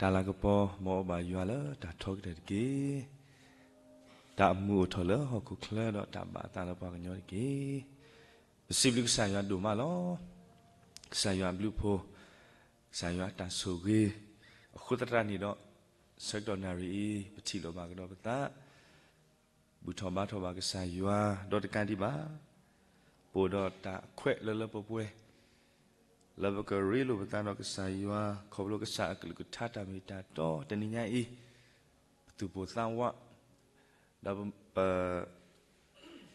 တၢ်လၤကပီၤ မ်အဘၣ်ယွၤလၢတၢ်ထီကတၢၢ်တက့ၢ်. တၢ်အမူးအိၣ်ထီၣ်လၢဟီၣ်ခိၣ်ချၢဒီးတၢ်ဘၣ်အသးလၢပှၤကညီတက့ၢ်. ပစံးဘျုးကစၢ်ယွၤဒိၣ်မးလီၤ. ကစၢ်ယွၤအဘျုးအဖှိၣ်, ကစၢ်ယွၤအတၢ်ဆိၣ်ဂ့ၤ, အဃိသတးန့ၣ်ဒီး ဆၢကတီၢ်နၣ်ရံၣ်အံၤ ပထံၣ်လိာ်ဘၣ်ကဒီးပသး ဘူၣ်ထီၣ်ဘါထီၣ်ဘၣ်ကစၢ်ယွၤ ဒီးတကးဒံးဘၣ် ပအိၣ်ဒီးတၢ်အခွဲးလၢလၢပှဲၤပှဲၤ လၢပကရ့လိာ်ပသးဒီးကစၢ်ယွၤ ခီဖျိကစၢ်အကလုၢ်ကထါတၢ်မ့ၢ်တၢ်တီ တနံၤညါအံၤ ပသူၣ်ပိၢ်သးဝး ဒီးပ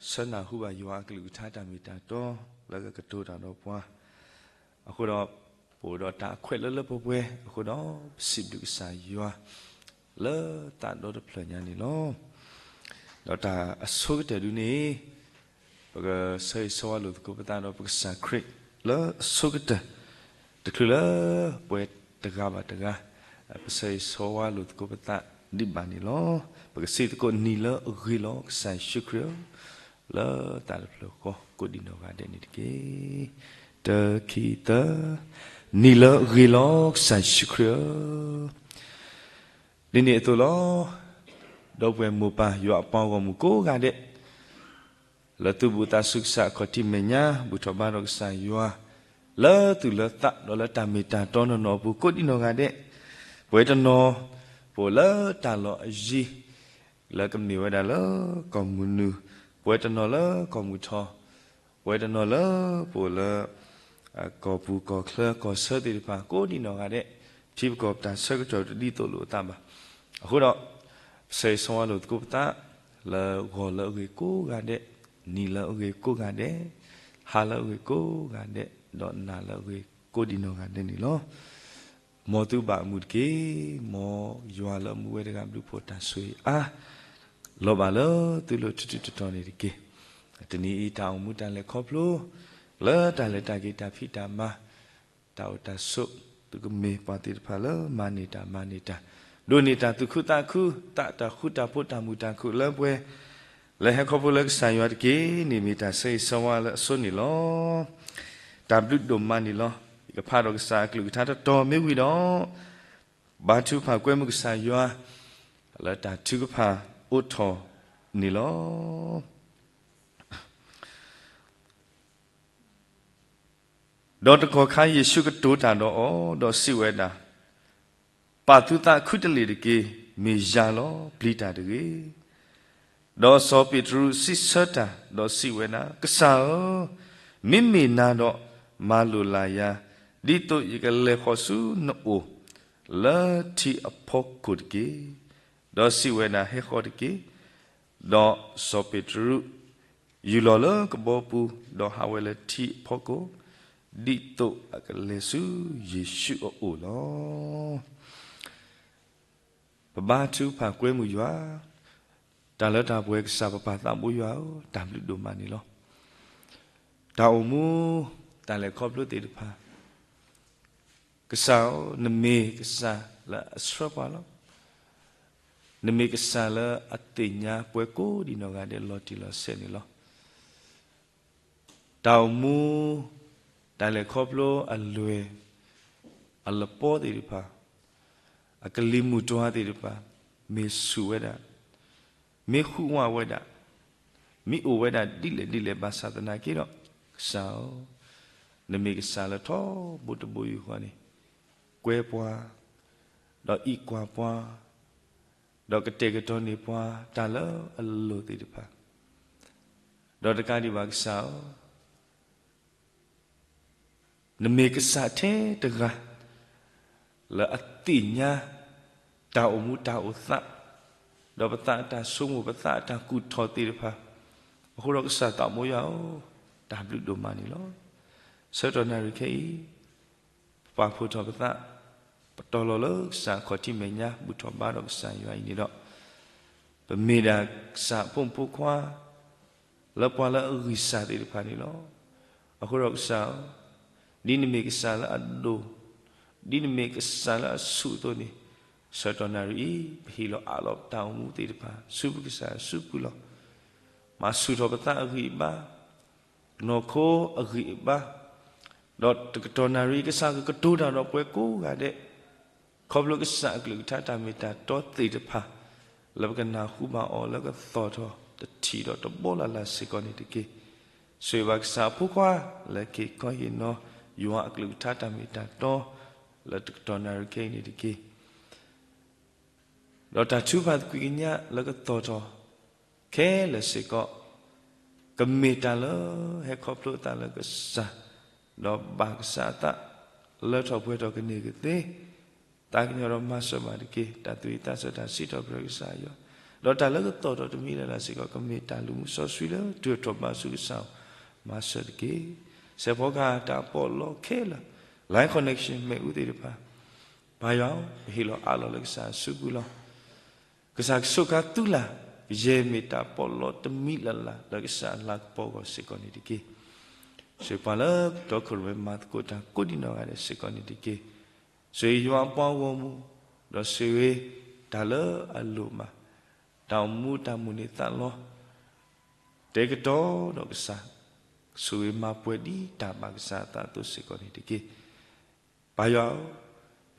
ဆၢနၢ်ဟူဘၣ်ယွၤအကလုၢ်ကထါတၢ်မ့ၢ်တၢ်တီ လၢကကတိၤတၢ်ဒီးပှၤ အဃိဒီး ပအိၣ်ဒီးတၢ်အခွဲးလၢလၢပှဲၤပှဲၤ အဃိဒီး ပစံးဘျုးကစၢ်ယွၤ လၢသးဒီတဖျၢၣ်ညါန့ၣ်လီၤ. ဒီးတၢ်အဆိကတၢၢ်ဒုန့ၣ် ပကဆၢဂ့ၤဆၢဝါလိာ်သကိးပသးဒီးပကစၢ်ခရံာ်လၢအဆိကတၢၢ် တချုးလၢပှဲၤတဂၤဘၣ်တဂၤ ပဆၢဂ့ၤဆၢဝါလိာ်သကိးပသးဒံးဘၣ်န့ၣ်လီၤ. ပကစံးသကိး နံၤလၢအဂ့ၤလီၤ ကစၢ်ယ့ၣ်ၡူးခရံာ်ဧၢ, လၢသးတဖျၢၣ်ဃီ ကိးဒံးနီၢ်ဂၤဒဲးန့ၣ်တက့ၢ်. တၢ ခံ သၢ, နံၤလၢအဂ့ၤလီၤ ကစၢ်ယ့ၣ်ၡူးခရံာ်ဧၢ. ဒ်န့ၣ်အသိးလီၤ. ဒီပုၢ်ဝဲၢ်မိၢ်ပၢ်ယွၤအပှၤဂီၢ်မုၢ်ကိးဂၤဒဲး လၢသုဘူးသးဆူကစၢ်အခီၣ်ထံးမဲာ်ညါ ဘူၣ်ထီၣ်ဘါထီၣ်ကစၢ်ယွၤ လၢသူၣ်လၢသးဒီးလၢတၢ်မ့ၢ်တၢ်တီနီၢ်နီၢ်အပူၤကိးဒံးနီၢ်ဂၤဒဲး, ပဝဲတနီၤ ပအိၣ်လၢတၢ်လီၢ်အယံၤ လၢကမ့ၢ်ဝဲဒၣ်လၢကီၢ်မုၢ်နုာ်, ပဝဲတနီၤလၢကီၢ်မုၢ်ထီၣ်, ပဝဲတနီၤလၢပအိၣ်လၢ ကီၢ်ပူၤကီၢ်ချၢကီၢ်ဆၢသ့ၣ်တဖၣ် ကိးဒံးနီၢ်ဂၤဒဲး, ထံပကီၢ်ပတၢ်ဆၢကတီၢ်တဒ်သိးလိာ်အသးဘၣ်. အဃိဒီး ပဆၢဂ့ၤဆၢဝါလိာ်သကိးပသး လၢဂီၤလၢအဂ့ၤကိးဂၤဒဲး, နံၤလၢအဂ့ၤကိးဂၤဒဲး, ဟါလၢအဂ့ၤကိးဂၤဒဲး, ဒီးနၤလၢအဂ့ၤကိးဒံးနီၢ်ဂၤဒဲးန့ၣ်လီၤ. မ်သုဘၣ်အမုာ်တက့ၢ်. မ်ယွၤလၢအမူဝဲတဂၤဘျုးဖှိၣ်တၢ်ဆိၣ်ဂ့ၤအါ လီၤဘၣ်လၢသုလၢထူးထူးတီၤတီၤန့ၣ်တက့ၢ်. တနံၤအံၤ တၢ်အိၣ်မူတၢ်လဲၤခီဖျိ လၢတၢ်လဲၤတၢ်က့ၤတၢ်ဖံးတၢ်မၤ တၢ်အိၣ်တၢ်ဆိး သုကမ့ၢ်ပှၤသ့ၣ်တဖၣ်လၢမၤန့ၢ်တၢ်မၤန့ၢ်တၢ် ဒိးန့ၢ်တၢ်သူၣ်ခုသးခု သးတၢ်ဃူတၢ်ဖိးတၢ်မုာ်တၢ်ခုၣ်လၢပှဲၤ လၢဟဲခီဖျိလၢကစၢ်ယွၤတက့ၢ်န့ၣ် မ့ၢ်တၢ်ဆၢဂ့ၤဆၢဝါလၢအဆိန့ၣ်လီၤ. တၢ်ဘျုးဒိၣ်မးန့ၣ်လီၤ. ယကဖးဒီးကစၢ်အကလုၢ်ကထါတတီၤမ့ၢ်ဝံၤဒီး ဘါထုကဖၣ်ကွဲမုာ်ကစၢ်ယွၤ လၢတၢ်ထုကဖၣ်အိးထီၣ်န့ၣ်လီၤ. ဒီးတကီၢ်ခါယ့ၣ်ၡူးကတိၤတၢ်ဒီးအီၤ, ဒီးစံးဝဲဒၣ်, ပာ်သုသးခုတလ့ၢ်တက့ၢ်, မ့ၢ်ယၤလီၤ, ပျံၤတၢ်တဂ့ၤ. ဒီးစီၤပ့းတရူးစံးဆၢတၢ်, ဒီးစံးဝဲဒၣ်, ကစၢ်ဧၢ, မ့မ့ၢ်နၤဒီး, မၤလိာ်လၢ်ယၤ, ဒ်သိးယကလဲၤဃီၤဆူနအိၣ်, လၢထံအဖီခိၣ်တက့ၢ်. ဒီးစံးဝဲဒၣ်, ဟဲဃီၤတက့ၢ်. ဒီးစီၤပ့းတရူး ယူၢ်လီၤလၢကဘီပူၤ, ဒီးဟးဝဲလၢထံအဖီခိၣ်, ဒ်သိးအကလဲၤဆူယ့ၣ်ၡူးအအိၣ်လီၤ. ပဘါထုကဖၣ်ကွဲမုာ်ယွၤ, တၢ်လၢတၢ်ပှဲၤကစၢ်ပပၢ်သးဘိယွၤဧၢ, တၢ်ဘျုးဒိၣ်မးန့ၣ်လီၤ. တၢ်အိၣ်မူ, တၢ်လဲၤခီဖျိသ့ၣ်တဖၣ် ကစၢ်ဧၢ, နမ့ၢ်ကစၢ်လၢအဆှၢပှၤလီၤ. နမ့ၢ်ကစၢ်လၢအသ့ၣ်ညါပှၤကိးဒံးနီၢ်ဂၤဒဲးလီၤတံၢ်လီၤဆဲးန့ၣ်လီၤ. တၢ်အိၣ်မူ, တၢ်လဲၤခီဖျိအလွဲၢ်, အလပီသ့ၣ်တဖၣ်, အကလံၤမုၢ်တွၤသ့ၣ်တဖၣ်, မ့ၢ်ဆူၣ်ဝဲဒၣ်, မ့ၢ်ဃုဝဲဒၣ်, မ့ၢ်အိၣ်ဝဲဒၣ်ဒ်လဲၣ်ဒ်လဲၣ်ဘၣ်ဆၣ်သနာ်က့ဒီး, ကစၢ်ဧၢ, နမ့ၢ်ကစၢ်လၢထီဘိတဘိယူၢ်ဃီန့ၣ်, ကွဲပှၤ, ဒီးအံးကွၢ်ပှၤ, ဒီးကတဲာ်ကတီၤန့ၢ်ပှၤတၢ်လၢအလိၤသ့ၣ်တဖၣ်, ဒီးတကးဒံးဘၣ်ကစၢ်ဧၢ, နမ့ၢ်ကစၢ်ထဲတဂၤ လၢအသ့ၣ်ညါ တၢ်အိၣ်မူတၢ်အိၣ်သး, ဒီးပသးအတၢ်ဆိကမိၣ် ပသးအတၢ်ကူၣ်ထီၣ်သ့ၣ်တဖၣ်, အဃိဒီးကစၢ်သးဘိယွၤဧၢ, တၢ်ဘျုးဒိၣ်မးန့ၣ်လီၤ. ဆၢကတီၢ်နၣ်ရံၣ်ခဲအံၤ ပပာ်ဖှိၣ်ထီၣ်ပသး, ပတီၤလီၤလၢကစၢ်အခီၣ်ထံးမဲာ်ညါ ဘူၣ်ထီၣ်ဘါဒီးကစၢ်ယွၤအံၤန့ၣ်ဒီး, ပမ့ၢ်ဒၣ်ကစၢ်အဖိမုၣ်ဖိခွါ လၢပှၤလၢအဂံၢ်စၢ်သ့ၣ်တဖၣ်န့ၣ်လီၤ. အဃိဒီးကစၢ်ဧၢ, ဒ်နမ့ၢ်ကစၢ်လၢအဒိၣ်, ဒ်နမ့ၢ်ကစၢ်လၢအဆူၣ်အသိးန့ၣ်, ဆၢကတီၢ်နၣ်ရံၣ်အံၤ ပဟ့ၣ်လီၤအးလီၤပတၢ်အိၣ်မူသ့ၣ်တဖၣ် ဆူပကစၢ်စုပူၤလီၤ. မၤဆူၣ်ထီၣ်ပသးအဂံၢ်အဘါ, နီၢ်ခိအဂံၢ်အဘါ, ဒီးတကတီၢ်နၣ်ရံၣ်ကစၢ်ကကတိၤတၢ်ဒီးပှၤကိးဂၤဒဲး, ခီဖျိကစၢ်အကလုၢ်ကထါတၢ်မ့ၢ်တၢ်တီသ့ၣ်တဖၣ်, လၢပကနၢ်ဟူဘၣ်အီၤလၢကသီၣ်ထီၣ်တထံၣ်ဒီးတဘီလၢ်လၢ်စ့ၢ်ကီးန့ၣ်တက့ၢ်. ဆိၣ်ဂ့ၤဘၣ်ကစၢ်အဖိခွါ လၢက့ၤခီဟ့ၣ်နီၤ ယွၤအကလုၢ်ကထါတၢ်မ့ၢ်တၢ်တီ လၢတကတီၢ်နၣ်ရံၣ်ခဲအံၤန့ၣ်တက့ၢ်. ဒီးတၢ်ထုကဖၣ်သကွံာ်ကညးလၢကသီၣ်ထီၣ် ခဲလၢာ်စ့ၢ်ကီး, ကမ့ၢ်တၢ်လၢဟဲခီဖျိအသးလၢကစၢ်, ဒီးဘၣ်ကစၢ်အသး, လၢထီၣ်ပှဲၤထီၣ်ကန့ၢ်ကသ့, သးကညီၤဒီးမၤစၢၤဘၣ်တက့ၢ်. တၢ်သူၣ်ဝံၣ်သးဆၢတၢ်စံးထီၣ်ပတြၢၤကစၢ်ယွၤ, ဒီးတၢ်လၢကသီၣ်ထီၣ်တမံၤလၢ်လၢ်စ့ၢ်ကီး ကမ့ၢ်တၢ်လုၢ်မူစီဆှံလၢ တုၤထီၣ်ဘးဆူကစၢ်အအိၣ်, မၤစၢၤတက့ၢ်. စဲးဖီကဟၣ်တၢ်ပီးလီခဲလၢာ်, line connection မ့ၣ်အူသ့ၣ်တဖၣ်, ပၢ်ယွၤဧၢ, ပဟ့ၣ်လီၤအးလီၤလၢကစၢ်စုပူၤလီၤ. ကစၢ်ကဆိးခါသုလၢ်, ယဲၢ်မ့ၢ်တၢ်ပီးလီတမံၤလၢ်လၢ် လၢကစၢ်အလၤကပီၤအဂီၢ်စ့ၢ်ကီးန့ၣ်တက့ၢ်. ဆိၣ်ဂ့ၤပှၤလၢတီခိၣ်ရိၣ်မဲမၤသကိးတၢ်ကိးဒံးနီၢ်ဂၤဒဲးစ့ၢ်ကီးန့ၣ်တက့ၢ်. ဆိၣ်ဂ့ၤယွၤအပှၤဂီၢ်မုၢ်, ဒီးဆိၣ်ဂ့ၤတၢ်လၢအလိၣ်ဘၣ်, တၢ်အိၣ်မူတၢ်မိၣ်န့ၢ်သးလီ, တဲာ်ကတီၤဒီးကစၢ်, ဆိၣ်ဂ့ၤမၤပှဲၤဒ်တၢ်ဘၣ်ကစၢ်အသးအသိးစ့ၢ်ကီးန့ၣ်တက့ၢ်. ပၢ်ယွၤဧၢ,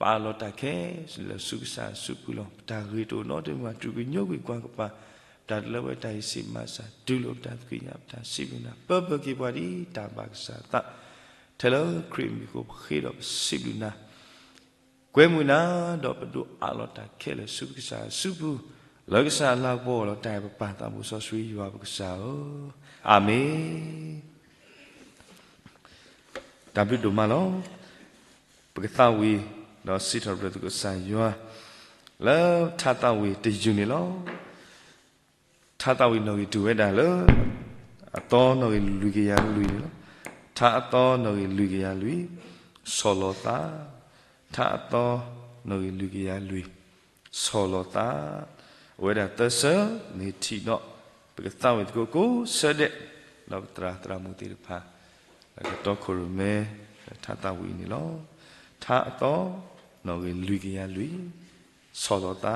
ပအးလီၤတၢ်ခဲလၢာ်ဆူကစၢ်စုပူၤလီၤ. ပတၢ်ဂ့ၤတအိၣ်နီတမံၤဘၣ် တြူာ်ကညိကွံာ်ကွၢ်ကပၤ, ပတၢ်တလၢဝဲတၢ်အံၤစံးမၤစၢ်, တူၢ်လိာ်ပတၢ်သကွံာ်ညါ ပတၢ်စံးဘျုးနၤ, ပၢပၢက့ၤပှၤဒ်တၢ်ဘၣ်ကစၢ်အသး, ထဲလၢခရံာ်အမံၤအဃိပဃ့ဒီးပစံးဘျုးနၤ ကွဲမုာ်နၤ, ဒီးပဒိးအးလီၤတၢ်ခဲလၢာ်ဆူပကစၢ်စုပူၤ, လၢကစၢ်အလၤကပီၤအဂီၢ်လီၤ. တၢ်အဲၣ်ပပၢ်သးဘိစီဆှံယွၤပကစၢ်ဧၢ, အၤမ့ၣ်. တၢ်ဘျုးဒိၣ်မးလီၤ. ပကသးဝံၣ်ဒီးစံးထီၣ်ပတြၢၤသကိးကစၢ်ယွၤ လၢထါသးဝံၣ်တယုၢ်န့ၣ်လီၤ. ထါသးဝံၣ်နီၣ်ဂံၢ်တုၤဝဲဒၣ်လၢ အသီနီၣ်ဂံၢ်လွံၢ်ကယၤလွံၢ်န့ၣ်လီၤ. ထါအသီနီၣ်ဂံၢ်လွံၢ်ကယၤလွံၢ်, ဆီၣ်လီၤသး, ထါအသီနီၣ်ဂံၢ်လွံၢ်ကယၤလွံၢ်, ဆီၣ်လီၤသး, အဝဲဒၣ်သၢဆၢ, မ့ၢ်ထံၣ်ဒီး ပကသးဝံၣ်သကိးကိးဆၢဒဲး, ဒီးပသရၣ်သရၣ်မုၣ်သ့ၣ်တဖၣ် လၢကတီခိၣ်ရိၣ်မဲ ထါသးဝံၣ်အံၤန့ၣ်လီၤ. ထါအသီနီၣ်ဂံၢ်လွံၢ်ကယၤလွံၢ်, ဆီၣ်လီၤသ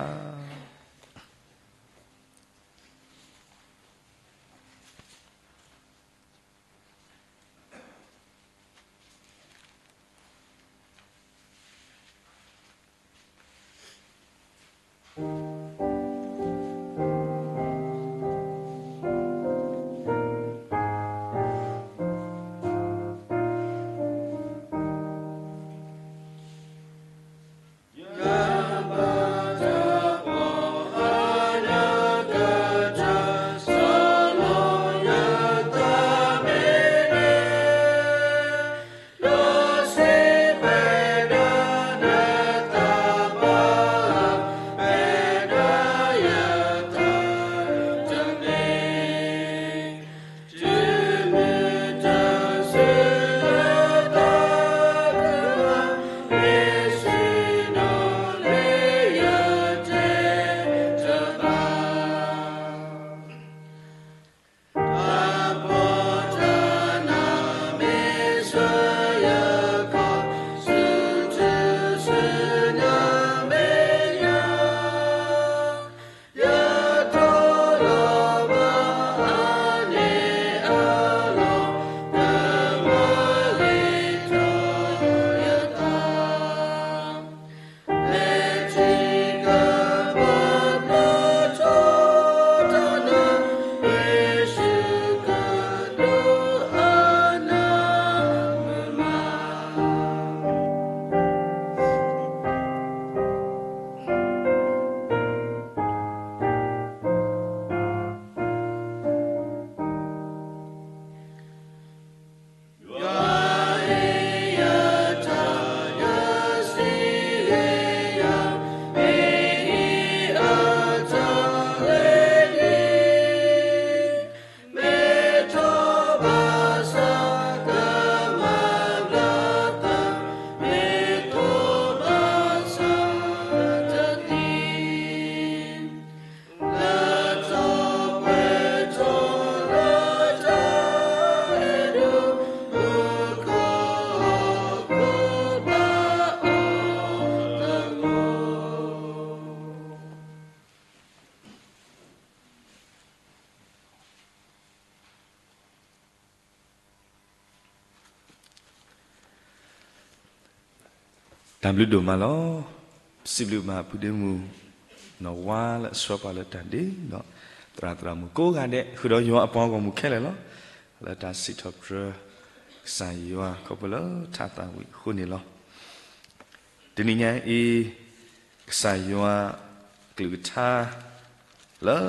း. တၢ်ဘျုးဒိၣ်မးလီၤ. စံးဘျုးဘၣ်ဖုဒ့မုၣ် နီၢ်ဝါလၢအဆှၢပှၤလၢတၢ်ဒ့ဒီး သရၣ်သရၣ်မုၣ်ကိးဂၤဒဲး ဃုာ်ဒီးယွၤအပှၤဂီၢ်မုၢ်ခဲလၢာ်လီၤ. လၢတၢ်စံးထီၣ်ပတြၢၤကစၢ်ယွၤခီဖျိလၢထးသးဝံၣ်အဃိန့ၣ်လီၤ. တနံၤညါအံၤ ကစၢ်ယွၤကလုၢ်ကထါ လၢ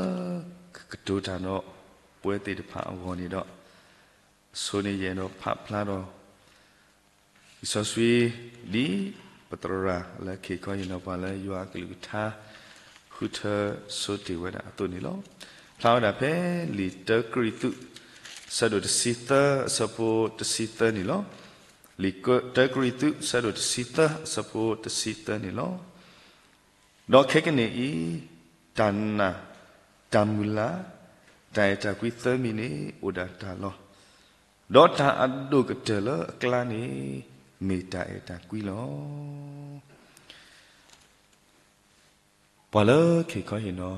ကကတိၤတၢ်ဒီးပဝဲသ့ၣ်တဖၣ်အဂီၢ်န့ၣ်ဒီး အဆိန့ၣ်ယအဲၣ်ဒိးဖးဖျါဒီး လံာ်စီဆှံ ဒ်ပသရၣ်လၢခံခီဟ့ၣ်နီၤပှၤလၢယွၤအကလုၢ်ကထါ ဃုထၢဆိတ့ၢ်ဝဲဒၣ်အသိးန့ၣ်လီၤ. ဖျါဝဲဒၣ်ဖဲလံာ်တၢကရံၣ်သူး ဆၢဒိၣ်တဆံသၢ အဆၢဖိတဆံသၢန့ၣ်လီၤ. လံာ်တၢကရံၣ်သူး ဆၢဒိၣ်တဆံသၢ အဆၢဖိတဆံသၢန့ၣ်လီၤ. ဒီးခဲကနံၣ်အံၤ တၢ်နာ်, တၢ်မုၢ်လၢ်, တၢ်အဲၣ်တၢ်ကွံသၢမံၤန့ၣ် အိၣ်ဒၣ်တၢ်လီၤ. ဒီးတၢ်အဒိၣ်ကတၢၢ်လၢအကျါန့ၣ် မ့ၢ်တၢ်အဲၣ်တၢ်ကွံလီၤ. ပှၤလၢခံခီဟ့ၣ်နီၤ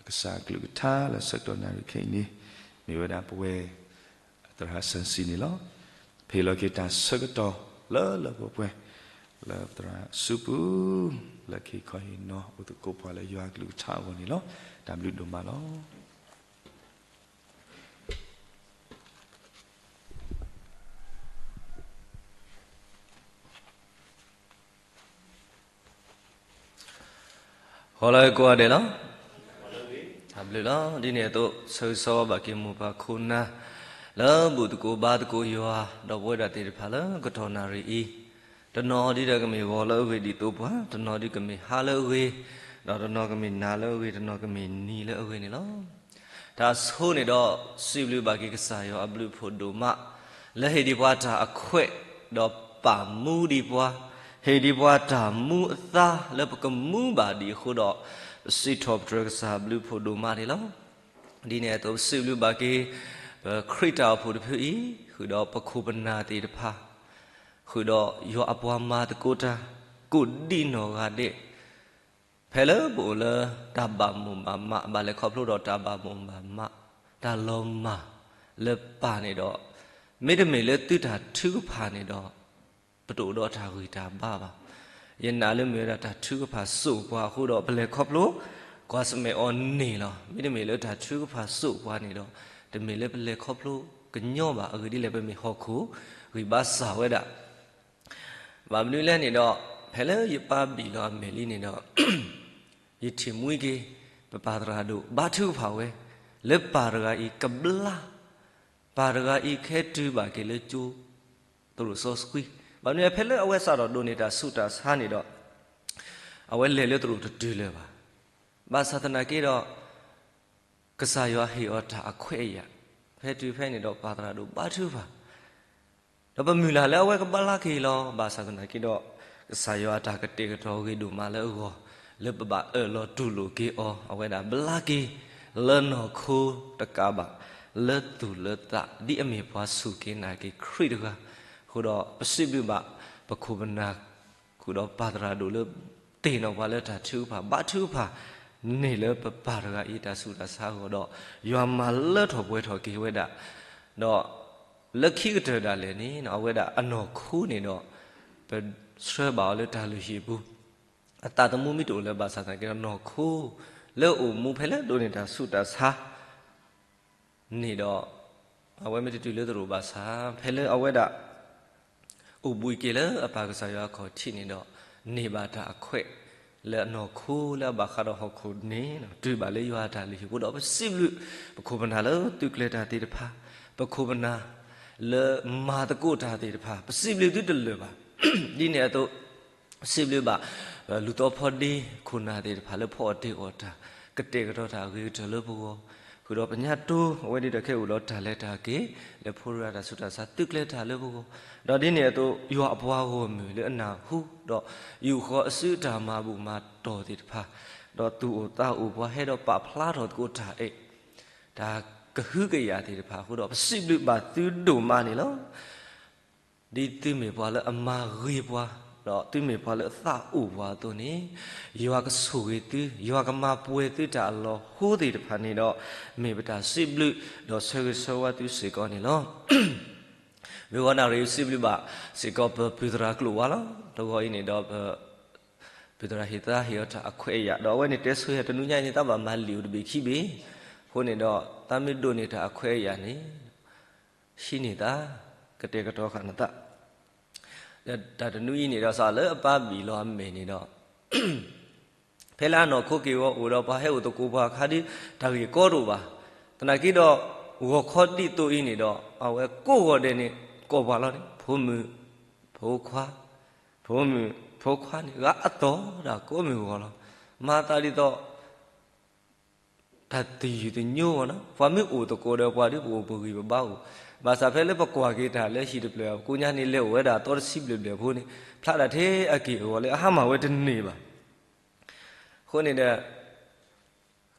ကစၢ်အကလုၢ်ကထါလၢဆၢကတီၢ်နၣ်ရံၣ်ခဲအံၤန့ၣ် မ့ၢ်ဝဲဒၣ်ပဝဲ သရၣ်စၢၤစံန့ၣ်လီၤ. ဖဲအံၤလီၤက့ၤတၢ်ဆၢကတီၢ်လၢလၢပှဲၤပှဲၤ လၢသရၣ်စုပူၤ လၢခံခီဟ့ၣ်နီၤ အိၣ်သကိးပှၤလၢယွၤအကလုၢ်ကထါအဂီၢ်န့ၣ်လီၤ. တၢ်ဘျုးဒိၣ်မးလီၤ. ဂီၤလၢကိးဂၤဒဲးလီၤ. တၢ်ဘျုးလီၤ. ဒ်န့ၣ်အသိး ဆၢဂ့ၤဆၢဝါဘၣ်က့ၤမိၢ်ပၢ်ခိၣ်နၢ် လၢဘူၣ်သကိးဘါသကိးယွၤ ဒီးပဝဲဒၣ်သ့ၣ်တဖၣ်လၢကတီၢ်နၣ်ရံၣ်အံၤ, တနီၤဒ်ဒီးကမ့ၢ်ဂီၤလၢအဂ့ၤဒ်သိးပှၤ, တနီၤဒ်ကမ့ၢ်ဟါလၢအဂ့ၤ, ဒီးတနီၤကမ့ၢ်နၤလၢအဂ့ၤ, တနီၤကမ့ၢ်နံၤလၢအဂ့ၤန့ၣ်လီၤ. တၢ်ဆိန့ၣ်ဒီး စံးဘျုးဘၣ်က့ၤကစၢ်ယွၤအဘျုးအဖှိၣ်ဒိၣ်မး လၢဟ့ၣ်ဒံးပှၤတၢ်အခွဲး ဒီးပာ်မူဒံးပှၤ, ဟ့ၣ်ဒံးပှၤတၢ်မူအသါလၢပကမူဘၣ်ဒံးအဃိဒီး ပစံးထီၣ်ပတြၢၤကစၢ်အဘျုးအဖှိၣ်ဒိၣ်မးန့ၣ်လီၤ. ဒ်န့ၣ်အသိး ပစံးဘျုးဘၣ်က့ၤ ပခရံာ်တၢ်အိၣ်ဖှိၣ်တဖုအံၤ, ဃုာ်ဒီးပခိၣ်ပနၢ်သ့ၣ်တဖၣ်, ဃုာ်ဒီးယွၤအပှၤမၤသကိးတၢ် ကိးဒံးနီၢ်ဂၤဒဲး ဖဲလၢပအိၣ်လၢတၢ်ဘၣ်မိၣ်ဘၣ်မး, ဘၣ်လဲၤခီဖျိဒီးတၢ်ဘၣ်မိၣ်ဘၣ်မး, တၢ်လီၤမၢ်လၢပၢ်န့ၣ်ဒီး, မ့တမ့ၢ်လၢသုတၢ်ထုကဖၣ်န့ၣ်ဒီး, ပတအိၣ်ဒီးတၢ်ဂံၢ်တၢ်ဘါဘၣ်. ယနာ်လၢမ့ၢ်ဝဲဒၣ်တၢ်ထုကဖၣ်စိာ်ပှၤအဃိဒီး ပလဲၤခီဖျိကွၢ်ဆၢၣ်မဲာ်အီၤန့ၣ်လီၤ. မ့တမ့ၢ်လၢတၢ်ထုကဖၣ်စိာ်ပှၤန့ၣ်ဒီး, တမ့ၢ်လၢပလဲၤခီဖျိကညီဘၣ်. အဂ့ၢ်ဒ်လဲၣ် ပမ့ၢ်ဟီၣ်ခိၣ်ဂံၢ်ဘါစၢ်ဝဲဒၣ် ဘၣ်မနုၤလဲၣ်န့ၣ်ဒီး, ဖဲလၢယပၢ်ဘံၣ်လီၤအမဲာ်လံန့ၣ်ဒီး, ယထံၣ်မှံက့ၤ ပပၢ်သရၣ်ဒိၣ် ဘါထုကဖၣ်ဝဲ, လၢပၢ်တဂၤအံၤကဘျါ, ပၢ်တဂၤအံၤကဟဲတုၤဘၣ်က့ၤလၢကၠိသရိာ်စီဆှံ, ဘၣ်မနုၤလဲၣ် ဖဲလၢအဝဲစးထီၣ်ဒိးန့ၢ်တၢ်ဆူးတၢ်ဆါန့ၣ်ဒီး, အဝဲလဲၤလၢသရိာ်တတုၤလၢၤဘၣ်. ဘၣ်ဆၣ်သနာ်က့ဒီး ကစၢ်ယွၤဟ့ၣ်အီၤတၢ်အခွဲးအယာ်, ဖဲတုၤဖဲန့ၣ်ဒီး ပၢ်သရၣ်ဒိၣ်ဘါထုကဖၣ်, ဒီးပမုၢ်လၢ်လၢအဝဲကဘျါက့ၤလီၤ. ဘၣ်ဆၣ်သနာ်က့ဒီး, ကစၢ်ယွၤအတၢ်ကတဲာ်ကတီၤဂ့ၤဒိၣ်မးလၢအဂီၢ်, လၢပဘၣ်အၢၣ်လီၤတူၢ်လိာ်က့ၤအီၤ, အဝဲဒၣ်ဘျါက့ၤ လၢနီၢ်ခိတကးဘၣ်, လၢသူၣ်လၢသး ဒ်အမ့ၢ်ပှၤစူၢ်က့ၤနာ်က့ၤခရံာ်တဂၤ, အဃိဒီးပစံးဘျုးဘၣ် ပခိၣ်ပနၢ် ဃုာ်ဒီးပၢ်သရၣ်ဒိၣ်လၢ တ့ၢ်နီၣ်ပှၤလၢတၢ်ထုကဖၣ် ဘါထုကဖၣ်န့ၢ်လၢပပၢ်တဂၤအံၤတၢ်ဆူးတၢ်ဆါအဂီၢ်ဒီး, ယွၤမၤလၢထီၣ်ပှဲၤထီၣ်က့ၤဝဲဒၣ်, ဒီးလၢခံကတၢၢ်ဒၣ်လဲာ်န့ၣ် အဝဲဒၣ်အနီၢ်ခိန့ၣ်ဒီး, ပဆှၢဘၣ်အီၤလၢတၢ်လုၢ်ဟံၣ်ပူၤ, အသးသမူမ့ၢ်တအိၣ်လၢၤဘၣ်ဆၣ်သနာ်က့ဒီး နီၢ်ခိ လၢအအိၣ်မူဖဲလၢဒိးန့ၢ်တၢ်ဆူးတၢ်ဆါ န့ၣ်ဒီး, အဝဲမ့ၢ်တတုၤလၢသရိာ်ဘၣ်ဆၣ်, ဖဲလၢအဝဲဒၣ် အိၣ်ဘှံးက့ၤလၢအပၢ်ကစၢ်ယွၤအခီၣ်ထံးန့ၣ်ဒီး, န့ၢ်ဘၣ်တၢ်အခွဲးလၢအနီၢ်ခိလၢအဘၣ်ဃးဒီးဟီၣ်ခိၣ်န့ၣ် တုၤဘၣ်လၢယွၤအတၢ်လုၢ်ဟံၣ်ပူၤဒီး ပစံးဘျုး ပခိၣ်ပနၢ်လၢသုးကျဲၤတၢ်သ့ၣ်တဖၣ်, ပခိၣ်ပနၢ်လၢမၤသကိးတၢ်သ့ၣ်တဖၣ် ပစံးဘျုးသုတလၢာ်ဘၣ်. ဒ်န့ၣ်အသိး စံးဘျုးဘၣ် လူၤသီဖီဒ့ခိၣ်နၢ်သ့ၣ်တဖၣ်လၢဖီအီၣ်တ့ၢ်အီၣ်တၢ် ကတဲာ်ကတီၤတၢ်အဂ့ၤကတၢၢ်လၢပဂီၢ်, ဃုာ်ဒီးပညါတိ အဝဲဒၣ်ဒီးခဲအံၤအိၣ်ဒီးတၢ်လဲၤတၢ်က့ၤ လဲၤဖိရၢတၢ်ဆူးတၢ်ဆါ သုးကျဲၤတၢ်လၢပဂီၢ်, ဒီးဒ်န့ၣ်အသိး ယွၤအပှၤဂီၢ်မုၢ်လၢအနၢ်ဟူ ဒီးယူာ်ဃီအစုအတၢ်မၤဘူၣ်မၤတီၢ်သ့ၣ်တဖၣ်, ဒီးသူၣ်အိၣ်သးအိၣ်ပှၤဟဲဒီးပာ်ဖျါထီၣ်သကိးတၢ်အဲၣ် တၢ်ကဟုကယာ်သ့ၣ်တဖၣ်အဃိဒီး ပစံးဘျုးဘၣ်သုဒိၣ်မးန့ၣ်လီၤ. ဒ်သုမ့ၢ်ပှၤလၢအမၤဂ့ၤပှၤ, ဒီးသုမ့ၢ်ပှၤလၢအသးအိၣ်ပှၤအသိးန့ၣ်, ယွၤကဆိၣ်ဂ့ၤသု, ယွၤကမၤပှဲၤသုတၢ်အလီၢ်ဟိသ့ၣ်တဖၣ်န့ၣ်ဒီး, မ့ၢ်ပတၢ်စံးဘျုး, ဒီးဆၢဂ့ၤဆၢဝါသုစ့ၢ်ကီးန့ၣ်လီၤ. မုၢ်ဂီၤနၣ်ရံၣ် စံးဘျုးဘၣ်စ့ၢ်ကီးပပုၢ်သရၣ်ကျိာ်ဝါလီၤ. တဂီၤအံၤန့ၣ်ဒီး ပပုၢ်သရၣ်ဟ့ၣ်သါဟ့ၣ်အီၤတၢ်အခွဲးအယာ် ဒီးအဝဲန့ၣ်တဲဆိဟဲတနွံညါအံၤန့ၣ် သးဘၣ်မၤလံာ်အိၣ်တဘ့ၣ်ခံဘ့ၣ်. အဃိန့ၣ်ဒီး သးမ့ၢ်ဒိးန့ၢ်တၢ်အခွဲးအယာ်န့ၣ် ဟံးန့ၢ်သး ကတဲာ်ကတီၤဃာ်နသး တၢ်တနွံအံၤန့ၣ်ဒီး စးလၢအပၢ်ဘံၣ်လီၤအမဲာ်န့ၣ်ဒီး ဖဲလၢအနီၢ်ခိက့ၤဝဲအိၣ်ဒီးပှၤဟဲအိၣ်သကိးပှၤအခါဒီး တၢ်ဂ့ၢ်ကီတအိၣ်ဘၣ်. သနာ်က့ဒီး ဂီၤခီဒ်သိးအံၤန့ၣ်ဒီး အဝဲကိးဂီၤဒဲးန့ၣ် ကိးပှၤလီၤန့ၣ် ဖိမုၣ် ဖိခွါ, ဖိမုၣ် ဖိခွါန့ၣ် ဂၤအသီဒၣ်ကိးမုၢ်ဂီၤလီၤ. မၤသးဒ်သိး တၢ်သယုၢ်သညိအဂီၢ်နီၤ. ပှၤမ့ၢ်အိၣ်သကိးဒီးပှၤဒီး ပအိၣ်ပဂံၢ်ပဘါအိၣ်, ဘၣ်ဆၣ်ဖဲလၢပကွၢ်က့ၤတၢ်လၢဟံၣ်တဖျၢၣ်အပူၤညါန့ၣ် လဲၤအိၣ်ဝဲဒၣ်အသီတဆံဘျဲၣ်ဘျဲၣ်ဖိန့ၣ် ဖျါဒၣ်ထဲအက့ၢ်အဂီၤလၢအဟါမၢ်ဝဲတန့ၢ်ဘၣ်. အဃိန့ၣ်ဒီး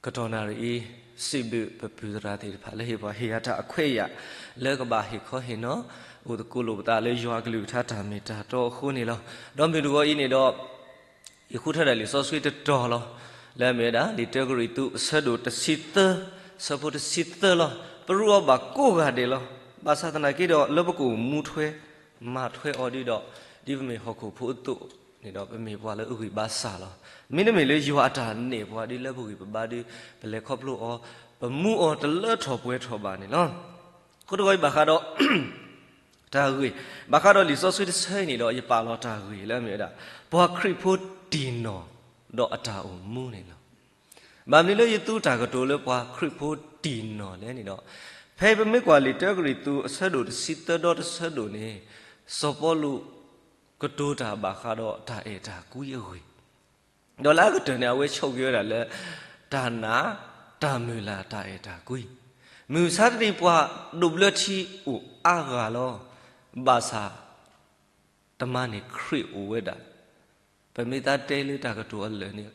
ကတီၢ်နၣ်ရံၣ်အံၤ စံးဘျုးပပုၢ်သရၣ်သ့ၣ်တဖၣ်လၢဟ့ၣ်ပှၤဟ့ၣ်ယၤတၢ်အခွဲးအယာ် လၢကဘၣ်ဟ့ၣ်ခီဟ့ၣ်နီၤ အိၣ်သကိးလိာ်ပသးလၢယွၤအကလုၢ်ကထါတၢ်မ့ၢ်တၢ်တီအဃိန့ၣ်လီၤ. ဒီးမုၢ်တဂီၤအံၤန့ၣ်ဒီး ယဃုထၢဒၣ်လံာ်စီဆှံတတီၤလီၤ. လၢအမ့ၢ်ဝဲဒၣ် လံာ်တၢကရံၣ်သူး အဆၢဒိၣ်တဆံသၢ, ဆၢဖိတဆံသၢလီၤ. ပရူးအီၤဘၣ်ကိးဂၤဒဲးလီၤ. ဘၣ်ဆၣ်သနာ်က့ဒီး လၢပကအိၣ်မူထွဲ မၤထွဲအီၤဒီး ဒ်ပမ့ၢ်ဟီၣ်ခိၣ်ဖိအသိးန့ၣ်ဒီး ပမ့ၢ်ပှၤလၢအဂံၢ်ဘါစၢ်လီၤ. မ့တမ့ၢ်လၢယွၤအတၢ်နဲၣ်ပှၤဒီး လၢပဂံၢ်ပဘါဒီး ပလဲၤခီဖျိအီၤ ပမူအီၤတလၢထီၣ်ပှဲၤထီၣ်ဘၣ်န့ၣ်လီၤ. အဃိတဂီၤအံၤဘၣ်ဃးဒီး တၢ်ဂ့ၢ်, ဘၣ်ဃးဒီးလံာ်စီဆှံတဆၢအံၤန့ၣ်ဒီး ယပာ်လီၤတၢ်ဂ့ၢ်လၢအမ့ၢ်ဝဲဒၣ် ပှၤခရံာ်ဖိတံၢ်နီၢ်ဒီးအတၢ်အိၣ်မူန့ၣ်လီၤ. ဘၣ်မနုၤလၢယသူတၢ်ကတိၤလၢပှၤခရံာ်ဖိတံၢ်နီၢ်လဲၣ်န့ၣ်ဒီး ဖဲပမ့ၢ်ကွၢ်လံာ်တၢကရံၣ်သူး အဆၢဒိၣ်တဆံသၢဒီတဆၢဒိၣ်န့ၣ် စီၤပီလူး ကတိၤတၢ်ဘၣ်ဃးဒီးတၢ်အဲၣ်တၢ်ကွံအဂ့ၢ် ဒီးလၢအကတၢၢ်န့ၣ် အဝဲဆိးက့ၤဝဲဒၣ်လၢ တၢ်နာ်, တၢ်မုၢ်လၢ်, တၢ်အဲၣ်တၢ်ကွံ. မုၢ်မဆါတနံၤ ပှၤဒိးဘျၢထံအိၣ်အါဂၤလီၤ. ဘၣ်ဆၣ် တမၤန့ၢ်ခရံာ်အိၣ်ဝဲဒၣ်. ပမ့ၢ်သးတဲလၢတၢ်ကတိၤအလၢာ်န့ၣ်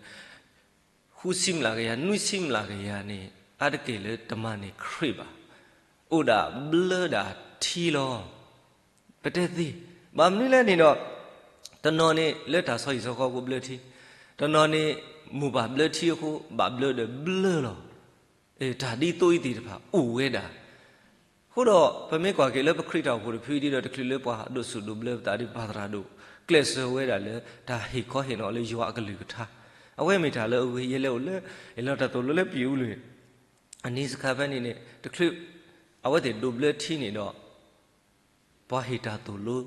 ဃုဆံမျးကယၤ, နွံဆံမျးကယၤန့ၣ် အါတက့ၢ်လၢတမၤန့ၢ်ခရံာ်ဘၣ်. အိၣ်ဒၣ်ဘျၢဒၣ်ထံလီၤ. ပတဲသ့, ဘၣ်မနုၤလဲၣ်န့ၣ်ဒီး တနီၤန့ၣ် လၢတၢ်ဆီဟံၣ်ဆီဃီအဃိဘျၢထံ, တနီၤန့ၣ် မိၢ်ပၢ်ဘျၢထံအဃိ ဘၣ်ဘျၢဒီးဘျၢလီၤ. တၢ်ဒ်သိးအံၤသ့ၣ်တဖၣ်အိၣ်ဝဲဒၣ်. အဃိဒီး ပမ့ၢ်ကွၢ်က့ၤလၢပခရံာ်တၢ်အိၣ်ဖှိၣ်တဖုအံၤဒီး တချုးလၢပှၤဒိၣ်ဆူၣ်ဒိၣ်ဘျၢပသးဒီး ပၢ်သရၣ်ဒိၣ် ကျဲးစၢးဝဲဒၣ်လၢ တၢ်ဟ့ၣ်ခီဟ့ၣ်နီၤလၢယွၤအကလုၢ်ကထါ, အဝဲမ့ၢ်တၢ်လၢအဂ့ၤ. ယလဲၤအိၣ်လၢ ယလဲၤတၢ်သိၣ်လိလၢပၠံၣ်အူလွံၢ် အနံၤစခါဖဲန့ၣ်န့ၣ် တချုး အဝဲသ့ၣ်ဒိးဘျၢထံန့ၣ်ဒီး ပှၤဟ့ၣ်တၢ်သိၣ်လိ ဒီ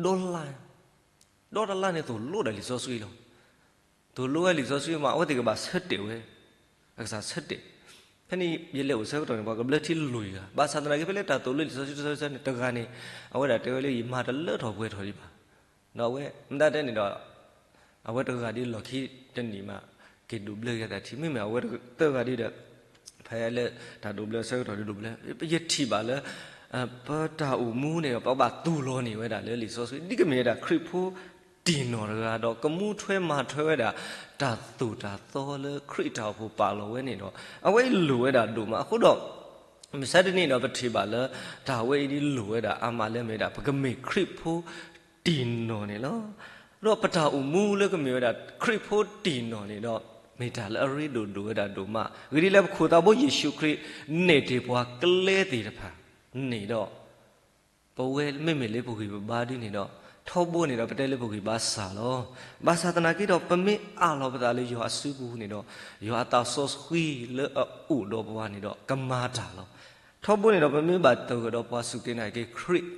လါ, ဒီတလါန့ၣ် သိၣ်လိဒၣ်လံာ်စီဆှံလီၤ. သိၣ်လိဝဲလံာ်စီဆှံမး အဝဲသ့ၣ်ကဘၣ်ဆၢတဲာ်ဝဲ, အကစၢ်ဆၢတဲာ်. ဖဲန့ၣ် ယလဲၤအိၣ်ဆၢကတီၢ်န့ၣ် ပှၤကဘျၢထံလွံၢ်ဂၤ, ဘၣ်ဆၣ်သနာ်က့ ဖဲလၢတၢ်သိၣ်လိလံာ်စီဆှံတဆၢဆၢန့ၣ် တဂၤန့ၣ် အဝဲဒၣ်တဲဝဲလၢ ယမၤတလၢထီၣ်ပှဲၤထီၣ်ဒံးဘၣ်. ဒီးအဝဲ မတၤတဲန့ၣ်ဒီး အဝဲတဂၤဒ်လီၢ်ခံတနံၣ်မး က့ၤဒိးဘျၢက့ၤသးထံ, မ့မ့ၢ်အဝဲသၢဂၤဒ်ဒီး ဖဲလၢတၢ်ဒိးဘျၢဆၢကတီၢ်ဒ်ဒိးဘျၢ, ယထံၣ်ဘၣ်လၢ ပတၢ်အိၣ်မူန့ၣ် ပကဘၣ်သူၣ်လီၤန့ၢ်ဝဲဒၣ်လၢလံာ်စီဆှံ ဒ်ကမ့ၢ်ဝဲဒၣ်ခရံာ်ဖိတံၢ်နီၢ်တဂၤဒီး ကမူထွဲမၤထွဲဝဲဒၣ် တၢ်သိၣ်တၢ်သီလၢခရံာ်တၢ်အိၣ်ဖှိၣ်ပာ်လီၤဝဲန့ၣ်ဒီး အဝဲအံၤလိၣ်ဝဲဒၣ်ဒိၣ်မး. အဃိဒီး မုၢ်ဆါတနံၤဒီး ပထံၣ်ဘၣ်လၢ တၢ်ဝဲအံၤဒ်လိၣ်ဝဲဒၣ်အါမးလၢမ့ၢ်ဝဲဒၣ် ပကမ့ၢ်ခရံာ်ဖိတံၢ်နီၢ်န့ၣ်လီၤ. ဒီးပတၢ်အိၣ်မူလၢကမ့ၢ်ဝဲဒၣ် ခရံာ်ဖိတံၢ်နီၢ်န့ၣ်ဒီး မ့ၢ်တၢ်လၢအရ့ဒိၣ်ဒိၣ်ဝဲဒၣ်ဒိၣ်မး. ဂ့ၢ်ဒ်လၢပခိၣ်သးဘိယ့ၣ်ၡူးခရံာ် နဲၣ်တ့ၢ်ပှၤကျဲသ့ၣ်တဖၣ်န့ၣ်ဒီး ပဝဲမ့မ့ၢ်လၢပဂံၢ်ပဘါဒ်န့ၣ်ဒီး ထီဘိန့ၣ်ဒီး ပတဲလၢပဂံၢ်ဘါစၢ်လီၤ. ဘၣ်ဆၣ်သနာ်က့ဒီး ပမ့ၢ်အးလီၤပသးလၢယွၤအစုပူၤန့ၣ်ဒီး ယွၤအသးစီဆှံလၢအအိၣ်ဒီးပှၤန့ၣ်ဒီး ကမၤတၢ်လီၤ. ထီဘိန့ၣ်ဒီး ပမ့ၢ်ဘၣ်တၢၢ်ကဒီးပှၤစူၢ်က့ၤနာ်က့ၤခရံာ်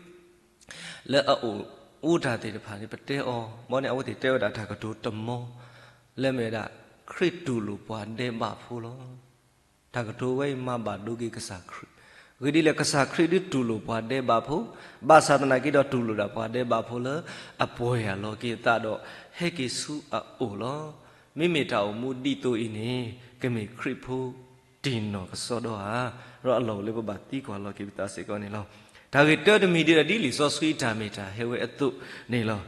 လၢအအိၣ်အူတၢ်သ့ၣ်တဖၣ်န့ၣ် ပတဲအီၤ, မ်န့ၣ် အဝဲသ့ၣ်တဲဝဲဒၣ်တၢ်ကတိၤတမီၤ လၢမ့ၢ်ဝဲဒၣ် ခရံာ်တူၢ်လိာ်ပှၤဒဲးဘးဖိလီၤ. တၢ်ကတိၤဝဲအံၤမၤဘၣ်ဒိက့ၤကစၢ်ခရံာ်, ဂ့ၢ်ဒ်လဲၣ် ကစၢ်ခရံာ်ဒုးတူၢ်လိာ်ပှၤဒဲးဘးဖိ, ဘၣ်ဆၣ်သနာ်က့ဒီးတူၢ်လိာ်ဒၣ်ပှၤဒဲးဘးဖိလၢ အပီၢ်ယၢ်လီၤက့ၤအသးဒီး ဟဲက့ၤဆူအအိၣ်လီၤ. မ့မ့ၢ်တၢ်အိၣ်မူဒ်သိးအံၤန့ၣ် ကမ့ၢ်ခရံာ်ဖိတံၢ်နီၢ်ကစီဒီဧါ, ဒီးအလီၢ်အိၣ်လၢပဘၣ်သံကွၢ်လီၤက့ၤပသးစ့ၢ်ကီးန့ၣ်လီၤ. တၢ်ဂ့ၢ်တၢတမံၤဒ်ဒီး ဒ်လံာ်စီဆှံတၢ်မ့ၢ်တၢ်ဟဲဝဲအသိးန့ၣ်လီၤ.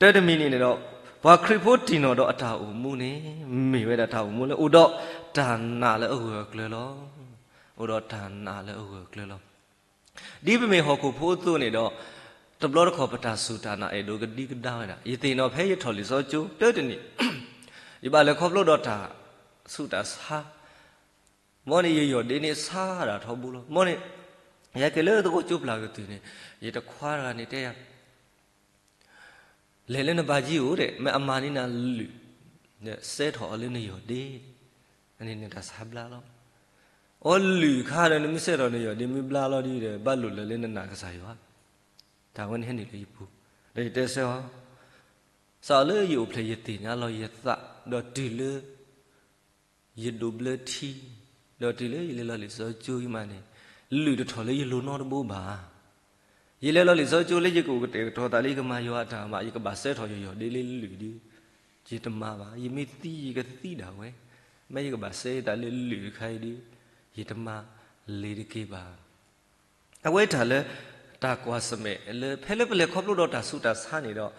တၢတမံၤန့ၣ်န့ၣ်ဒီး ပှၤခရံာ်ဖိတံၢ်နီၢ်ဒီးအတၢ်အိၣ်မူန့ၣ် မ့ၢ်ဝဲဒၣ်တၢ်အိၣ်မူလၢအိၣ်ဒီးတၢ်နာ်လၢအဂၢၢ်အကျၢၤလီၤ. အိၣ်ဒီးတၢ်နာ်လၢအဂၢၢ်အကျၢၤလီၤ. ဒ်ပမ့ၢ်ဟီၣ်ခိၣ်ဖိအသိးန့ၣ်ဒီး တဘျီတခီၣ်ပတၢ်စူၢ်တၢ်နာ်အဲၣ်ဒိးကဒံကဒါဝဲဒၣ်. ယသ့ၣ်နီၣ်ဖဲယထီၣ်လံာ်စီဆှံကၠိတၢတနံၣ် ယဘၣ်လဲၤခီဖျိဒီးတၢ်ဆူးတၢ်ဆါ, မ်န့ၣ်ယယီၢ်ဒ့န့ၣ်ဆါဒၣ်ထီဘိလီၤ. မ်န့ၣ် ယဟဲက့ၤလၢသဝီကၠိပျၢ်ကတုၤန့ၣ်, ယတခွါတဂၤန့ၣ်တဲယၤ, လဲၤလၢနဘၣ်ကၠံအိၣ်ဒီး မ့ၢ်အမၤန့ၢ်နၤလုၢ်, ဒီးစဲထီၣ်အီၤလၢနယီၢ်ဒ့, အန့ၣ်နတၢ်ဆါဘျါလီၤ. အိၣ်လုၢ်ခါဒီး နမ့ၢ်စဲထီၣ်နယီၢ်ဒ့ မ့ၢ်ဘျါလီၤဒ်ဒီး ဘၣ်လိာ်လၢလၢနနာ်ကစၢ်ယွၤ, တၢ်ဝဲန့ၣ်ဟဲနုာ်လၢယပူၤ, ဒီးယတဲဆၢအီၤ, စးအီၤလၢယအိၣ်ဖျဲၣ်ယသ့ၣ်ညါလီၤယသး, ဒီးတုၤလၢ ယဒိးဘျၢထံ, ဒီးတုၤလၢယလဲၤလီၤလံာ်စီဆှံကၠိအံၤမးန့ၣ်, လုၢ်တထီၣ်လၢယလိၤနီတဘိဘၣ်. ယလဲၤလီၤလံာ်စီဆှံကၠိလၢယကအိၣ်ကတဲာ်ကတီၤသးလၢယကမၤယွၤအတၢ်မၤ, ယကဘၣ်စဲထီၣ်ယယီၢ်ဒ့လၢလုၢ်ဒီး, ယတမၤဘၣ်. ယမ့ၢ်သံယကသံဒၣ်ဝဲ, မ့ၢ်ယကဘၣ်စဲသးလၢလုၢ်တခါအံၤဒီး, ယတမၤလ့ၤတက့ၤဘၣ်. အဝဲတၢ်လၢ တၢ်ကွၢ်ဆၢၣ်မဲာ်လၢ ဖဲလၢပလဲၤခီဖျိဒီးတၢ်ဆူးတၢ်ဆါန့ၣ်ဒီး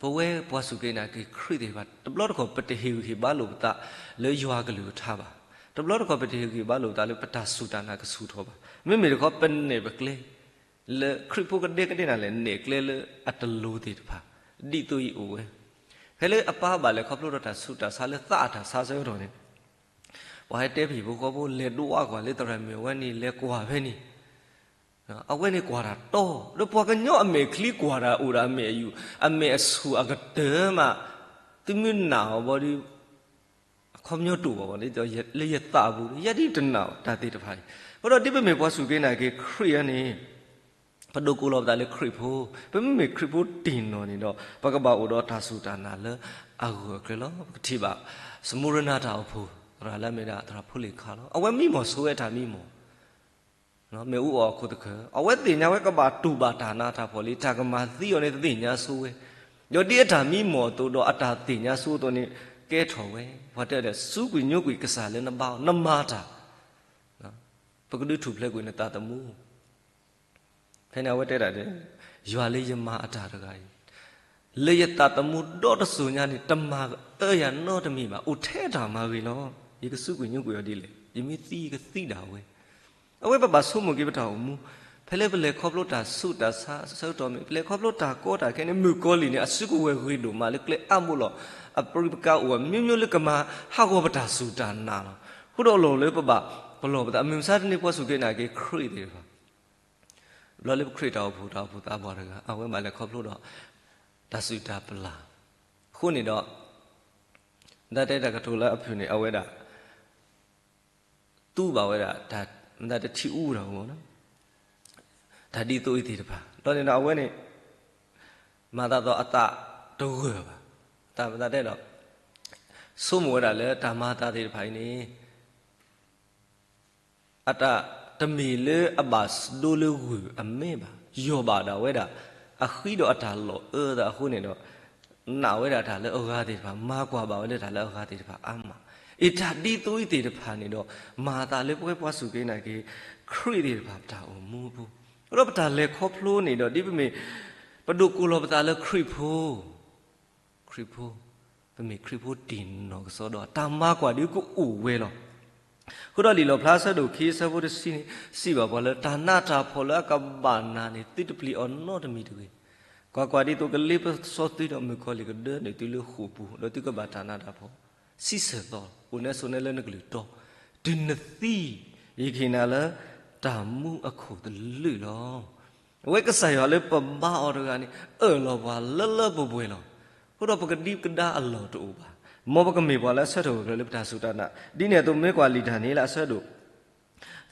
ပဝဲပှၤစူၢ်က့ၤနာ်က့ၤခရံာ်သ့ၣ်တဖၣ် တဘျီတခီၣ်ပတဟ့ၣ်ဂံၢ်ဟ့ၣ်ဘါလိာ်ပသးလၢယွၤကလုၢ်ကထါဘၣ်. တဘျီတခီၣ်ပတဟ့ၣ်ဂံၢ်ဟ့ၣ်ဘါလိာ်ပသးလၢပတၢ်စူၢ်တၢ်နာ်ကဆူၣ်ထီၣ်ဘၣ်. မ့မ့ၢ်တခီ ပနဲၣ်ပကျဲ လၢခရံာ်ဖိကဒဲကဒဲနၤလဲၣ် နဲၣ်ကျဲလၢအတလိၤသ့ၣ်တဖၣ် ဒ်သိးအံၤအိၣ်ဝဲ. ဖဲလၢအပၢ်ဘၣ်လဲၤခီဖျိဒီးတၢ်ဆူးတၢ်ဆါလၢသးအတၢ်ဆါဆၢကတီၢ်န့ၣ်, ပှၤဟဲတဲဖဲဟံၣ်ဖိဃီဖိ လဲၤဒွးကွၢ်လၢသရၣ်မုၣ်အဝဲန့ၣ် လဲၤကွၢ်ဖဲန့ၣ် အဝဲန့ၣ်ကွၢ်တၢ်တီ, ဒီးပှၤကညီအမဲာ်ချံကွၢ်တၢ်အိၣ်ဒီးအမဲာ်အယူၢ်, အမဲာ်အဆူၣ်အကတၢၢ်မး, သုမ့ၢ်နာ်အီၤဘၣ်ဒီး အခီပညီတအိၣ်ဘၣ်, လၢယသးအပူၤ ယဲဒ်တနာ်တၢ်သ့ၣ်တဖၣ်အံၤ. အဃိဒီးဒ်ပမ့ၢ်ပှၤစူၢ်က့ၤနာ်က့ၤခရံာ်အံၤန့ၣ်, ပဒိးကိးလီၤပသးလၢခရံာ်ဖိ, ပမ့မ့ၢ်ခရံာ်ဖိတံၢ်နီၢ်န့ၣ်ဒီး ပကဘၣ်အိၣ်ဒီးတၢ်စူၢ်တၢ်နာ်လၢအဂၢၢ်အကျၢၤလီၤ. ပကထံၣ်ဘၣ် စမူရနၤတၢ်အိၣ်ဖှိၣ်သရၣ်လၢအမ့ၢ်ဒၣ်သရၣ်ဖိလ့ၣ်ခါလီၤ. အဝဲမံမီၢ်ဆိဝဲတၢ်မံမီၢ် မ့ၣ်အူအီၣ်အခိၣ်သခၢၣ်, အဝဲသ့ၣ်ညါဝဲကဘၣ်တူၢ်ဘၣ်တၢ်နးတၢ်ဖှီၣ်လံ, တၢ်ကမၤသံအီၤန့ၣ်သ့ၣ်ညါဆိဝဲ, ဒီးဒ်အတၢ်မံမီၢ်အသိးဒီးအတၢ်သ့ၣ်ညါဆိအသိးန့ၣ် ကဲထီၣ်ဝဲ, ပှၤတဲဒီးစူးကွံာ်ညိကွံာ်ကစၢ်လၢနဘါအီၤ နမၤတၢ်, ပကဒုးထူၣ်ဖျဲးကွံာ်နသးသမူ ဖဲန့ၣ်အဝဲတဲဒၣ်ဒီး, ယွၤလၢယမၤအတၢ်တဂၤအံၤ, လၢယသးသမူဒီတစိၤညါန့ၣ် တမၤအၢယၤနီတမံၤဘၣ်, အိၣ်ထဲတၢ်မၤဂ့ၤလီၤ. ယကစူးကွံာ်ညိကွံာ်အီၤဒ်လဲၣ်, ယမ့ၢ်သံယကသံဒၣ်ဝဲ. အဝဲပဘၣ်ဆိကမိၣ်က့ၤပတၢ်အိၣ်မူ, ဖဲလၢပလဲၤခီဖျိတၢ်ဆူးတၢ်ဆါအဆၢကတီၢ်မ့ၢ်, ပလဲၤခီဖျိတၢ်ကီတၢ်ခဲန့ၣ် မုၣ်ကီၤလံၢ်န့ၣ် အစုကဝဲၤဂ့ၤဒိၣ်မးလၢကျဲအါဘိလီၤ. အပြံပကၤအိၣ်အမျိုးမျိုးလၢကမၤဟးဂီၤပတၢ်စူၢ်တၢ်နာ်လီၤ. အဃိဒီးအလီၢ်လၢပဘၣ်ပလီၢ်ပသး, မုၢ်မဆါတနံၤပှၤစူၢ်က့ၤနာ်က့ၤခရံာ်သ့ၣ်တဖၣ် ဘျီလၢပခရံာ်တၢ်အိၣ်ဖှိၣ် တၢ်အိၣ်ဖှိၣ်သးပှၢ်တဂၤ အဝဲဘၣ်လဲၤခီဖျိဒီး တၢ်စုၣ်တၢ်ပျၢ်, အဃိန့ၣ်ဒီး မတၤတဲတၢ်ကတိၤလၢအဖုၣ်န့ၣ် အဝဲဒၣ် သူဘၣ်ဝဲဒၣ် မတၤတထံၣ်အူတၢ်အိၣ်မး, တၢ်ဒ်သိးအံၤသ့ၣ်တဖၣ် ဒီးန့ၣ်ဒီးအဝဲန့ၣ် မၤသးသိးအသးတဂၢၢ်ဘၣ်, တၢ်မတၤတဲဒီး ဆိကမိၣ်ဝဲဒၣ်လၢတၢ်မၤအသးသ့ၣ်တဖၣ်အံၤန့ၣ် အတၢ်တမ့ၢ်လၢအဘၣ်ဒိလၢဂုၢ်အမဲဘၣ်, ယီၢ်ဘၣ်ဒၣ်ဝဲဒၣ် အဃံဒီးအတၢ်လီၤအၢသးအဃိန့ၣ်ဒီး နာ်ဝဲဒၣ်တၢ်လၢအဂၤသ့ၣ်တဖၣ်, မၤကွၢ်ဘၣ်ဝဲလၢတၢ်လၢအဂၤသ့ၣ်တဖၣ်အါမး, အတၢ်ဒ်သိးအံၤသ့ၣ်တဖၣ်န့ၣ်ဒီး မၤအသးလၢပဝဲပှၤစူၢ်က့ၤနာ်က့ၤ ခရံာ်သ့ၣ်တဖၣ်ပတၢ်အိၣ်မူအပူၤ, ဒီးပတၢ်လဲၤခီဖျိန့ၣ်ဒီး ဒ်ပမ့ၢ် ပဒိးကိးလီၤပသးလၢခရံာ်ဖိ ခရံာ်ဖိ, ပမ့ၢ်ခရံာ်ဖိတံၢ်နီၢ်ကစီဒီ, တၢ်မၤကွၢ်ဒုးကအိၣ်ဝဲလီၤ. အဃိဒီးလံာ်လီၣ်ဖျါအဆၢဒိၣ်ခံ အဆၢဖိတဆံန့ၣ် စံးဘၣ်ပှၤလၢ တၢ်နးတၢ်ဖှီၣ်လၢအကဘၣ်နၤန့ၣ် သုတပျံၤအီၤနီတမံၤတဂ့ၤ. ကွၢ်ကွၢ်, ဒ်သိးကလ့ပစီသုဒီးမုၣ်ကီၤလံၢ်ကဒၢနုာ်သုလၢဃိာ်ပူၤ, ဒီးသုကဘၣ်တၢ်နးတၢ်ဖှီၣ် ဆံဆဲၣ်သီ, အိၣ်နဲဆိးနဲလၢနကလုၢ်တီ, တုၤနသံ, ယကဟ့ၣ်နၤလၢတၢ်မူအခိၣ်သလုးလီၤ. အဝဲကစၢ်ယွၤလၢပဘါအီၤတဂၤန့ၣ် အၢၣ်လီၤပှၤလၢလၢပှဲၤပှဲၤလီၤ. အဃိဒီးပကဒံကဒါအလီၢ်တအိၣ်ဘၣ်. မ်ပကမ့ၢ်ပှၤလၢအဆၢထၢၣ်ဂၢၢ်ကျၢၤလၢပတၢ်စူၢ်တၢ်နာ်, ဒ်န့ၣ်အသိးမ့ၢ်ကွၢ်လံာ်ဒၤနံးယ့လးအဆၢဒိၣ်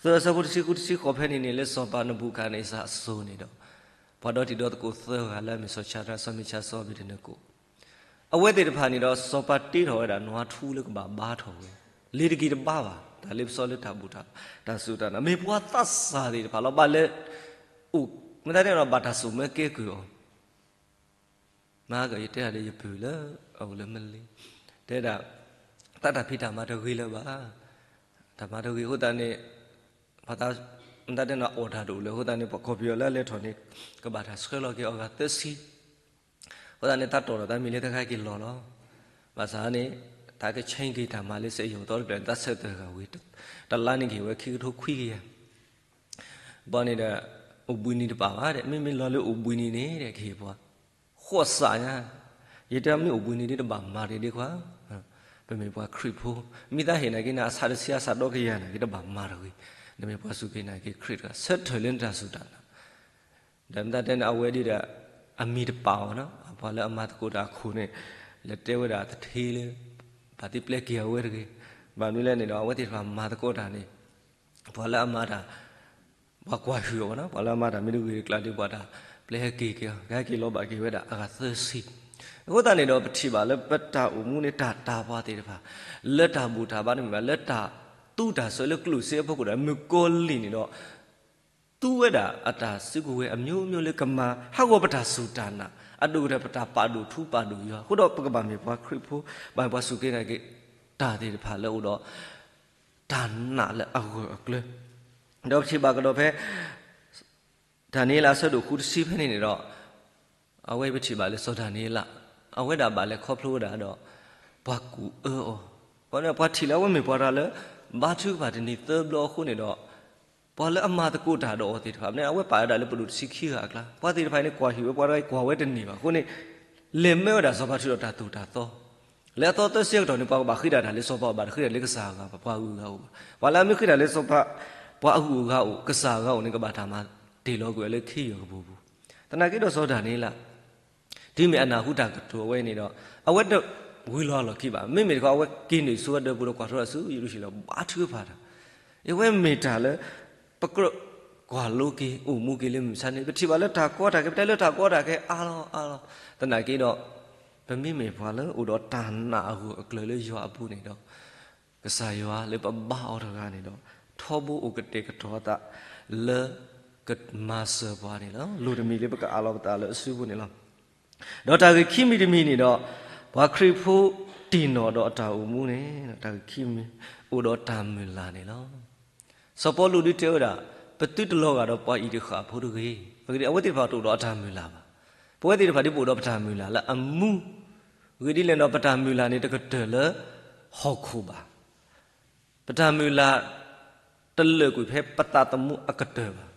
သၢ အဆၢဖိတဆံဃုတဆံဃိးဖဲန့ၣ်န့ၣ် လၢစီၤပၤနဘူၤခၣ်နံစၢ်အစိၤန့ၣ်ဒီး ပှၤဒီတံၤဒီသကိးသၢဂၤလၢအမ့ၢ်စီၤၡၤဒြး စီၤမံၡး စီၤအဘ့းနကိၣ် အဝဲသ့ၣ်တဖၣ်န့ၣ်ဒီး စီၤပၤတ့ထီၣ်ဝဲဒၣ်နွားထူလၢကဘၣ်ဘါထီၣ်ဝဲ, လ့ၤတက့ၤတဘါဘၣ်, တၢ်လ့ပစီလၢတၢ်ဘူၣ်တၢ်, တၢ်စူၢ်တၢ်နာ်, မ့ၢ်ပှၤသးစၢ်သ့ၣ်တဖၣ်လီၤ. ဘၣ်လဲၤ, မ့ၢ်တၢ်တဲဒီးဘၣ်တၢ်စိာ်မၢကဲကုၢ်အီၤ မ့ၢ်ကယတဲဒၣ်ဒီးယပုၢ်လၢအအိၣ်လၢမလ့ၤ, တဲဒၣ်, သးတၢ်ဖံးတၢ်မၤတဂ့ၤလၢၤဘၣ်, တၢ်မၤတဂ့ၤအဃိသတးန့ၣ်, ပှၤသး, မ့ၢ်တၢ်တဲန့ၣ်အီၣ်တၢ်တအိၣ်လၢၤအဃိသတးန့ၣ် ပှၤကီၢ်ပယီၤလၢအလဲၤထီၣ်န့ၣ် ကဘၣ်တၢ်ဆှၢလီၤက့ၤအီၤဂၤသၢဆံ, အဃိသတးန့ၣ် သးတီၢ်ထီၣ်သးမံၤလၢတခါက့ၤလီၢ်လီၤ, ဘၣ်ဆၣ်န့ၣ်, သးကဆဲက့ၤတၢ်မၤလၢစက်ရုံသီတဖျၢၣ်န့ၣ် သးဆဲးသၢဂၤဝံၤ, တလါန့ၣ်ကဟ့ၣ်ဝဲခံကထိခွံကယၤ ဘၣ်န့ၣ်ဒီး, အိၣ်ဘှံးနံၤတပာ်ဘၣ်ဒီး မ့မ့ၢ်လီၤလၢအိၣ်ဘှံးနံၤန့ၣ်ဒီး ကဟ့ၣ်ပှၤ, ဃိးစးညါ, ယတဲမ့ၢ်အိၣ်ဘှံးနံၤဒ်တဘၣ်မၤတဂ့ၤဒ်ခွါ, ပမ့ၢ်ပှၤခရံာ်ဖိ, မ့ၢ်သးဟ့ၣ်နာ်က့ၤန့ၣ် အဆးတဆံအဆးဒီကယၤန့ၣ်က့ၤတဘၣ်မၤတဂ့ၤ, နမ့ၢ်ပှၤစူၢ်က့ၤနာ်က့ၤခရံာ်တဂၤ ဆၢထၢၣ်လၢနတၢ်စူၢ်တၢ်နာ်, ဒီးမ့ၢ်တၢ်တဲန့ၣ် အဝဲဒ်ဒီး အမံၤတပာ်အီၤနီၤ, ပှၤလၢအမၤသကိးတၢ်အခိၣ်န့ၣ် လဲၤတဲဝဲဒၣ် သထ့လၢ ဘၣ်သ့ၣ်ပျဲက့ၤအဝဲတဂ့ၤ. ဘၣ်မနုၤလဲၣ်န့ၣ်ဒီး အဝဲသ့ၣ်တဖၣ်မၤသကိးတၢ်န့ၣ် ပှၤလၢအမၤတၢ် ပှၤကွၢ်ဟုၣ်အီၤနီၤ, ပှၤလၢအမၤတၢ်မ့ၢ်တဂ့ၤတကျါဒီး ပှၤတၢ်ပျဲဟဲက့ၤက့ၤအီၤ, ကဟဲက့ၤလီၤဘၣ်က့ၤဝဲဒၣ်အဂၤသၢဆံ. အဃိသတးန့ၣ်ဒီး ပထံၣ်ဘၣ်လၢပတၢ်အိၣ်မူန့ၣ် တၢ်တာ်ပှၤသ့ၣ်တဖၣ် လၢတၢ်ဘူၣ်တၢ်ဘါန့ၣ်မ့ၢ်ဘၣ်, လၢတၢ်သူတၢ်စွဲလၢကျိၣ်စ့အဖီခိၣ်ဒီး မုၣ်ကီၤလံၢ်န့ၣ်ဒီး သူဝဲဒၣ်အတၢ်စုကဝဲၤအမျိုးမျိုးလၢကမၤဟးဂီၤပတၢ်စူၢ်တၢ်နာ်, အဒိၣ်ကတၢၢ်ပတၢ်ပာ်ဒိၣ်ထူပာ်ဒိၣ်ယွၤ. အဃိဒီးပကဘၣ်မ့ၢ်ပှၤခရံာ်ဖိ, ဘၣ်မ့ၢ်ပှၤစူၢ်က့ၤနာ်က့ၤ တၢ်သ့ၣ်တဖၣ်လၢအိၣ်ဒီး တၢ်နာ်လၢအဂၢၢ်အကျၢၤ. ဒီးပထံၣ်ဘၣ်ကဒီးဖဲ ဒၤနံးယ့လးအဆၢဒိၣ်ဃုတဆံဖဲန့ၣ်န့ၣ်ဒီး အဝဲပထံၣ်ဘၣ်လၢစီၤဒၤနံးယ့လး အဝဲဒၣ်ဘၣ်လဲၤခီဖျိဝဲဒၣ်ဒီး ပှၤကူၣ်အၢအီၤ, ပှၤထံၣ်လၢအဝဲမ့ၢ်ပှၤတဂၤလၢ ဘါထုကဖၣ်တနံၤသၢဘျီအဃိန့ၣ်ဒီး ပှၤလၢအမၤသကိးတၢ်ဒီးအီၤသ့ၣ်တဖၣ်န့ၣ် အဝဲပာ်ဝဲဒၣ်လၢပဒိၣ်တဆံခံဂၤအကျါ, ပှၤသ့ၣ်တဖၣ်အံၤန့ၣ် ကွၢ်ဟံၣ်ဝဲပှၤတဂၤအံၤ ကွၢ်ဝဲတန့ၢ်ဘၣ်အဃိန့ၣ် လဲၤမၢဝဲဒၣ်စီၤပၤထုးဒီးတၢ်သိၣ်တၢ်သီ လၢအသီသၢဆံအကတီၢ်န့ၣ် ပှၤကဘၣ်ဃ့တၢ်တၢ်လၢစီၤပၤအအိၣ်ဘၣ်, တဃ့တၢ်လၢကစၢ်အဂၤဘၣ်, ပှၤအဂုၤအဂၤအိၣ်ဘၣ်. ပှၤလၢအမ့ၢ်ဃ့တၢ်လၢစီၤပၤ ပှၤအဂုၤအဂၤအိၣ်, ကစၢ်အဂၤအိၣ်န့ၣ် ကဘၣ်တၢ်မၤတ့ၢ်လီၤကွံာ်အီၤလၢခ့ယုၢ်အကပူၤပူၤ. သနာ်က့ဒီးစီၤဒၤနံးယ့လး တုၤမ့ၢ်အနၢ်ဟူတၢ်ကတိၤအဝဲန့ၣ်ဒီး အဝဲတဝံၤလီၤအလီၢ်ခံဘၣ်. မ့မ့ၢ်တခီ အဝဲက့ၤနုာ်ဆူဝဲဒၢးပူၤဒီးကွၢ်ထီၣ်ဆူယရူၤၡလ့ၣ် ဘါထုကဖၣ်တၢ်. အဝဲမ့ၢ်တၢ်လၢ ပကြၢးကွၢ်လိက့ၤ အိၣ်မူက့ၤလၢမုၢ်မဆါန့ၣ် ပထံၣ်ဘၣ်လၢတၢ်ကီတၢ်ခဲ ပတဲလၢတၢ်ကီတၢ်ခဲအါလီၤအါလီၤ. သနာ်က့ဒီး ပမ့မ့ၢ်ပှၤလၢအိၣ်ဒီးတၢ်နာ်အဂၢၢ်အကျၢၤလၢယွၤအပူၤန့ၣ်ဒီး ကစၢ်ယွၤလၢပဘါအီၤတဂၤန့ၣ်ဒီး ထီဘိအိၣ်ကတဲာ်ကတီၤအသးလၢကမၤစၢၤပှၤန့ၣ်လီၤ. လိၣ်တမံၤလၢပကအးလီၤပသးလၢအစုပူၤန့ၣ်လီၤ. ဒီးတၢ်ဂ့ၢ်ခံမံၤတမံၤန့ၣ်ဒီး ပှၤခရံာ်ဖိတံၢ်နီၣ်ဒီးအတၢ်အိၣ်မူန့ၣ် တၢ်ဂ့ၢ်ခံမံၤ အိၣ်ဒီးတၢ်မုၢ်လၢ်န့ၣ်လီၤ. စီၤပီလူးဒုးတဲဝဲဒၣ် ပသုတလီၤဂာ်ဒီးပှၤအံၤတဃၣ်ဖိတဂ့ၤ. အဂ့ၢ်ဒ်အံၤ အဝဲသ့ၣ်တဖၣ်တအိၣ်ဒီးအတၢ်မုၢ်လၢ်ဘၣ်. ပဝဲသ့ၣ်တဖၣ်ဒ်ပအိၣ်ဒီးပတၢ်မုၢ်လၢ်လၢအမူ အဂ့ၢ်ဒ်လဲၣ်ဒီး ပတၢ်မုၢ်လၢ်န့ၣ် တကတၢၢ်လၢဟီၣ်ခိၣ်ဘၣ်. ပတၢ်မုၢ်လၢ် တလၢာ်ကွံာ်ဖဲပသးသမူအကတၢၢ်ဘၣ်.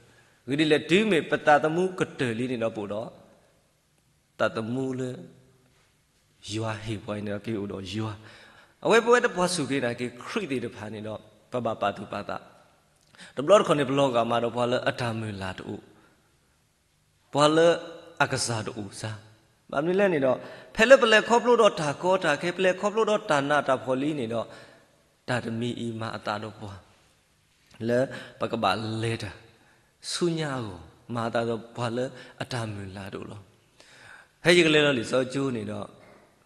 အဂ့ၢ်ဒ်လဲၣ် တုၤမ့ၢ်ပသးသမူကတၢၢ်လံန့ၣ်ဒီး ပအိၣ်ဒီး သးသမူလၢ ယွၤဟ့ၣ်ပှၤအံၤန့ၣ်ဒီး က့ၤအိၣ်ဒီးယွၤ. အဝဲပဝဲတပှၤစူၢ်က့ၤနာ်က့ၤခရံာ်သ့ၣ်တဖၣ်န့ၣ်ဒီး ပဘၣ်ပာ်သူၣ်ပာ်သး တဘျီတခီၣ်န့ၣ် ပလီၤဂာ်မးဒီးပှၤလၢအတၢ်မုၢ်လၢ်တအိၣ် ပှၤလၢအကစၢ်တအိၣ်စါ. ဘၣ်မနုၤလဲၣ်န့ၣ်ဒီး ဖဲလၢပလဲၤခီဖျိဒီးတၢ်ကီတၢ်ခဲ ပလဲၤခီဖျိဒီးတၢ်နးတၢ်ဖှီၣ်လံန့ၣ်ဒီး တၢ်တမံၤအံၤမၤအသးဒီးပှၤ လၢပကဘၣ်လဲၤတၢ်ဆူညါအဂီၢ် မၤအသးဒီးပှၤလၢအတၢ်မုၢ်လၢ်တအိၣ်လီၤ. ဖဲယကလဲၤလီၤလံာ်စီဆှံကၠိန့ၣ်ဒီး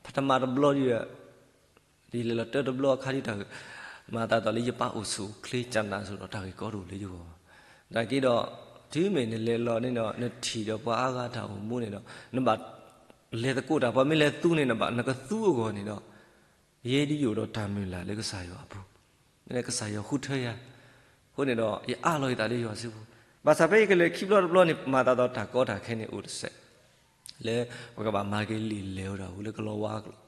ပထမတဘျီဒီး ဒ်လဲၤလီၤတၢ်တဘျီအခါဒ်တၢ် မၤအသးဒီးလၢယပၢ်အိၣ်ဆူၣ်အိၣ်ချ့ ကနၣ်ဆိဒီး တၢ်ဂ့ၢ်ကီတအိၣ်လၢယဂီၢ်ဘၣ်. သနာ်က့ဒီး တုၤမ့ၢ်နလဲၤလီၤန့ၣ်ဒီး နထံၣ်ဒီးပှၤအါဂၤတၢ်အိၣ်မူန့ၣ်ဒီး နဘၣ်လဲၤသကိးတၢ် ပှၤမ့ၢ်လဲၤသူန့ၣ် နဘၣ်နကသူအဂီၢ်န့ၣ်ဒီး ယဲဒ်ယအိၣ်ဒီးတၢ်မုၢ်လၢ်လၢကစၢ်ယွၤအပူၤ, မ့ၢ်လၢကစၢ်ယွၤဃုထၢယၤ, အဃိန့ၣ်ဒီး ယအးလီၤယသးလၢယွၤစုပူၤ. ဘၣ်ဆၣ်ဖဲယကလဲၤခံဘျီတဘျီန့ၣ် မၤသးဒီးတၢ်ကီတၢ်ခဲန့ၣ်အိၣ်တစဲး လၢပကဘၣ်မၤက့ၤလံာ်လဲၢ်ဝဲဒၣ်ဝံၤလၢကလီၤဝါအကျိာ်,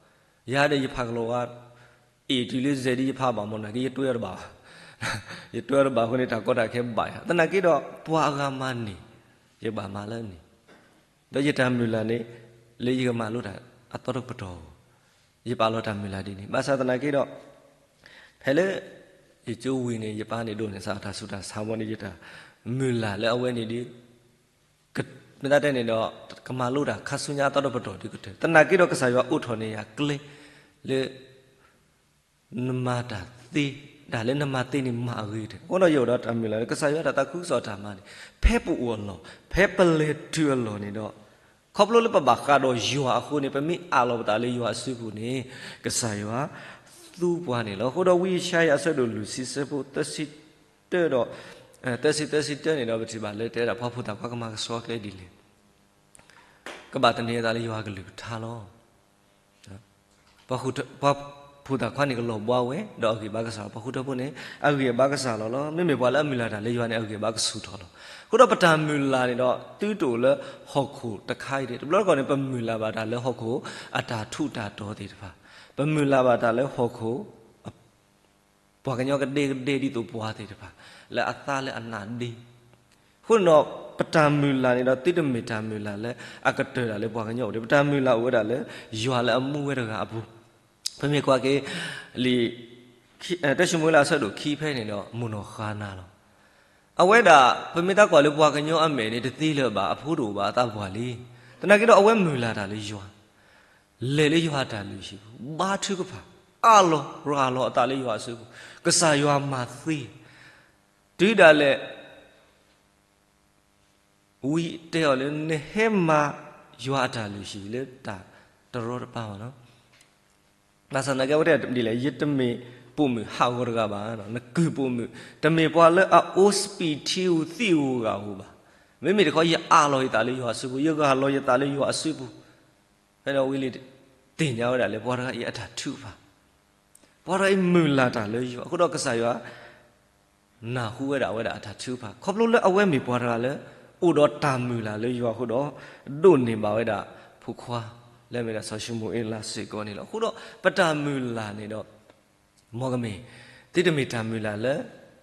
ယၤဒီးယဖးကလီၤဝါ အ့ၣ်တုၤလၢစဲးဒ်ယဖးဘၣ်မ့ၢ်နာ်က့ ယတွဲအီၤတဘၣ်ဘၣ်, ယတွဲအီၤတဘၣ်အဃိန့ၣ် တၢ်ကီတၢ်ခဲဘၣ်ယၤ, သနာ်က့ဒီး ပှၤအဂၤမၤန့ၢ် ယဘၣ်မၤလၢန့ၣ်, ဒီးယတၢ်မုၢ်လၢ်န့ၣ် လၢယကမၤလိတၢ်အသီတကပတီၢ်ဧိၤ, ယပာ်လီၤတၢ်မုၢ်လၢ်ဒ်န့ၣ်, ဘၣ်ဆၣ်သနာ်က့ဒီး ဖဲလၢ ယကၠိဝံၤန့ၣ် ယပၢ်န့ၣ်ဒိးန့ၢ်စ့ၢ်တၢ်ဆူးတၢ်ဆါဘီန့ၣ် ယတၢ်မုၢ်လၢ်လၢအဝဲန့ၣ်ဒီး မ့ၢ်တၢ်တဲန့ၣ်ဒီး ကမၤလိတၢ်ခါဆူညါအသီတကပတီၢ်ဒ်ကတၢၢ်, သနာ်က့ဒီးကစၢ်ယွၤအိးထီၣ်န့ၢ်ယၤကျဲ လၢ နမၤတၢ်သ့, တၢ်လၢနမၤသ့န့ၣ်မၤအဂ့ၤကတၢၢ်, အဃိဒီးယအိၣ်ဒီးတၢ်မုၢ်လၢ်လၢကစၢ်ယွၤတၢ်သးခုကစီၣ်တၢ်မၤန့ၣ် ဖဲပအိၣ်အလီၢ် ဖဲပလဲၤတုၤအလီၢ်န့ၣ်ဒီး ခီဖျိလၢပဘၣ်ဃးဒီးယွၤအဃိန့ၣ် ပမ့ၢ်အးလီၤပသးလၢယွၤအစုပူၤန့ၣ် ကစၢ်ယွၤသူပှၤန့ၣ်လီၤ. အဃိဒီးဝံယၡါယၤအဆၢဒိၣ်လွံၢ်ဆံဆၢဖိသၢဆံတၢဒီး သၢဆံသၢဆံတၢန့ၣ်ဒီး ပထံၣ်ဘၣ်လၢတဲဒၣ် ပှၤဖိသၣ်ခွါကမၤကဆှီကျဲဒ်လဲၣ်, ကဘၣ်သန့ၤအသးလၢယွၤအကလုၢ်ကထါလီၤ. ပှၤဖိသၣ်ခွါန့ၣ်ကလီၤဘှါဝဲ ဒီးအဂံၢ်ဘါကစၢ်လီၤ. ပှၤဃုထၢဖိန့ၣ် အဂံၢ်အဘါကစၢ်လီၤလီၤ. မ့မ့ၢ်ပှၤလၢအမုၢ်လၢ်တၢ်လၢယွၤန့ၣ် အဂံၢ်အဘါကဆူၣ်ထီၣ်လီၤ. အဃိဒီးပတၢ်မုၢ်လၢ်န့ၣ်ဒီး သုတအိၣ်လၢဟီၣ်ခိၣ်တခါအံၤဒၣ်, တဘျီတခီၣ်န့ၣ် ပမုၢ်လၢ်ဘၣ်တၢ်လၢဟီၣ်ခိၣ်အတၢ်ထူးတၢ်တီၤသ့ၣ်တဖၣ်, ပမုၢ်လၢ်ဘၣ်တၢ်လၢဟီၣ်ခိၣ် ပှၤကညီကဒဲကဒဲဒ်သိးပှၤသ့ၣ်တဖၣ် လၢအသါလၢအနးဒ့, အဃိန့ၣ်ဒီး ပတၢ်မုၢ်လၢ်န့ၣ်ဒီး သုတမ့ၢ်တၢ်မုၢ်လၢ်လၢအကတၢၢ်တၢ်လၢပှၤကညီအိၣ်ဒံး, ပတၢ်မုၢ်လၢ်အိၣ်ဝဲဒၣ်လၢ ယွၤလၢအမူဝဲတဂၤအပူၤ, ပမ့ၢ်ကွၢ်က့ၤ လံာ် တၢၡမူၤအ့လးအဆၢဒိၣ်ခံဖဲန့ၣ်ဒီး မိၢ်နီၢ်ဃါနၤလီၤ. အဝဲဒၣ် ပမ့ၢ်တၢ်ကွၢ်လၢပှၤကညီအမဲာ်န့ၣ် တသ့လၢၤဘၣ်, အဖိတအိၣ်ဘၣ်, အသးပှၢ်လံ. သနာ်က့ဒီး အဝဲမုၢ်လၢ်တၢ်လၢယွၤ, လဲၤလၢယွၤအတၢ်လုၢ်ဟံၣ်ပူၤ, ဘါထုကဖၣ်, အးလီၤရၤလီၤအသးလၢယွၤအစုပူၤ, ကစၢ်ယွၤမၤသ့, တုၤဒၣ်လဲာ် ဝံတဲအီၤလၢ နဟဲမၤယွၤအတၢ်လုၢ်ဟံၣ်လၢတၢ်တရီတပါဘၣ်လီၤ. ဘၣ်ဆၣ်သနာ်က့ အဝဲတဲဒ်လဲၣ်, ယတမ့ၢ်ပိာ်မုၣ်ဟးဂီၤတဂၤဘၣ်, နကုၢ်ပိာ်မုၣ်, တမ့ၢ်ပှၤလၢအအိၣ်စပံးထံဧိၤသံဧိၤဂၤဧိၤဘၣ်. မ့မ့ၢ်တခီ ယအးလီၤယသးလၢယွၤအစုပူၤ, ယရၤလီၤယသးလၢယွၤအစုပူၤ, ဖဲန့ၣ်ဝံၤလံ သ့ၣ်ညါဝဲဒၣ်လၢပှၤတဂၤအံၤအတၢ်ထုကဖၣ်, ပှၤတဂၤအံၤမုၢ်လၢ်တၢ်လၢယွၤ, အဃိဒီးကစၢ်ယွၤ နၢ်ဟူဝဲဒၣ်အဝဲဒၣ်အတၢ်ထုကဖၣ်, ခီဖျိလၢအဝဲမ့ၢ်ပှၤတဂၤလၢ အိၣ်ဒီးတၢ်မုၢ်လၢ်လၢယွၤအဃိဒီး ဒိးန့ၢ်ဘၣ်ဝဲဒၣ်ဖိခွါ လၢအမ့ၢ်ဒၣ်စီၤၡမူၤအ့လးစ့ၢ်ကီးန့ၣ်လီၤ. အဃိဒီးပတၢ်မုၢ်လၢ်န့ၣ်ဒီး မ်ကမ့ၢ် သုတမ့ၢ်တၢ်မုၢ်လၢ်လၢ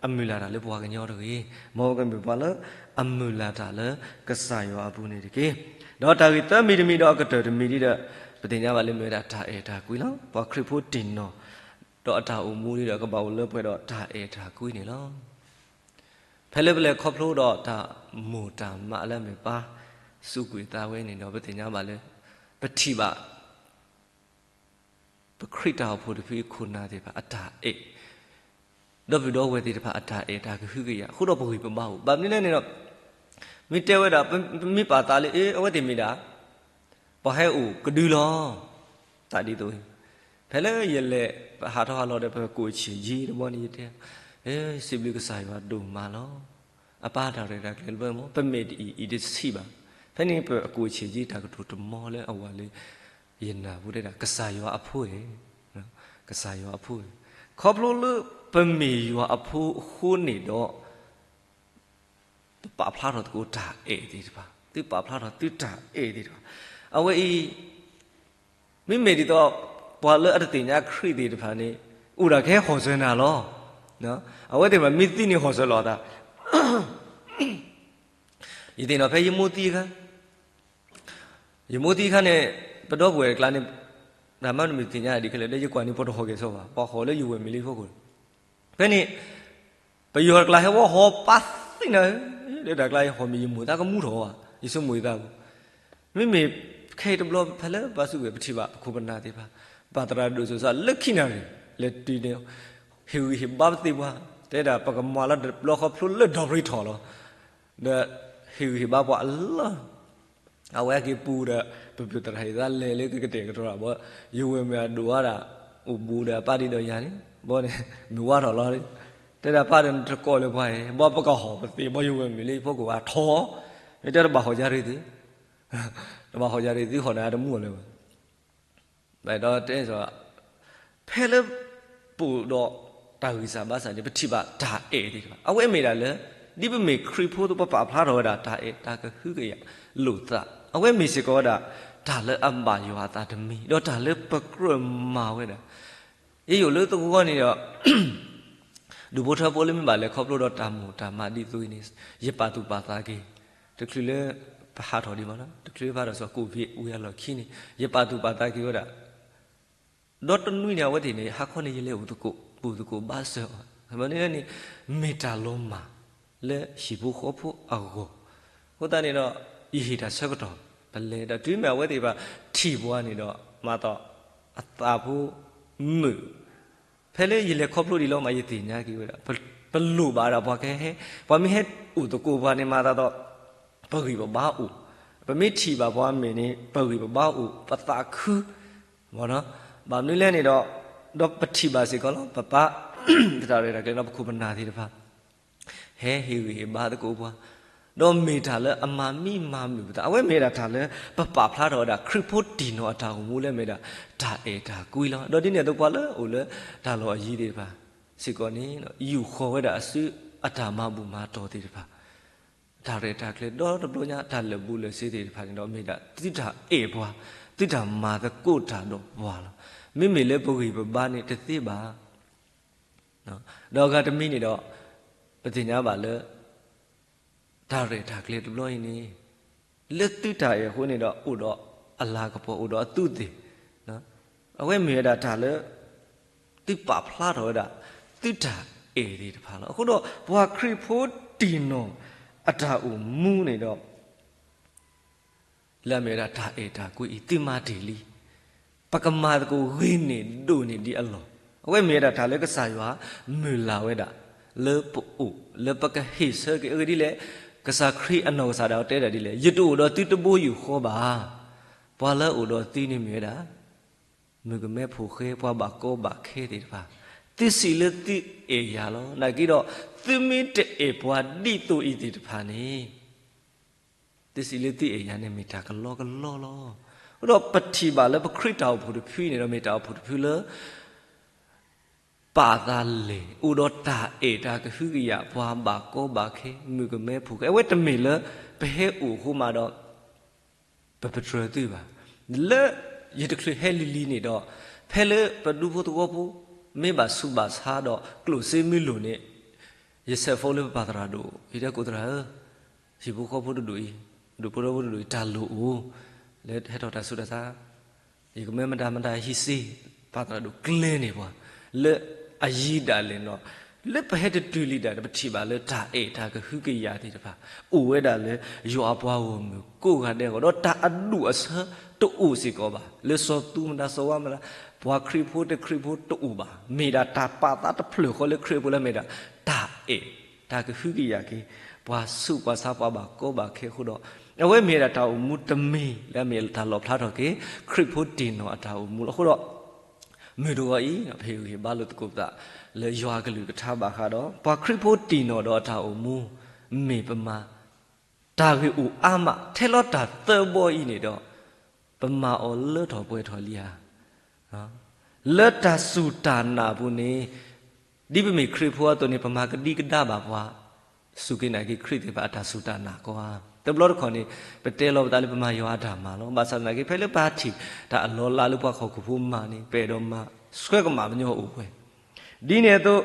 အမုၢ်လၢ်တၢ်လၢပှၤကညီတဂ့ၤ, မ်ကမ့ၢ်ပှၤလၢအမုၢ်လၢ်တၢ်လၢကစၢ်ယွၤအပူၤန့ၣ်တက့ၢ်. ဒီးတၢ်ဂ့ၢ်သၢမံၤတမံၤဒီးအကတၢၢ်တမံၤဒ်ဒီး ပသ့ၣ်ညါဘၣ်လၢမ့ၢ်ဝဲဒၣ်တၢ်အဲၣ်တၢ်ကွံလီၤ. ပှၤခရံာ်ဖိတံၢ်နီၢ် ဒီးအတၢ်အိၣ်မူဒ်ဒီး ကဘၣ်အိၣ်လၢပှဲၤဒီးတၢ်အဲၣ်တၢ်ကွံန့ၣ်လီၤ. ဖဲလၢပလဲၤခီဖျိဒီးတၢ်မိၢ်တၢ်မးလၢအမ့ၢ်ပၢ် စူးကွံာ်သးဝဲန့ၣ်ဒီး ပသ့ၣ်ညါဘၣ်လၢ ပထံၣ်ဘၣ် ပခရံာ်တၢ်အိၣ်ဖှိၣ်တဖုအခိၣ်နၢ်သ့ၣ်တဖၣ်အတၢ်အဲၣ်, ဒီပုၢ်ဒီဝဲၢ်သ့ၣ်တဖၣ်အတၢ်အဲၣ်တၢ်ကဟုကယာ် အဃိဒီးပဂံၢ်ပဘါအိၣ်. ဘၣ်မနုၤလဲၣ်န့ၣ်ဒီး မ့ၢ်တဲဝဲဒၣ် ပမ့ၢ်ပာ်သးလၢ အ့ အဝဲသ့ၣ်မ့ၢ်ဒၣ် ပှၤဟဲအိၣ်ကဒုလီၤ. တၢ်ဒ်သိး ဖဲလၢယလဲၤ ပဟးထီၣ်ဟးလီၤဒီး ပကိးဆံးယံၤတဘျီန့ၣ် ယတဲ စံးဘျုးကစၢ်ယွၤဒိၣ်မးလီၤ. အပၢ်တၢ်ရဲၣ်တၢ်ကျဲၤတဘျီမ့ၢ် ပမဲာ်တအံၤအံၤတဆံးဘၣ်. ဖဲန့ၣ်ပအကိးဆံးယံၤတၢ်ကတိၤတမီလၢအဝၤလၢ ယနၢ်ဟူတဲဒၣ် ကစၢ်ယွၤအဖိဧၢ, ကစၢ်ယွၤအဖိဧၢ, ခီဖျိလၢပမ့ၢ်ယွၤအဖိအဃိန့ၣ်ဒီး ပပာ်ဖျါထီၣ်သကိးတၢ်အဲၣ်သ့ၣ်တဖၣ်, သုပာ်ဖျါထီၣ်သုတၢ်အဲၣ်သ့ၣ်တဖၣ်. အဝဲအံၤ မ့မ့ၢ်ဒ်သိး ပှၤလၢအတသ့ၣ်ညါခရံာ်သ့ၣ်တဖၣ်န့ၣ် အိၣ်ဒၣ်ကဟဲဟီၣ်စၢၤနၤလီၤ. အဝဲသ့ၣ်တဖၣ်မ့ၢ်သံန့ၣ်ဟီၣ်စၢၤလီၤအသး ယသ့ၣ်နီၣ်ဖဲယမိၢ်သံအခါ, ယမိၢ်သံအခါန့ၣ် ပဒီပုၢ်ဝဲၢ်တကျါန့ၣ် တၢ်မၤတမုာ်သ့ၣ်ညါဒ်ခဲလၢာ် ဒီးယကွၢ်န့ၣ် ပတဟီၣ်က့ၤစီဘၣ်, ပှၤဟီၣ်လၢယဝဲၢ်မုၢ်လံအဖီခိၣ်. ဖဲန့ၣ် ပယီၤတကျါဟဲဝဲဟီၣ်ပာ်သံနၤဧၢ, လၢတၢ်ကျါယဟီၣ်မ့ၢ်ယမိၢ်သးကမူထီၣ်ဘၣ်, ယဆိကမိၣ်ယသးပူၤ. မ့မ့ၢ်ခဲအံၤတဘျီ ဖဲလၢပှၤစုကဝဲၤ ပထံၣ်ဘၣ်ပခိၣ်ပနၢ်သ့ၣ်တဖၣ် ပာ်သရၣ်ဒိၣ်စိၤစးလၢခံနၣ်ရံၣ် လဲၤတုၤန့ၣ် ဟ့ၣ်ဂံၢ်ဟ့ၣ်ဘါပသ့ၣ်ပှၤ, တဲဒၣ်ပကမၤလီၤတဘျီဃီဖျိလၢဒီပြံထီၣ်လီၤ. ဒီးဟ့ၣ်ဂံၢ်ဟ့ၣ်ဘါပှၤအလီၢ် အဝဲက့ၤပူၤဒီး ပပျုၢ်သရၣ်ဟ့ၣ်သးလဲၤလၢကကတဲာ်ကတီၤဘၣ်, ယဝဲၢ်မ့ၢ်အဒိၣ်ဝဲဒၣ် အိၣ်ဘူးဒီးအပၢ်ဒ်ဒီးယၤန့ၣ် ဘီန့ၣ် မ့ၢ်ဝါထီၣ်လီၤ. တဲဒၣ်ပၢ်ဒီးနတကိးလၢပှၤအံၤ ဘီပကဟီၣ်ပသ့ၣ် ဘီယဝဲၢ်မုၢ်လံအဖီခိၣ်အထီၣ်, မ့ၢ်တဲတဘၣ်ဟီၣ်ယၤရ့ၣ်သု တဘၣ်ဟီၣ်ယၤရ့ၣ်သုဟီၣ်န့ၣ် အတမူအီၤလၢၤဘၣ်. ဘၣ်ဒီးတဲ ဖဲလၢပအိၣ်ဒီးတၢ်ဂံၢ်စၢ်ဘါစၢ်န့ၣ် ပထံၣ်ဘၣ်တၢ်အဲၣ်သ့ၣ်တဖၣ် အဝဲမ့ၢ်ဒၣ်လၢ ဒ်ပမ့ၢ်ခရံာ်ဖိအသိး ပပာ်ဖျါထီၣ်ဝဲဒၣ်တၢ်အဲၣ်တၢ်ကဟုကယာ်လိာ်သး, အဝဲမ့ၢ်စ့ၢ်ကီးဝဲဒၣ် တၢ်လၢအဘၣ်ယွၤအသးတမံၤ ဒီးတၢ်လၢပကြၢးမၤဝဲဒၣ် ယယိာ်လၢသဝီန့ၣ်ဒီး ဒူၣ်ဖိထၢဖိလၢမ့ၢ်ဘၣ်လဲၤခီဖျိဒီးတၢ်မိၢ်တၢ်မးဒ်သိးအံၤန့ၣ် ယပာ်သူၣ်ပာ်သးက့ၤ, တချုးလၢ ပဟးထီၣ်ဒံးမးနီၤ တချုးပဟးထီၣ်စီၤကိးဖ့းဝံၤအလီၢ်ခံန့ၣ် ယပာ်သူၣ်ပာ်သးက့ၤဝဲဒၣ် ဒီးတနွံန့ၣ် အဝဲသ့ၣ်န့ၣ် ဟါခီန့ၣ် ယလဲၤအိၣ်သကိး ပအိၣ်သကိးဘၣ်စၢၤအီၤ မ့ၢ်န့ၣ်န့ၣ် မ့ၢ်တၢ်လီၤမၢ်လၢဟံၣ်ဖိဃီဖိအဂီၢ်, အဃိသတးန့ၣ်ဒီး ယဟ့ၣ်တၢ်ဆၢကတီၢ် ပလဲၤဒီးတုၤမ့ၢ်အဝဲသ့ၣ်တဖၣ်ထံၣ်ပှၤန့ၣ်ဒီး မၤသးအသးဖိမုာ် ဖဲလၢယလဲၤခီဖျိဒံးလီၤမး ယသ့ၣ်ညါက့ၤဝဲဒၣ် ပလိၣ်ဘၣ်ဒၣ်ပှၤကဟဲ, ပှၤမ့ၢ်ဟဲအိၣ်သကိးပှၤန့ၣ် မၤသးဒီး ပဂံၢ်ပဘါအိၣ်, ပမ့ၢ်ထံၣ်ဘၣ်ပှၤမဲာ်န့ၣ် ပဂံၢ်ပဘါအိၣ် ပသးခု, ဘၣ်မနုၤလဲၣ်န့ၣ်ဒီး ဒီးပထံၣ်ဘၣ်စ့ၢ်ကီးလီၤ ပပၢ် ပတၢ်ရဲၣ်တၢ်ကျဲၤဒီး ပခိၣ်ပနၢ်သ့ၣ်တဖၣ် ဟဲဟ့ၣ်ဂံၢ်ဟ့ၣ်ဘါသကိးပှၤ, ဒီးမ့ၢ်တၢ်လၢအမၤမံမၤမုာ်ပသး, အဝဲမ့ၢ်ဒၣ်တၢ်လၢ ပပာ်ဖျါထီၣ်ဝဲဒၣ် ခရံာ်ဖိတံၢ်နီၢ်အတၢ်အိၣ်မူလၢမ့ၢ်ဒၣ် တၢ်အဲၣ်တၢ်ကွံလီၤ. ဒီးဒ်န့ၣ်အသိးပှၤလၢအိၣ်လၢတၢ်လီၢ်အယံၤသ့ၣ်တဖၣ်စ့ၢ်ကီးန့ၣ် ယူာ်ဃီၤဝဲဒၣ်အစုအတၢ်မၤဘူၣ်မၤတီၢ်သ့ၣ်တဖၣ် တၢ်ရဲၣ်တၢ်ကျဲၤဒီတဘျီညါ တၢ်လၢာ်ဘူၣ်လၢာ်စ့သ့ၣ်တဖၣ်န့ၣ်ဒီး မ့ၢ်ဒၣ်သုတၢ်အဲၣ်ပှၤ, သုတၢ်မၤသကိးတၢ်ဒီးပှၤလီၤ. မ့မ့ၢ်လၢပဂံၢ်ပဘါန့ၣ်တသ့ဘၣ်. ဒီးအဂၤတမံၤန့ၣ်ဒီး ပသ့ၣ်ညါဘၣ်လၢ တၢ်ရဲၣ်တၢ်ကျဲၤတဘျီအံၤန့ၣ် လၢသုတၢ်အဲၣ်အဃိန့ၣ်ဒီး အိၣ်ဒီးအလၤကပီၤ အိၣ်ဒီးအသူးသ့ၣ်, အဝဲမ့ၢ်ဝဲဒၣ်တၢ်လၢ သုပာ်ဖျါထီၣ်ဝဲဒၣ် သုတၢ်အဲၣ်သ့ၣ်တဖၣ်လီၤ. အဃိဒီးပှၤခရံာ်ဖိ ခရံာ်ဖိတံၢ်နီၣ်အတၢ်အိၣ်မူန့ၣ်ဒီး လၢအမ့ၢ်ဝဲဒၣ်တၢ်အဲၣ်တၢ်ကွံအံၤ သုမၤတ့ၢ်လံ. ပကမၤသကိးဂ့ၤန့ၢ်ဒိၣ်န့ၢ်ဒံးအလီၢ်. အဝဲမ့ၢ်ဝဲဒၣ်တၢ်လၢကစၢ်ယွၤမုၢ်လၢ်ဝဲဒၣ် လၢပအိၣ် လၢပကဟ့ၣ်ဆၢက့ၤအဂ့ၢ်ဒ်လဲၣ်. ကစၢ်ခရံာ်အနီၢ်ကစၢ်ဒၣ်ဝဲတဲဒၣ်ဒ်လဲၣ်, ယတအိၣ်ဒီးသုတဘိယူၢ်ဃီဘၣ်. ပှၤလၢအအိၣ်ဒီးသုန့ၣ်မ့ၢ်ဝဲဒၣ် မုၣ်ကမဲဖိဃဲ ပှၤဘၣ်ကီဘၣ်ခဲသ့ၣ်တဖၣ်, သုစံးလၢသုအဲၣ်ယၤလီၤ. နာ်က့ဒီး သုမ့ၢ်တအဲၣ်ပှၤဒ်သိးအံၤသ့ၣ်တဖၣ်န့ၣ် သုစံးလၢသုအဲၣ်ယၤန့ၣ်မ့ၢ်တၢ်ကလီကလီလီၤ. အဃိဒီးပထံၣ်ဘၣ်လၢပခရံာ်တၢ်အိၣ်ဖှိၣ်တဖုန့ၣ်ဒီး မ့ၢ်တၢ်အိၣ်ဖှိၣ်တဖုလၢ ပာ်သးလဲၢ် အိၣ်ဒီးတၢ်အဲၣ်တၢ်ကဟုကယာ် ပှၤဘၣ်ကီဘၣ်ခဲ မုၣ်ကမဲဖိဃဲ, အဝဲတမ့ၢ်လၢ ပဟဲအိၣ်အဃိမးဒီး ပပတြၢၤသုဘၣ်. လၢယတချုးဟဲလံၤလံၤန့ၣ်ဒီး ဖဲလၢပဒူဖိသဝီဖိ မ့ၢ်ဘၣ်ဆူးဘၣ်ဆါဒီးကျိၣ်စ့မ့ၢ်လိာ်န့ၣ် ယဆဲးဖိလၢပပၢ်သရၣ်ဒိၣ် ယတဲကိးသရၣ်ဧၢ, ဟံၣ်ဖိဃီဖိတဒူၣ်အံၤ, ဒူၣ်ဖိထၢဖိတဒူၣ်အံၤ တၢ်လိၣ်အိၣ် လၢဟဲထီၣ်တၢ်ဆူးတၢ်ဆါ ယကမၢမတၤမတၤဟံးစ့, ပၢ်သရၣ်ဒိၣ်ကျဲန့ၢ်ပှၤ လၢအယံၤဒၣ်လဲာ်န့ၣ်, လၢပဟဲတတုၤလံဒၣ် ပထံၣ်ဘၣ်လၢတၢ်အဲၣ်တၢ်ကဟုကယာ်သ့ၣ်တဖၣ် အိၣ်ဝဲဒၣ်လၢယွၤအပှၤဂီၢ်မုၢ်ကိးဂၤဒဲးအဂီၢ် ဒီးတၢ်အဒူၣ်အဆၢတအိၣ်စ့ၢ်ကီးဘၣ် လၢစီၤသူမတၤစီၤဝါမတၤ ပှၤခရံာ်ဖိတခရံာ်ဖိတအိၣ်ဘၣ်. မ့ၢ်ဒၣ်တၢ်ပာ်သးတဖျၢၣ်ဃီလၢခရံာ်ဖိလၢမ့ၢ်ဒၣ် တၢ်အဲၣ် တၢ်ကဟုကယာ်က့ၤ ပှၤဆူးပှၤဆါ ပှၤဘၣ်ကီဘၣ်ခဲအဃိဒီး အဝဲမ့ၢ်ဝဲဒၣ်တၢ်အိၣ်မူတမံၤလၢအမ့ၢ်တၢ်လီၣ်ဖျါထီၣ်က့ၤ ခရံာ်ဖိတံၢ်နီၣ်အတၢ်အိၣ်မူလီၤ. အဃိဒီး မုၢ်တဂီၤအံၤ ပဟ့ၣ်ဂံၢ်ဟ့ၣ်ဘါလိာ်သကိးပသး လၢယွၤအကလုၢ်ကထါဘၣ်ဃးဒီး ပှၤခရံာ်ဖိတံၢ်နီၣ်ဒီးအတၢ်အိၣ်မူ မ့ၢ်ပမၤ တၢ်ဂ့ၢ်အိၣ်အါမး ထဲလီၤတၢ်သၢဘီအံၤန့ၣ်ဒီး ပမၤအီၤလၢထီၣ်ပှဲၤထီၣ်လံဧါ. လၢတၢ်စူၢ်တၢ်နာ်အပူၤန့ၣ် ဒ်ပမ့ၢ်ခရံာ်ဖိအသိးန့ၣ် ပမၤကဒံကဒါဘၣ်ပှၤ စူၢ်က့ၤနာ်က့ၤခရံာ်သ့ၣ်တဖၣ်အတၢ်စူၢ်တၢ်နာ်ကိးဧါ. တဘျီတခီၣ်န့ၣ် ပတဲလီၤပသးလၢပမၤယွၤအတၢ်မၤလီၤ. ဘၣ်ဆၣ်သနာ်က့ ဖဲလၢပထံၣ်တၢ်အလီၤလးလၢပှၤဟီၣ်ခိၣ်ဖိမၤန့ၣ် ပအဲၣ်ဒိးမၤဆှၢကမၣ်ပညီအိၣ်ဝဲ ဒ်န့ၣ်အသိး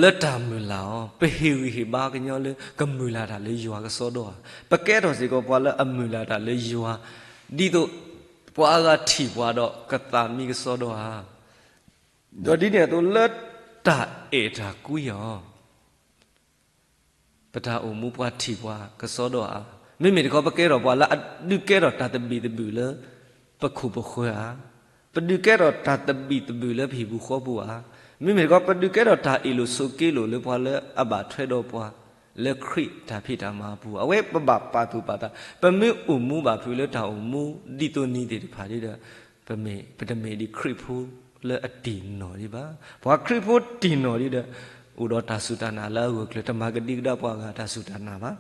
လၢတၢ်မုၢ်လၢ်အီၤ ပဟ့ၣ်ဂံၢ်ဟ့ၣ်ဘါကညီလၢကမုၢ်လၢ်တၢ်လၢယွၤကစီဒီဧါ. ပကဲထီၣ်စ့ၢ်ကီးပှၤလၢအမုၢ်လၢ်တၢ်လၢယွၤ ဒ်သိးပှၤအါဂၤထံၣ်ပှၤဒီးကသးမံကစီဒီဧါ. ဒီးဒ်န့ၣ်အသိးလၢတၢ်အဲၣ်တၢ်ကွံအီၤ ပတၢ်အိၣ်မူပှၤထံၣ်ပှၤကစီဒီဧါ. မ့မ့ၢ်တခီ ပကဲထီၣ်ပှၤလၢအဒုးကဲထီၣ်တၢ်သဘံၣ်သဘုၣ်လၢပခိၣ်ပဃၢၤဧါ. ပဒုးကဲထီၣ်တၢ်သဘံၣ်သဘုၣ်လၢပဟံၣ်ပူၤဃီပူၤဧါ. မ့မ့ၢ်တခီ ပဒုးကဲထီၣ်တၢ်အ့ၣ်လိာ်ဆိးက့လိာ်လၢပှၤလၢအဘၣ်ထွဲဒီးပှၤ လၢခရံာ်တၢ်ဖံးတၢ်မၤအပူၤဧါ. အဝဲပဘၣ်ပာ်သူၣ်ပာ်သး ပမ့ၢ်အိၣ်မူဘၣ်ဖုးလၢတၢ်အိၣ်မူဒ်သိးနံၤသ့ၣ်တဖၣ်ဒီး ပမ့ၢ် ပတမ့ၢ်ဒ်ခရံာ်ဖိလၢအတံၢ်နီၣ်ဒံးဘၣ်. ပှၤခရံာ်ဖိတံၢ်နီၣ်ဒံးဒီး အိၣ်ဒီးတၢ်စူၢ်တၢ်နာ်လၢအဂၢၢ်ကျၢၤ တမၤကဒံကဒါပှၤဂၤတၢ်စူၢ်တၢ်နာ်ဘၣ်.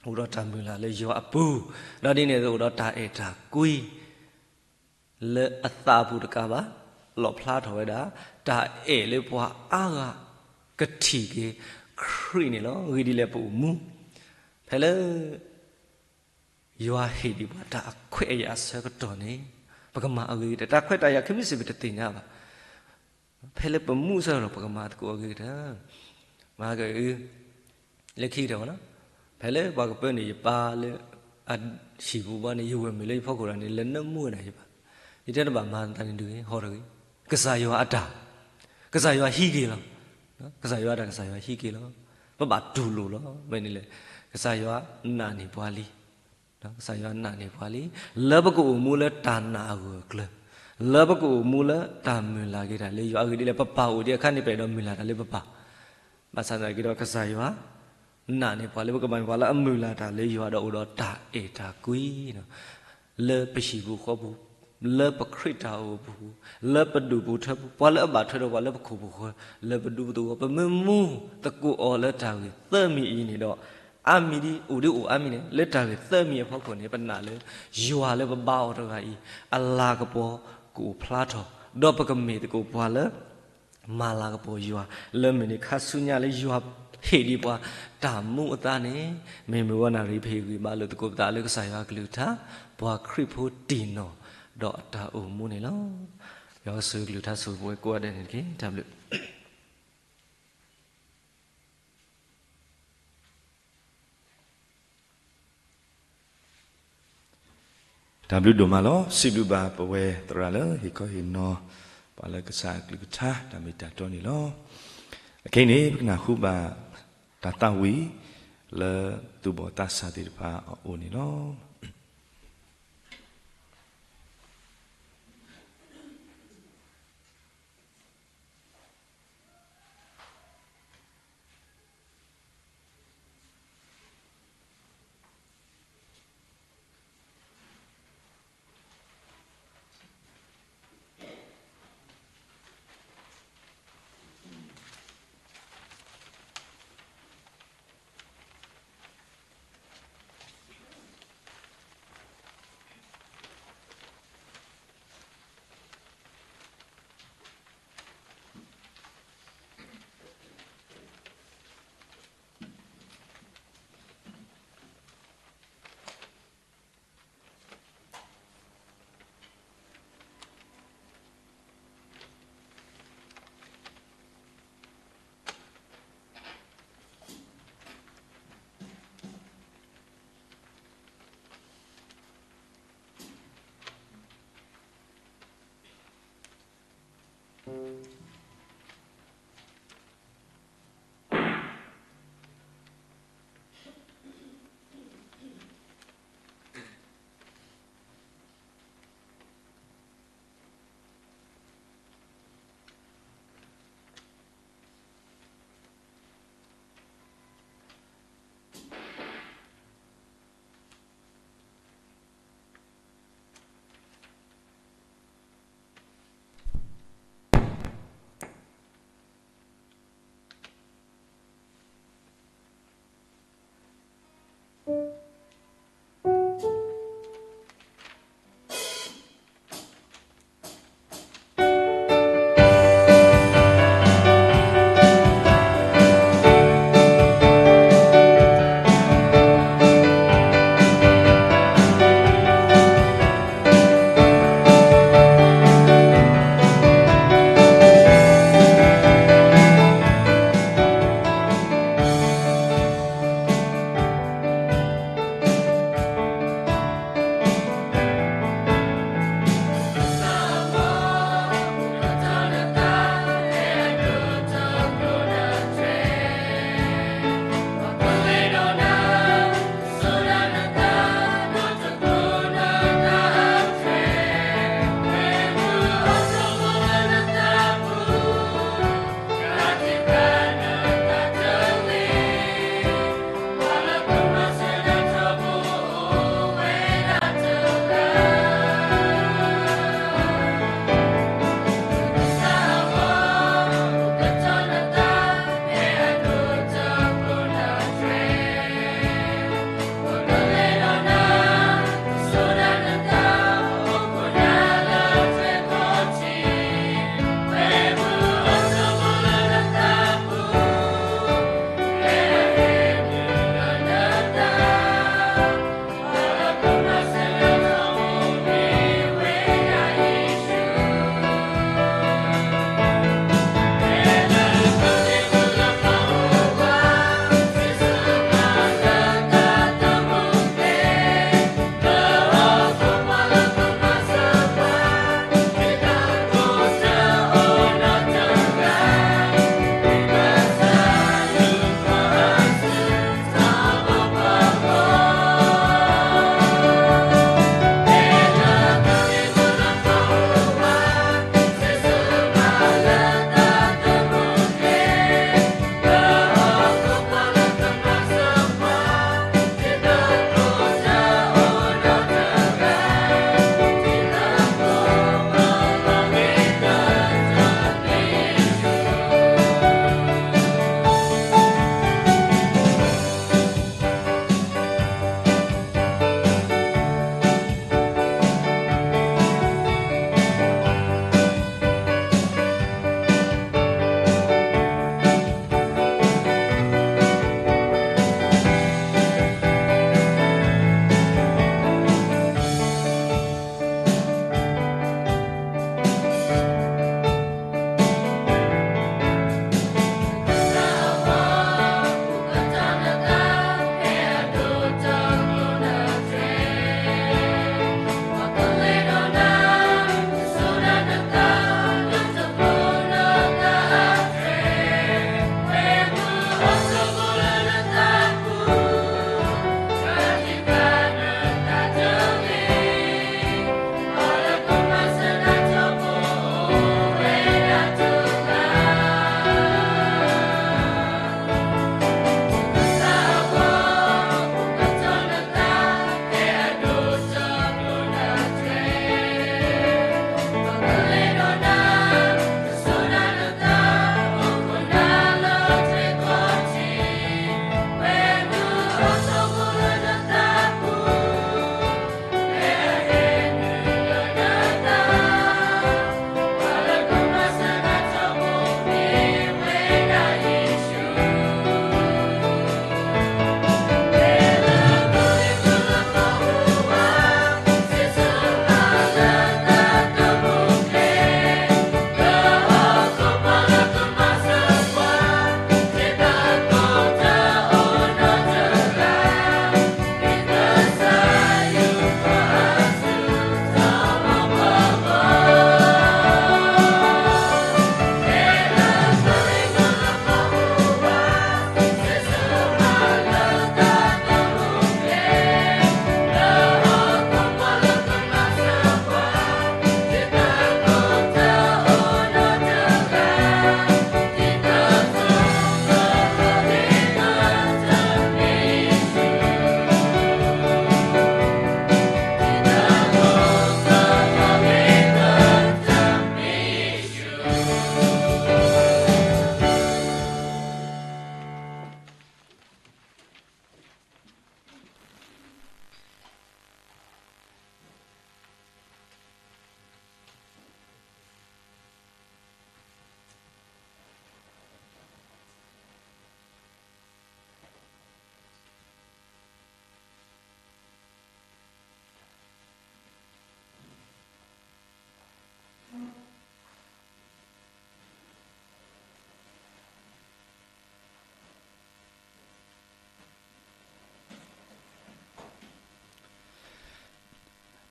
အိၣ်ဒီးတၢ်မုၢ်လၢ်လၢယွၤအပူၤ, ဒီးဒ်န့ၣ်အသိးအိၣ်ဒီးတၢ်အဲၣ်တၢ်ကွံ လၢအသးအပူၤတကးဘၣ်, လီၣ်ဖျါထီၣ်ဝဲဒၣ် တၢ်အဲၣ်လၢပှၤအါဂၤကထံၣ်က့ၤခရံာ်န့ၣ်လီၤ. ဂ့ၢ်ဒ်လဲၣ်ပအိၣ်မူ ဖဲလၢ ယွၤဟ့ၣ်ဒံးပှၤတၢ်အခွဲးအယာ်အဆၢကတီၢ်န့ၣ် ပကမၤအဂ့ၤကတၢၢ်. တၢ်ခွဲးတၢ်ယာ်ခဲမုၢ်ဆ့ၣ်ပတသ့ၣ်ညါဘၣ်. ဖဲလၢပမူအဆၢကတီၢ် ပကမၤသကိးအဂ့ၤကတၢၢ်. မၤက လၢခံကတၢၢ်ဘၣ်နီၤ, ဖဲလၢပှၤကပၢနုာ်ယပၢ်လၢအဟံၣ်ပူၤဘၣ်န့ၣ် ယဝဲၢ်မုၢ်လၢယဖီခိၣ်ဒီးန့ၣ် လဲၤနၢမူဝဲဒၣ်ယပၢ်, ယတဲတဘၣ်မၤသးန့ၣ်ဒုးဂ့ၤ ဟီၣ်တဂ့ၤ, ကစၢ်ယွၤအတၢ်, ကစၢ်ယွၤဟံးက့ၤလီၤ, ကစၢ်ယွၤအတၢ် ကစၢ်ယွၤဟံးက့ၤလီၤ, ပဘၣ်တူၢ်လိာ်လီၤ. မ့ၢ်န့ၣ်လဲၣ်, ကစၢ်ယွၤနာ်န့ၢ်ပှၤလံ ကစၢ်ယွၤနာ်န့ၢ်ပှၤလံ, လၢပကအိၣ်မူလၢတၢ်နာ်အဂၢၢ်အကျၢၤ, လၢပကအိၣ်မူလၢတၢ်မုၢ်လၢ်က့ၤတၢ်လၢယွၤအဂ့ၢ်ဒ်လဲၣ်, ပပၢ်အိၣ်ဒံးအခါန့ၣ် ပအဲၣ်ဒိးမုၢ်လၢ်တၢ်လၢပပၢ်, ဘၣ်ဆၣ်သနာ်က့ဒီး ကစၢ်ယွၤနာ်န့ၢ်ပှၤလၢပကဘၣ်မ့ၢ်ပှၤလၢအမုၢ်လၢ်တၢ်လၢယွၤဒီးအိၣ်ဒီးတၢ်အဲၣ်တၢ်ကွံ လၢပဟံၣ်ပူၤဃီပူၤ, လၢပခရံာ်တၢ်အိၣ်ဖှိၣ်ပူၤ, လၢပဒူၣ်ပူၤထၢပူၤ, ပှၤလၢအဘၣ်ထွဲဒီးပှၤလၢပခိၣ်ပဃၢၤ, လၢပဒူပသဝီ, ပမ့ၢ်မူသကိးအီၤလၢတၢ်ဂ့ၢ်သၢမံၤအံၤန့ၣ်ဒီး, အါမံၤဒ်အိၣ်ဒ်အိၣ်အါမံၤန့ၣ် လၢတၢ်ဂ့ၢ်သၢမံၤအဖီခိၣ်န့ၣ် ပနာ်လၢ ယွၤလၢပဘါအီၤတဂၤအံၤ အလၤကပီၤကအိၣ်ဖျါထီၣ်, ဒီးပကမ့ၢ်သကိးပှၤလၢ မၤလၤကပီၤယွၤ, လၢမုၢ်နံၤခါဆူညါလၢယွၤဟ့ၣ်ဒံးပှၤ တၢ်မူအသါန့ၣ်, မ့မ့ၢ်ဝဲနၣ်ရံၣ် ပဟ့ၣ်ဂံၢ်ဘါလိာ်သကိးပသးလၢကစၢ်ယွၤအကလုၢ်ကထါ, ပှၤခရံာ်ဖိတံၢ်နီၣ်ဒီးအတၢ်အိၣ်မူန့ၣ်လီၤ. ယွၤကဆိၣ်ဂ့ၤကလုၢ်ကထါဆိၣ်ဂ့ၤပဝဲကိးဂၤဒဲးန့ၣ်တက့ၢ်. တၢ်ဘျုး တၢ်ဘျုးဒိၣ်မးလီၤ. စံးဘျုးဘၣ်ပဝဲသရၣ်လၢဟ့ၣ်ခီဟ့ၣ်နီၤ ပှၤလၢကစၢ်အကလုၢ်ကထါ တၢ်မ့ၢ်တၢ်တီန့ၣ်လီၤ. အခဲအံၤန့ၣ် ပကနၢ်ဟူဘၣ် တၢ်သၣ်ဝံၤလၢသူၣ်ဘီၣ်သးစၢ်သ့ၣ်တဖၣ်အအိၣ်န့ၣ်လီၤ.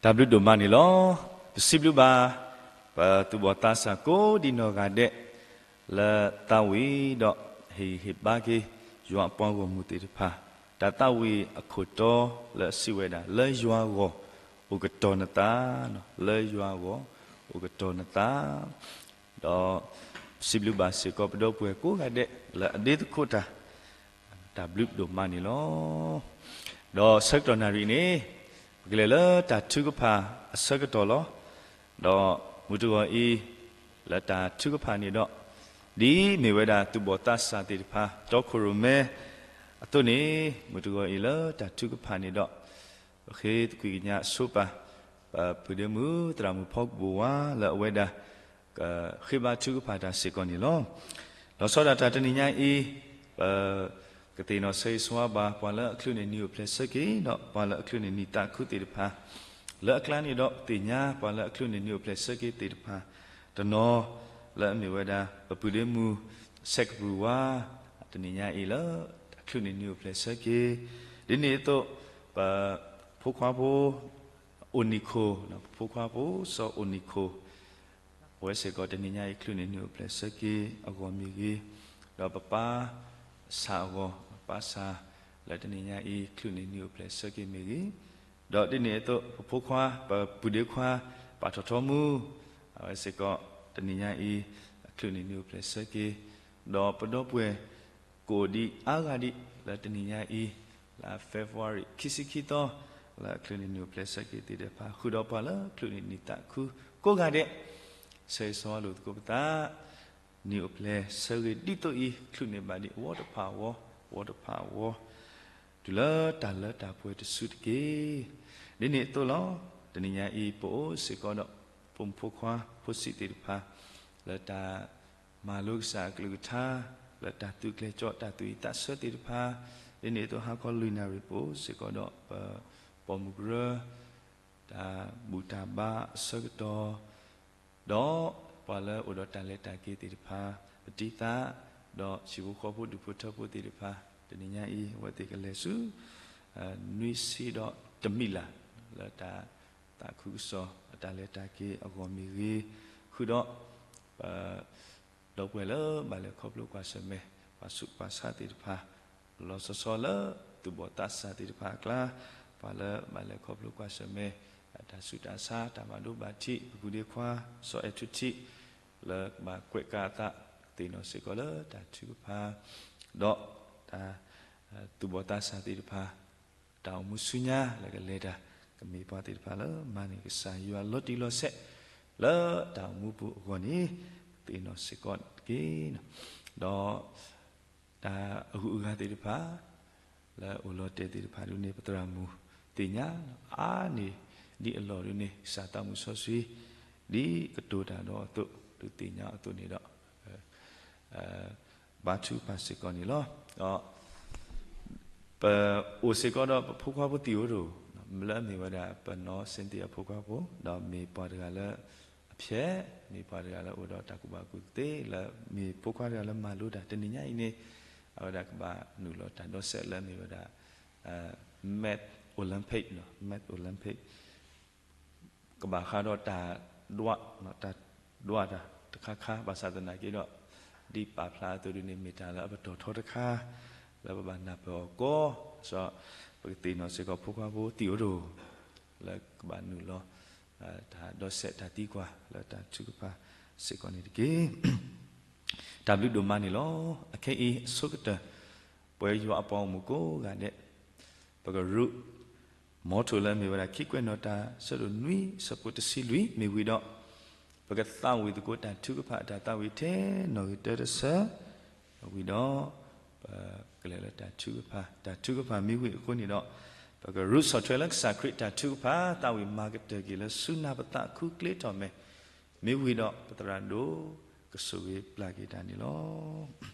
တၢ်ဘျုးဒိၣ်မးန့ၣ်လီၤ. ပစံးဘျုးဘၣ် ပသူၣ်ဘီၣ်သးစၢ်ကိးဒံနီၢ်ဂၤဒဲး လၢသးဝံၤဒီး ဟ့ၣ်ဂံၢ်ဟ့ၣ်ဘါက့ၤ ယွၤအပှၤဂီၢ်မုၢ်သ့ၣ်တဖၣ်, တၢ်သးဝံၤအခိၣ်တီလၢအစံးဝဲဒၣ် လၢယွၤအဂီၢ် အိၣ်ကတီၤနသး, လၢယွၤအဂီၢ် အိၣ်ကတီၤနသး ဒီးစံးဘျုးဘၣ်စ့ၢ်ကီး ပဒီပုၢ်ဝဲၢ်ကိးဂၤဒဲး လၢအဒ့သကိးတၢ် တၢ်ဘျုးဒိၣ်မးန့ၣ်လီၤ. ဒီးဆၢကတီၢ်နၣ်ရံၣ်န့ၣ် ပကလဲၤလၢတၢ်ထုကဖၣ်အဆၢကတီၢ်လီၤ. ဒီးမုၢ်တဂီၤအံၤ လၢတၢ်ထုကဖၣ်န့ၣ်ဒီး ဒ်မ့ၢ်ဝဲဒၣ်သူၣ်ဘီၣ်သးစၢ်သ့ၣ်တဖၣ် တီခိၣ်ရိၣ်မဲအသိးန့ၣ် မုၢ်တဂီၤအံၤလၢတၢ်ထုကဖၣ်န့ၣ်ဒီး ပဃ့သကွံာ်ကညးဆိပာ် ပပုၢ်ဒ့မုၣ်သရၣ်မုၣ်ဖီကပိာ်ဝါ လၢအဝဲဒၣ် ကဃ့ဘါထုကဖၣ်တၢ်စ့ၢ်ကီးန့ၣ်လီၤ. လီၤဆီဒၣ်တၢ်တနံၤညါအံၤ ပကသ့ၣ်နီၣ်ဆၢဂ့ၤဆၢဝါဘၣ် ပှၤလၢအချုးန့ၢ်နံၤအိၣ်ဖျဲၣ်ဆၢက့ၤ ဒီးပှၤလၢအချုးန့ၢ်နံၤသးခုသ့ၣ်တဖၣ် လၢအကျါန့ၣ်ဒီး ပသ့ၣ်ညါပှၤလၢအချုးန့ၢ်နံၤအိၣ်ဖျဲၣ်ဆၢက့ၤသ့ၣ်တဖၣ် တနီၤလၢအမ့ၢ်ဝဲဒၣ် ပပုၢ်ဒ့မုၣ် စဲးကပြုၢ်ဝါ တနံၤညါအံၤလၢ အချုးန့ၢ်နံၤအိၣ်ဖျဲၣ်ဆၢက့ၤ ဒ်န့ၣ်အသိး ပဖိခွါဖိ အိၣ်နံၣ်ခိၣ်, ပဖိခွါဖိ စီၤအိၣ်နံၣ်ခိၣ် အဝဲစ့ၢ်ကီးတနံၤညါအံၤ ချုးန့ၢ်နံၤအိၣ်ဖျဲၣ်ဆၢက့ၤအဂီၢ်မ့ၢ်ဂ့ၤ, ဒီးပပၢ်ဆၣ်အဂီၢ်, ပပၢ်ဆၣ် လၢတနံၤညါအံၤ ချုးန့ၢ်နံၤအိၣ်ဖျဲၣ်ဆၢက့ၤမ့ၢ်ဂ့ၤ, ဒီးဒ်န့ၣ်အသိး ပဖိခွါ ပပုၢ်ဒ့ခွါ ပၢ်ထီၣ်ထီမူ အဝဲစ့ၢ်ကီး တနံၤညါအံၤ ချုးန့ၢ်နံၤအိၣ်ဖျဲၣ်ဆၢက့ၤ, ဒီးပဒီပုၢ်ဝဲၢ် ကိးဒံးအါဂၤဒံး လၢတနံၤညါအံၤ လၢ February ခံဆံခံသီ လၢအချုးန့ၢ်နံၤအိၣ်ဖျဲၣ်ဆၢက့ၤသ့ၣ်တဖၣ် ဃုာ်ဒီးပှၤလၢချုးန့ၢ်နံၤသးခုကိးဂၤဒဲး ဆၢဂ့ၤဆၢဝါလိာ်သကိးပသး နံၤအိၣ်ဖျဲၣ်ဆၢက့ၤဒ်သိးအံၤ ချုးန့ၢ်ဘၣ်ဒံးအဝီတဖၣ်အဝီ, အဝီတဖၣ်အဝီ တုၤလၢတၢ်လၢတၢ်ပှဲၤတစုတက့ၢ်. ဒ်န့ၣ်အသိးလီၤ. တနံၤညါအံၤ ပအိၣ်စ့ၢ်ကီးဒီး ပိာ်မုၣ်ဖိခွါဖိဆံးသ့ၣ်တဖၣ် လၢတၢ်မၤလိကစၢ်အကလုၢ်ကထါ, လၢတၢ်သုးကျဲၤကၠီ တၢ်သူၣ်ဝံၣ်သးဆၢသ့ၣ်တဖၣ်, ဒ်န့ၣ်အသိးဟါခီလွံၢ်နၣ်ရံၣ် ပအိၣ်စ့ၢ်ကီးဒီး ပပိာ်မုၣ်ကရၢ တၢ်ဘူၣ်တၢ်ဘါအဆၢကတီၢ် ဒီးပှၤလၢအိၣ်ဒီးတၢ်လဲၤတၢ်က့ၤသ့ၣ်တဖၣ် ပတံၤသကိး ဒီးဟံၣ်ဖိဃီဖိဒူၣ်ဖိထၢဖိသ့ၣ်တဖၣ် တနံၤညါအံၤ အဝဲသ့ၣ်ကလဲၤဆူ နွံဆံဒီးတမံးလး လၢတၢ်သးခုကစီၣ် အတၢ်လဲၤတၢ်က့ၤအဂီၢ်မ့ၢ်ဂ့ၤ, ဃုာ်ဒီး ပ ဒီပုၢ်ဝဲၢ်လၢဘၣ်လဲၤခီဖျိကွၢ်ဆၢၣ်မဲာ် ပှၤဆူးပှၤဆါသ့ၣ်တဖၣ် လီၤဆီဆီလၢသူၣ်ဘီၣ်သးစၢ်သ့ၣ်တဖၣ်အကျါ, ပှၤလၢဘၣ်လဲၤခီဖျိကွၢ်ဆၢၣ်မဲာ် တၢ်ဆူးတၢ်ဆါ တၢ်ဘၣ်ဒိဘၣ်ထံး ပကုၢ်ဒ့ခွါ စီၤအဲၣ်ထူထံး လၢကဘၣ်ကွဲးကးအသး သ့ၣ်နီၣ်စ့ၢ်ကီးလၢတၢ်ထုကဖၣ် ဒီးတၢ် သူၣ်ဘီၣ်သးစၢ်သ့ၣ်တဖၣ် တၢ်အိၣ်မူဆူညါလၢကလဲၤတၢ် ကမ့ၢ်ပှၤသ့ၣ်တဖၣ်လၢမၤန့ၢ်ကစၢ်ယွၤလီၤတံၢ်လီၤဆဲး လၢတၢ်အိၣ်မူပူၤအဂီၢ်န့ၣ် သ့ၣ်နီၣ်စ့ၢ်ကီးတက့ၢ်. ဒီးတၢ်အဂုၤအဂၤသ့ၣ်တဖၣ် လၢအိၣ်လီၤတဲာ်သ့ၣ်တဖၣ်ဒ်န့ၣ် ပသရၣ်မုၣ်သ့ၣ်ညါ အါန့ၢ်ဒ်အလီၢ်ဒ်န့ၣ် ကစၢ်သးမုၣ်စီဆှံ ဒ်ကတိၤတၢ်ဒီးအသိး ဒုးသ့ၣ်ညါအသိးန့ၣ်ဒီး ဘါထုကဖၣ်စ့ၢ်ကီးန့ၣ်လီၤ. ဒီး ပအိၣ်စ့ၢ်ကီးဒီးပဖိခွါဖိသံၣ်ဧိၤတအိၣ်, လၢအမ့ၢ်ဝဲဒၣ်ပနီၢ်စ့ၣ်သ့ၣ်အဖိခွါဖိ, ဒီးမ့ၢ်ပှၤတဂၤလၢအဖျဲး, မ့ၢ်ပှၤတဂၤလၢအိၣ်ဒီးတၢ်ကူၣ်ဘၣ်ကူၣ်သ့, လၢမ့ၢ်ဖိခွါတဂၤလၢမၤလိတၢ်တနံၤညါအံၤန့ၣ်, အဝဲဒၣ်ကဘၣ်နုာ်လီၤတၢ်ဒီးစဲးလၢအမ့ၢ်ဝဲဒၣ် Math Olympic, Math Olympic ကဘၣ်ဃးဒီးတၢ်ဒွး, တၢ်ဒွးတၢ်တခါခါ ဘၣ်ဆၣ်သနာ်က့ဒီး ဒ်ပာ်ဖျါအသိးဒ်န့ၣ် မ့ၢ်တၢ်လၢအပတီၢ်ထီတခါ လၢပဘၣ်နၢ်ပၢၢ်အီၤကီး, ဒီးပကသ့ၣ်နီၣ်စ့ၢ်ကီးဖိခွါဖိသံၣ်ဧိၤတအိၣ် လၢကဘၣ်နုာ်လီၤ တၢ်ဒီးစဲးတၢ်သံကွၢ်လၢတၢ်ထုကဖၣ်စ့ၢ်ကီးန့ၣ်တက့ၢ်. တၢ်ဘျုးဒိၣ်မးန့ၣ်လီၤ. အခဲအံၤအဆိကတၢၢ် ပဝဲယွၤအပှၤဂီၢ်မုၢ်ကိးဂၤဒဲး ပကရူး မီထိၣ်လၢအမ့ၢ်ဝဲဒၣ် ခံကွဲးနီၣ်တၢ် ဆၢဒိၣ်နွံ ဆၢဖိတဆံလွံၢ် မ့ၢ်ဝံၤဒီး ပကသးဝံၣ်သကိးတၢ်ထုကဖၣ်အတၢ်သးဝံၣ်ထဲနီၣ်ဂံၢ်တၢတဆၢ, ဝံၤဒီး ပကလဲၤလၢတၢ်ထုကဖၣ်, တၢ်ထုကဖၣ်မ့ၢ်ဝံၤအဃိန့ၣ်ဒီး ပကရူးဆီၣ်ထွဲလၢကစၢ်ခရံာ်တၢ်ထုကဖၣ် သးဝံၣ်မၤကတၢၢ်က့ၤလၢဆူနၢ်ပသးခူကျ့ထီၣ်မဲာ်, မ့ၢ်ဝံၤဒီးပသရၣ်ဒိၣ်ကဆိၣ်ဂ့ၤပျၢ်က့ၤတၢ်န့ၣ်လီၤ.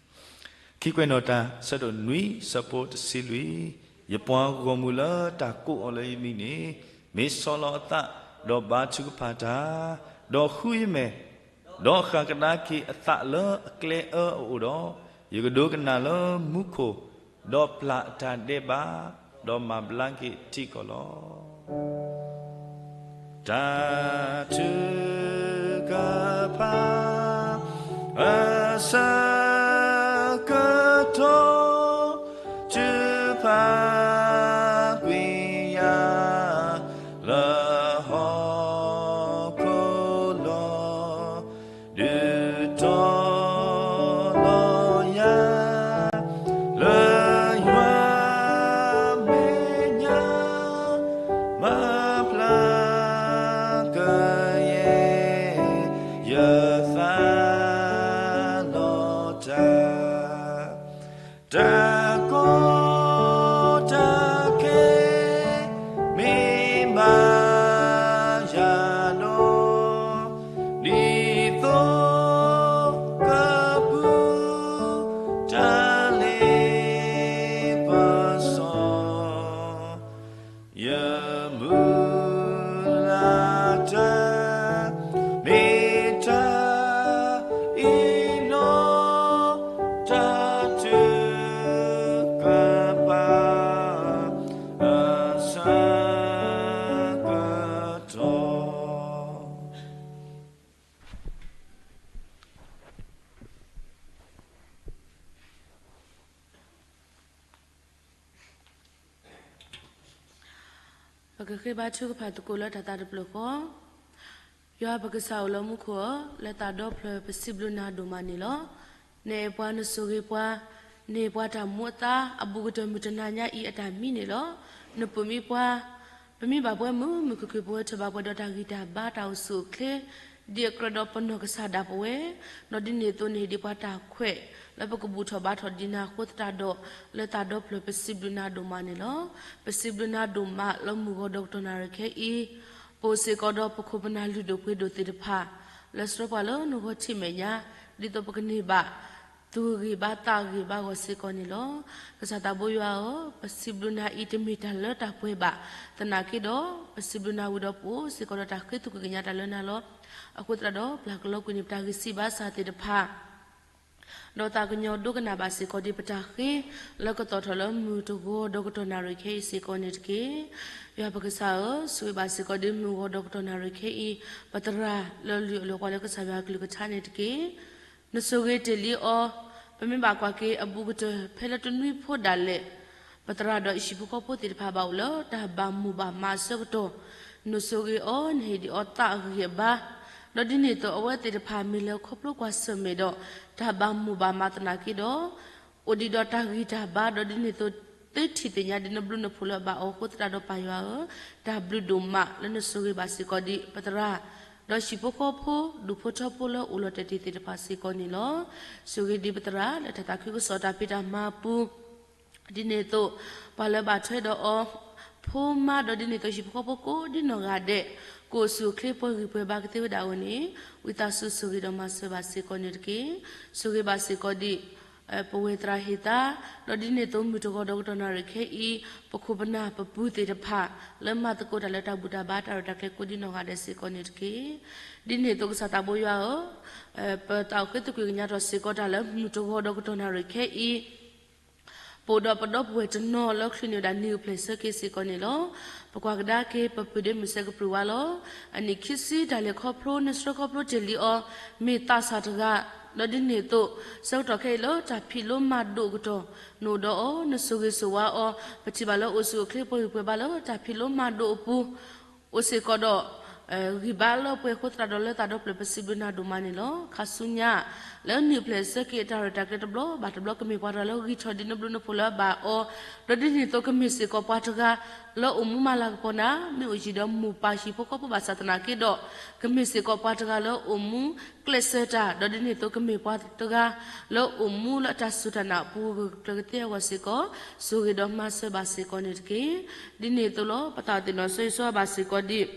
ခံကွဲးနီၣ်တၢ် ဆၢဒိၣ်နွံ ဆၢဖိတဆံလွံၢ်, ယပှၤဂီၢ်မုၢ်လၢတၢ်ကိးအီၤလၢယမံၤန့ၣ် မ့ၢ်ဆီလီၤအသး, ဒီးဘါထုကဖၣ်တၢ်, ဒီးဃုယမဲာ်, ဒီးဃၣ်ကဒါက့ၤအသးလၢအကျဲအၢအအိၣ်ဒီး, ယကဒိကနၣ်လၢမူခိၣ်, ဒီးပျၢ်အတၢ်ဒဲးဘး, ဒီးမၤဘျါက့ၤထံကီၢ်လီၤ. တၢ်ထုကဖၣ်အဆၢကတီၢ် ထုကဖၣ်ကွံာ်ယၤလၢဟီၣ်ခိၣ်လီၤ. ဒုးတီလီၤယၤ လၢယွၤမဲာ်ညါ မၤဖျါကယဲၢ် ယသးလီၤတၢ် တၢ်ကီတၢ်ခဲ မ့ၢ်ဘၣ်ယၤဒီး ဒ်သိးကပူၤ တၢ်လ့ပစီ ယမုၢ်လၢ်တၢ် မ့ၢ်တၢ်အ့ၣ်လိာ် တၢ်ထုကဖၣ်အဆၢကတီၢ် ပကဃ့ဘါထုကဖၣ်သကိးလၢတၢ်သးတဖျၢၣ်ဃီ, ယွၤပကစၢ်အိၣ်လၢမူခိၣ်ဧၢ, လၢသးဒီဖျၢၣ်ပစံးဘျုးနၤဒိၣ်မးန့ၣ်လီၤ. နအဲၣ်ပှၤနဆိၣ်ဂ့ၤပှၤ, နဟ့ၣ်ပှၤတၢ်မူအသါ အဘူးကတၢၢ်မုၢ်တနၤညါအံၤအတၢ်မံန့ၣ်လီၤ. နပိာ်မံပှၤ ပမ့ၢ်ဘၣ်ပှဲၤမုာ်မုာ်ခုၣ်ခုၣ် ပဝဲထၢၣ်ဘၣ်ပှဲၤဒီးတၢ်ဂံၢ်တၢ်ဘါတၢ်အိၣ်ဆူၣ်အိၣ်ချ့ ဒ်အကြၢးဒီးပနီၢ်ကစၢ်ဒၣ်ပဝဲ, ဒီးဒ်န့ၣ်အသိးနဟ့ၣ်ဒံးပှၤတၢ်ခွဲး လၢပကဘူၣ်ထီၣ်ဘါထီၣ်ဒံးနၤအဃိသတးဒီး လၢသးဒီဖျၢၣ်ပစံးဘျုးနၤဒိၣ်မးန့ၣ်လီၤ. ပစံးဘျုးနၤဒိၣ်မးလၢမုၢ်ဂီၤဒီးကတီၢ်နၣ်ရံၣ်ခဲအံၤ, ပအိၣ်စ့ၢ်ကီးဒီးပခိၣ်ပနၢ်လုၢ်ဒိၣ်ပှ့ၤဒိၣ်သ့ၣ်တဖၣ် လၢဆှၢပှၤလၢနဂီၢ်ထံးမဲာ်ညါ, ဒ်သိးပကန့ၢ်ဘၣ် သူၣ်ဂ့ၤဘါသးဂ့ၤဘါဂီၢ်စ့ၢ်ကီးန့ၣ်လီၤ. ကစၢ်သးဘိယွၤဧၢ, ပစံးဘျုးနၤအံၤတမ့ၢ်တၢ်လၢတၢ်ပှဲၤဘၣ်, သနာ်က့ဒီး ပစံးဘျုးနၤဝံၤဒီးပအိၣ်စ့ၢ်ကီးဒီးတၢ်ဃ့သကွံၢ်ကညးတၢ်လၢနၤလီၤ. အဃိသတးဒီး ပျၢ်ကလီကွံာ်န့ၢ်ပတၢ်ဂံၢ်စၢ်ဘါစၢ်သ့ၣ်တဖၣ် ဒီးသးကညီၤဒိကနၣ်ဘၣ်စ့ၢ်ကီးဒံးပတၢ်ဃ့ လၢကသီၣ်ထီၣ်လၢမုၢ်တဂီၤဒီးကတီၢ်နၣ်ရံၣ်ခဲအံၤစ့ၢ်ကီးန့ၣ်တက့ၢ်. ယွၤပကစၢ်ဧၢ, ဆိၣ်ဂ့ၤဘၣ်စ့ၢ်ကီးဒံးမုၢ်ဂီၤဒီးကတီၢ်နၣ်ရံၣ်ခဲအံၤ ပသရၣ်လၢလုၢ်အီၣ်လုၢ်အီပှၤလၢကစၢ်ယွၤအကလုၢ်ကထါန့ၣ်တက့ၢ်. နဆိၣ်ဂ့ၤတ့ၢ်လံအီၤ, ပမ့ၢ်ဘၣ်ကွၢ်က့ၤအဘူးကတၢၢ်ဖဲလၢတနွံဖိဒၣ်လဲာ်, ပသရၣ်ဒီးဟံၣ်ဖိဃီဖိသ့ၣ်တဖၣ်ဘၣ်အိၣ်လၢတၢ်ဘၣ်မိၣ်ဘၣ်မးအဆၢကတီၢ်, နဆိၣ်ဂ့ၤအီၤ နဟ့ၣ်ဒံးအီၤသးအဂံၢ်အဘါ, ဒီးဒ်န့ၣ်အသိးအဝဲသ့ၣ်တဖၣ်မ့ၢ်လၢခီဖျိကွၢ်ဆၢၣ်မဲာ်ဒီး တၢ်ဘၣ်မိၣ်ဘၣ်မးသနာ်က့ဒီး အိၣ်ဒံးဒီးတၢ်ဂံၢ်တၢ်ဘါ ဒီးဒ်န့ၣ်အသိး သ့ထံၣ်သ့ၣ်ညါဒံးနဘျုးနဖှိၣ်လၢအဘၣ်အီၤအဃိသတးဒီးပၢ်ယွၤဧၢ, တၢ်ဘျုးဒိၣ်မးလၢနဆိၣ်ဂ့ၤဘၣ်စ့ၢ်ကီးဒံးပသရၣ်, ဒီးဟံၣ်ဖိဃီဖိ ဒူၣ်ဖိထၢဖိလၢအိၣ်လီၤတဲာ်တ့ၢ်သ့ၣ်တဖၣ်စ့ၢ်ကီးန့ၣ်လီၤ. ဆိၣ်ဂ့ၤဒံးပသရၣ်လၢတၢ်သးခုကစီၣ်တၢ်ဖံးတၢ်မၤအပူၤ ဒ်န့ၣ်အသိး ပှၤလၢဘၣ်ထွဲဒီးအီၤ ဖိမါ ဒီးဒ်န့ၣ်အသိးဟံၣ်ဖိဃီဖိကိးဒ်နီၢ်ဂၤဒဲး ကအိၣ်ဆူၣ်အိၣ်ချ့ပှဲၤဂံၢ်ပှဲၤဘါကသ့ဝဲဒၣ်အဂီၢ်န့ၣ် ဝံသးစူၤဆိၣ်ဂ့ၤဒီးမၤစၢၤဘၣ်စ့ၢ်ကီးန့ၣ်တက့ၢ်. ဆိၣ်ဂ့ၤဘၣ်စ့ၢ်ကီးဒံး ပဝဲသရၣ်ဟ့ၣ်သါ, ဒီးဒ်န့ၣ်အသိးမုၢ်တဂီၤဒီးကတီၢ်နၣ်ရံၣ်ခဲအံၤ ပခိၣ်ပနၢ်ပပုၢ်သ့ၣ်တဖၣ် လၢမၤသကိးတၢ်လၢတၢ်ဘူၣ်တၢ်ဘါတၢ်ရဲၣ်တၢ်ကျဲၤကိးဒ်နီၢ်ဂၤဒဲးစ့ၢ်ကီးန့ၣ်တက့ၢ်. ဒ်န့ၣ်အသိးကစၢ်သးဘိယွၤဧၢ, ပသးအိၣ်ဃ့သကွံာ်ကညးထီၣ်စ့ၢ်ကီးတၢ်လၢမုၢ်တဂီၤဒီးကတီၢ်နၣ်ရံၣ်ခဲအံၤ ပအိၣ်ဒီးပဒီပုၢ်ဝဲၢ်တနီၤလၢချုးန့ၢ်ဝဲဒၣ်နံၣ်အိၣ်ဖျဲၣ်ဆၢက့ၤစ့ၢ်ကီးန့ၣ်လီၤ. ပကွၢ်ကဒါက့ၤ ပပုၢ်ဒ့မုၣ်စဲးကပြုၢ်ဝါလီၤ. အနံၣ်ခံဆံတၢ်လဲၤခီဖျိ နဆှၢခီဖျိတ့ၢ်လံအီၤ မ့ၢ်သးစၢ်တဂၤ, ဒီးဒ်န့ၣ်အသိး ဆၢကတီၢ်ခဲအံၤလၢတၢ်ဖံးလိမၤဒိးအကတီၢ် နအိၣ်ဒီးအီၤ နဆိၣ်ဂ့ၤဆိၣ်ဝါအီၤ ပထံၣ်ဘၣ်လၢအိၣ်ဆူၣ်အိၣ်ချ့ပှဲၤဂံၢ်ပှဲၤဘါလၢတၢ်ဖံးလိမၤဒိးအပူၤ အိၣ်စ့ၢ်ကီးဒီး ဂံၢ်ဘါလၢပှဲၤအဃိသတးဒီးလၢသးဒီဖျၢၣ်ပစံးဘျုးနၤဒိၣ်မးန့ၣ်လီၤ. ခါဆူညါ လၢနံၣ်အိၣ်ဖျဲၣ်ဆၢက့ၤအတၢ်ရဲၣ်တၢ်ကျဲၤတဘျီဘၣ်တဘျီ ကမ့ၢ်ပှၤတဂၤလၢဂံၢ်ထီၣ်ဒ်နဘျုးနဖှိၣ်လၢအဘၣ်အီၤ, ဒီးဒ်န့ၣ်အသိးကမ့ၢ်စ့ၢ်ကီးပှၤတဂၤ လၢအိၣ်မူမၤလၤကပီၤနၤ မ့ၢ်အိၣ်ယံၤဒီးမိၢ်ပၢ်ဟံၣ်ဖိဃီဖိဘၣ်ဆၣ်သနာ်က့ဒီး ကမ့ၢ်စ့ၢ်ကီးပှၤတဂၤလၢအိၣ်မူကျဲးစၢးတၢ် ဒီးဒ်န့ၣ်အသိးကမ့ၢ်ပှၤတဂၤ လၢအိၣ်မူလၢအတၢ်စူၢ်တၢ်နာ်အပူၤဂၢၢ်ကျၢၤကသ့အဂီၢ်စ့ၢ်ကီး ဆိၣ်ဂ့ၤဒီးမၤစၢၤဘၣ်စ့ၢ်ကီးန့ၣ်တက့ၢ်. ဒ်န့ၣ်အသိးလီၤ ပသးသ့ၣ်နီၣ်ဆိၣ်ဂ့ၤဆိၣ်ဝါဘၣ်စ့ၢ်ကီးဒ်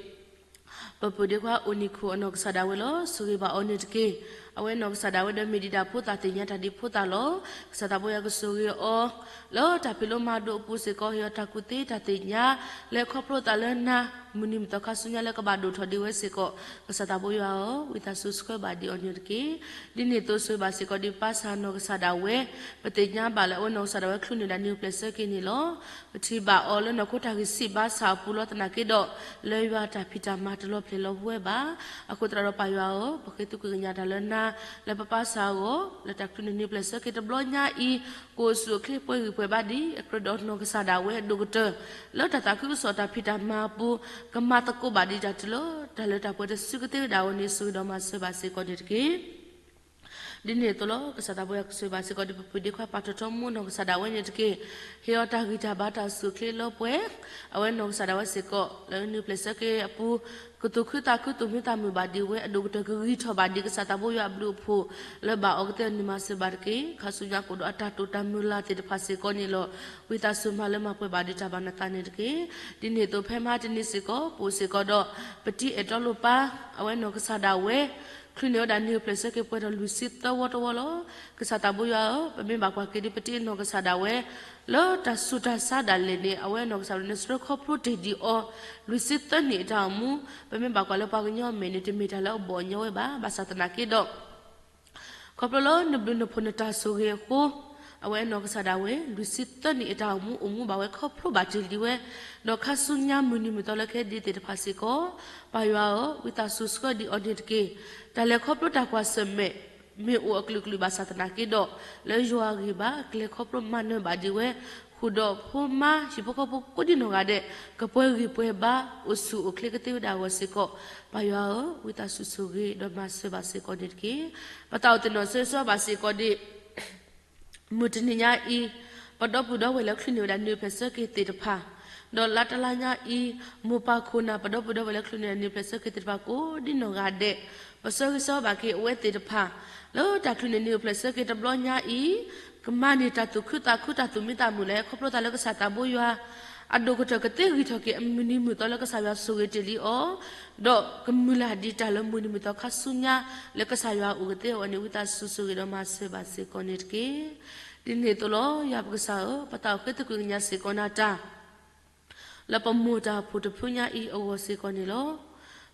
ပပုၢ်ဒ့ခွါအိၣ်နံၣ်ခိၣ်အနီၢ်ကစၢ်ဒၣ်ဝဲလီၤ. ဆိၣ်ဂ့ၤဘၣ်အီၤန့ၣ်တက့ၢ်. အဝဲနီၢ်ကစၢ်ဒၣ်ဝဲဒီးမ့ၢ်ဒံးဒၣ်ဖိသၣ်သ့ၣ်ညါတၢ်ဒ်ဖိသၣ်လီၤ. ကစၢ်သးဘိယွၤကဆိၣ်ဂ့ၤအီၤ လၢတၢ်ဖံးလိမၤဒိးအပူၤစ့ၢ်ကီး ဟ့ၣ်အီၤတၢ်ကူၣ်သ့တၢ်သ့ၣ်ညါ လဲၤခီဖျိသးလၢနၤ မုၢ်နံၤမုၢ်သီခါဆူညါလၢကဘၣ်ဒိၣ်ထီၣ်ဒံးဝဲစ့ၢ်ကီး ကစၢ်သးဘိယွၤဧၢ ဝံသးစူၤဆှၢဘၣ်ဒံးအီၤန့ၣ်တက့ၢ်. ဒ်န့ၣ်အသိးဆိၣ်ဂ့ၤဘၣ်စ့ၢ်ကီးဒံးပၢ်စၢ်နီၢ်ကစၢ်ဒၣ်ဝဲ ပသ့ၣ်ညါဘၣ်လၢအဝဲနီၢ်ကစၢ်ဒၣ်ဝဲချုးန့ၢ်ဒၣ်နံၤပျဲၢ်ဆၢက့ၤန့ၣ်လီၤ. ပထံၣ်ဘၣ်အီၤလၢနီၢ်ခိတၢ်ဂံၢ်စၢ်ဘါစၢ်အပူၤလီၤသနာ်က့ဒီး လၢယွၤတၢ်ဖံးတၢ်မၤတလီၤဖျဲးလီၤပဝဲဘၣ်. အဃိသတးဒီးပၢ်ယွၤဧၢ ပဃ့သကွံာ်ကညးတၢ်လၢနၤ လၢပပၢ်စၢ်အဂီၢ် လၢတၢ်ချုးန့ၢ်နံၤပျဲၢ်ဆၢက့ၤတဘျီညါအံၤ ကအိၣ်ဆူၣ်အိၣ်ချ့ပှဲၤဂံၢ်ပှဲၤဘါဒံး အကြၢးဒီးနီၢ်ကစၢ်ဒၣ်ဝဲအဒိၣ်ကတၢၢ် လၢတၢ်သးခုကစီၣ်တၢ်ဖံးတၢ်မၤအပူၤ ကမၤသကိးဘၣ်ဒံးတၢ်တုၤလၢ တၢ်လၢတၢ်ပှဲၤတစုကသ့ဝဲဒၣ်အဂီၢ်န့ၣ် ဆိၣ်ဂ့ၤဒီးမၤစၢၤဘၣ်စ့ၢ်ကီးန့ၣ်တက့ၢ်. ဒ်န့ၣ်အသိးလီၤ ကစၢ်သးဘိယွၤကဆိၣ်ဂ့ၤဘၣ်စ့ၢ်ကီးဒံး ပပုၢ်ဒ့ခွါပာ်ထီၣ်ထီမူနီၢ်ကစၢ်ဒၣ်ဝဲန့ၣ်တက့ၢ်. ဟ့ၣ်အီၤတၢ်ဂံၢ်တၢ်ဘါတၢ်အိၣ်ဆူၣ်အိၣ်ချ့လီၤပှဲၤ အဝဲနီၢ်ကစၢ်ဒၣ်ဝဲစ့ၢ်ကီး လၢနံၤပျဲၢ်ဆၢက့ၤအပူၤ ကသူၣ်ခုသးခုသူၣ်မံသးမုာ်ဘၣ်ဒံးဝဲ အဒိၣ်ကတၢၢ်ကဂံၢ်ထီၣ်ဘၣ်ဒံးကစၢ်သးဘိယွၤအဘျုးအဖှိၣ် လၢဘၣ်အီၤကသ့အီၤန့ၣ်မၤစၢၤဘၣ်တက့ၢ်. ခါဆူညါကအိၣ်ဒီးအတၢ်တိာ်တၢ်မုၢ်လၢ်သ့ၣ်တဖၣ်စ့ၢ်ကီးန့ၣ်လီၤ. ဝံသးစူၤမၤလၢမၤပှဲၤဘၣ်ဒံးတၢ်ဘၣ်နသးန့ၣ်တက့ၢ်. ဒ်န့ၣ်အသိးဖဲမဟါတနံၤစ့ၢ်ကီး ပအိၣ်စ့ၢ်ကီးဒီး ပတံၤအဲၣ်တီလိာ်ပၢ် အဝဲနီၢ်ကစၢ်ဒၣ်ဝဲ ချုးန့ၢ်ဝဲဒၣ်နံၤပျဲၢ်ဆၢက့ၤပှဲၤထီၣ်လွံၢ်ဆံသၢဝီတဝီလီၤ. ကစၢ်သးဘိယွၤဧၢ ပမ့ၢ်ဘၣ်ကွၢ်က့ၤဒံးပတံၤနီၢ်ကစၢ်ဒၣ်ဝဲ လၢတၢ်ဆူးတၢ်ဆါဒၣ်လဲာ်န့ၣ် အဝဲနီၢ်ကစၢ်ဒၣ်ဝဲန့ၣ် ဆှၢခီဖျိတ့ၢ်ဒံးအီၤ လွံၢ်ဆံသၢနံၣ်အတၢ်အိၣ်မူ ပမ့ၢ်ဘၣ်ကွၢ်လၢပှၤကညီအမဲာ်န့ၣ် တမ့ၢ်တၢ်လၢအဘီၣ်အညီဝဲဘၣ်. ဘၣ်ဆၣ်သနာ်က့ဒီး ခီဖျိလၢနဘျုးနဖှိၣ်နတၢ်ဆိၣ်ဂ့ၤအဃိ အဝဲနီၢ်ကစၢ်ဒၣ်ဝဲ လွံၢ်ဆံသၢနံၣ်အတၢ်အိၣ်မူအိၣ်မူဘၣ်ဝဲခီဖျိဘၣ်တ့ၢ်လံဝဲ ဒီးခါဆူညါမုၢ်နံၤမုၢ်သီလၢကဟဲဒံးသ့ၣ်တဖၣ်စ့ၢ်ကီး ပၢ်ယွၤဧၢ ဝံသးစူၤဆှၢဒံးအီၤန့ၣ်တက့ၢ်. တၢ်လဲၤခီဖျိတၢ်ကွၢ်ဆၢၣ်မဲာ် မ့ၢ်အိၣ်အကလုာ်ကလုာ်ဘၣ်ဆၣ်သနာ်က့ဒီး လၢယွၤအဂံၢ်ဘါ ကလဲၤခီဖျိမၤနၢၤဘၣ်ဒံးဝဲ ဃုာ်ဒီးဖိမါဟံၣ်ဖိဃီဖိကိးဒံနီၢ်ဂၤဒဲး ကပှဲၤဂံၢ်ပှဲၤဘါ အိၣ်ဆူၣ်အိၣ်ချ့ကသ့ဝဲဒၣ်အဂီၢ်စ့ၢ်ကီး ပၢ်ယွၤဧၢ ဝံသးစူၤဆိၣ်ဂ့ၤဒီးမၤစၢၤဘၣ်စ့ၢ်ကီးန့ၣ်တက့ၢ်. ပသးအိၣ်သ့ၣ်နီၣ်ဆၢဂ့ၤဆၢဝါဘၣ်စ့ၢ်ကီးဒံး မုၢ်တနံၤညါအံၤ ပဒီပုၢ်ဒီဝဲၢ်လၢချုးန့ၢ်ဝဲဒၣ်နံၤပျဲၢ်ဆၢက့ၤသ့ၣ်တဖၣ် ဒီးလါတလါညါအံၤ မိၢ်ပၢ်ခိၣ်နၢ် ပဒီပုၢ်ဒီဝဲၢ်လၢချုးန့ၢ်ဝဲဒၣ်နံၤပျဲၢ်ဆၢက့ၤသ့ၣ်တဖၣ်ကိးဒံနီၢ်ဂၤဒဲး ပဆၢဂ့ၤဆၢဝါဘၣ်က့ၤအဝဲသ့ၣ်တဖၣ် လၢတၢ်ချုးန့ၢ်နံၤပျဲၢ်ဆၢက့ၤတဘျီညါအံၤ ကမၤန့ၢ်တၢ်သူၣ်ခုသးခု တၢ်သူၣ်မံသးမုာ်လၢဟဲခီဖျိသးလၢကစၢ်သးဘိယွၤ အဒိၣ်ကတၢၢ်ကသ့ဂံၢ်ထီၣ်က့ၤအမုၢ်နံၤမုၢ်သီလၢကစၢ်ယွၤဆိၣ်ဂ့ၤတ့ၢ်လံအီၤ ဒီးကမုၢ်လၢ်ဒံးတၢ်လၢမုၢ်နံၤမုၢ်သီခါဆူညါ လၢကစၢ်ယွၤအိၣ်ကသ့အဂီၢ်န့ၣ် ဝံသးစူၤဆိၣ်ဂ့ၤဒီးမၤစၢၤဘၣ်စ့ၢ်ကီးန့ၣ်တက့ၢ်. ဒ်န့ၣ်အသိးလီၤ ယွၤပကစၢ်ဧၢ ပသးအိၣ်ဃ့သကွံာ်ကညးစ့ၢ်ကီးနၤတၢ် လၢပမိၢ်တၢ်အိၣ်ဖှိၣ်တဖုညါအံၤအဂီၢ်စ့ၢ်ကီးန့ၣ်လီၤ.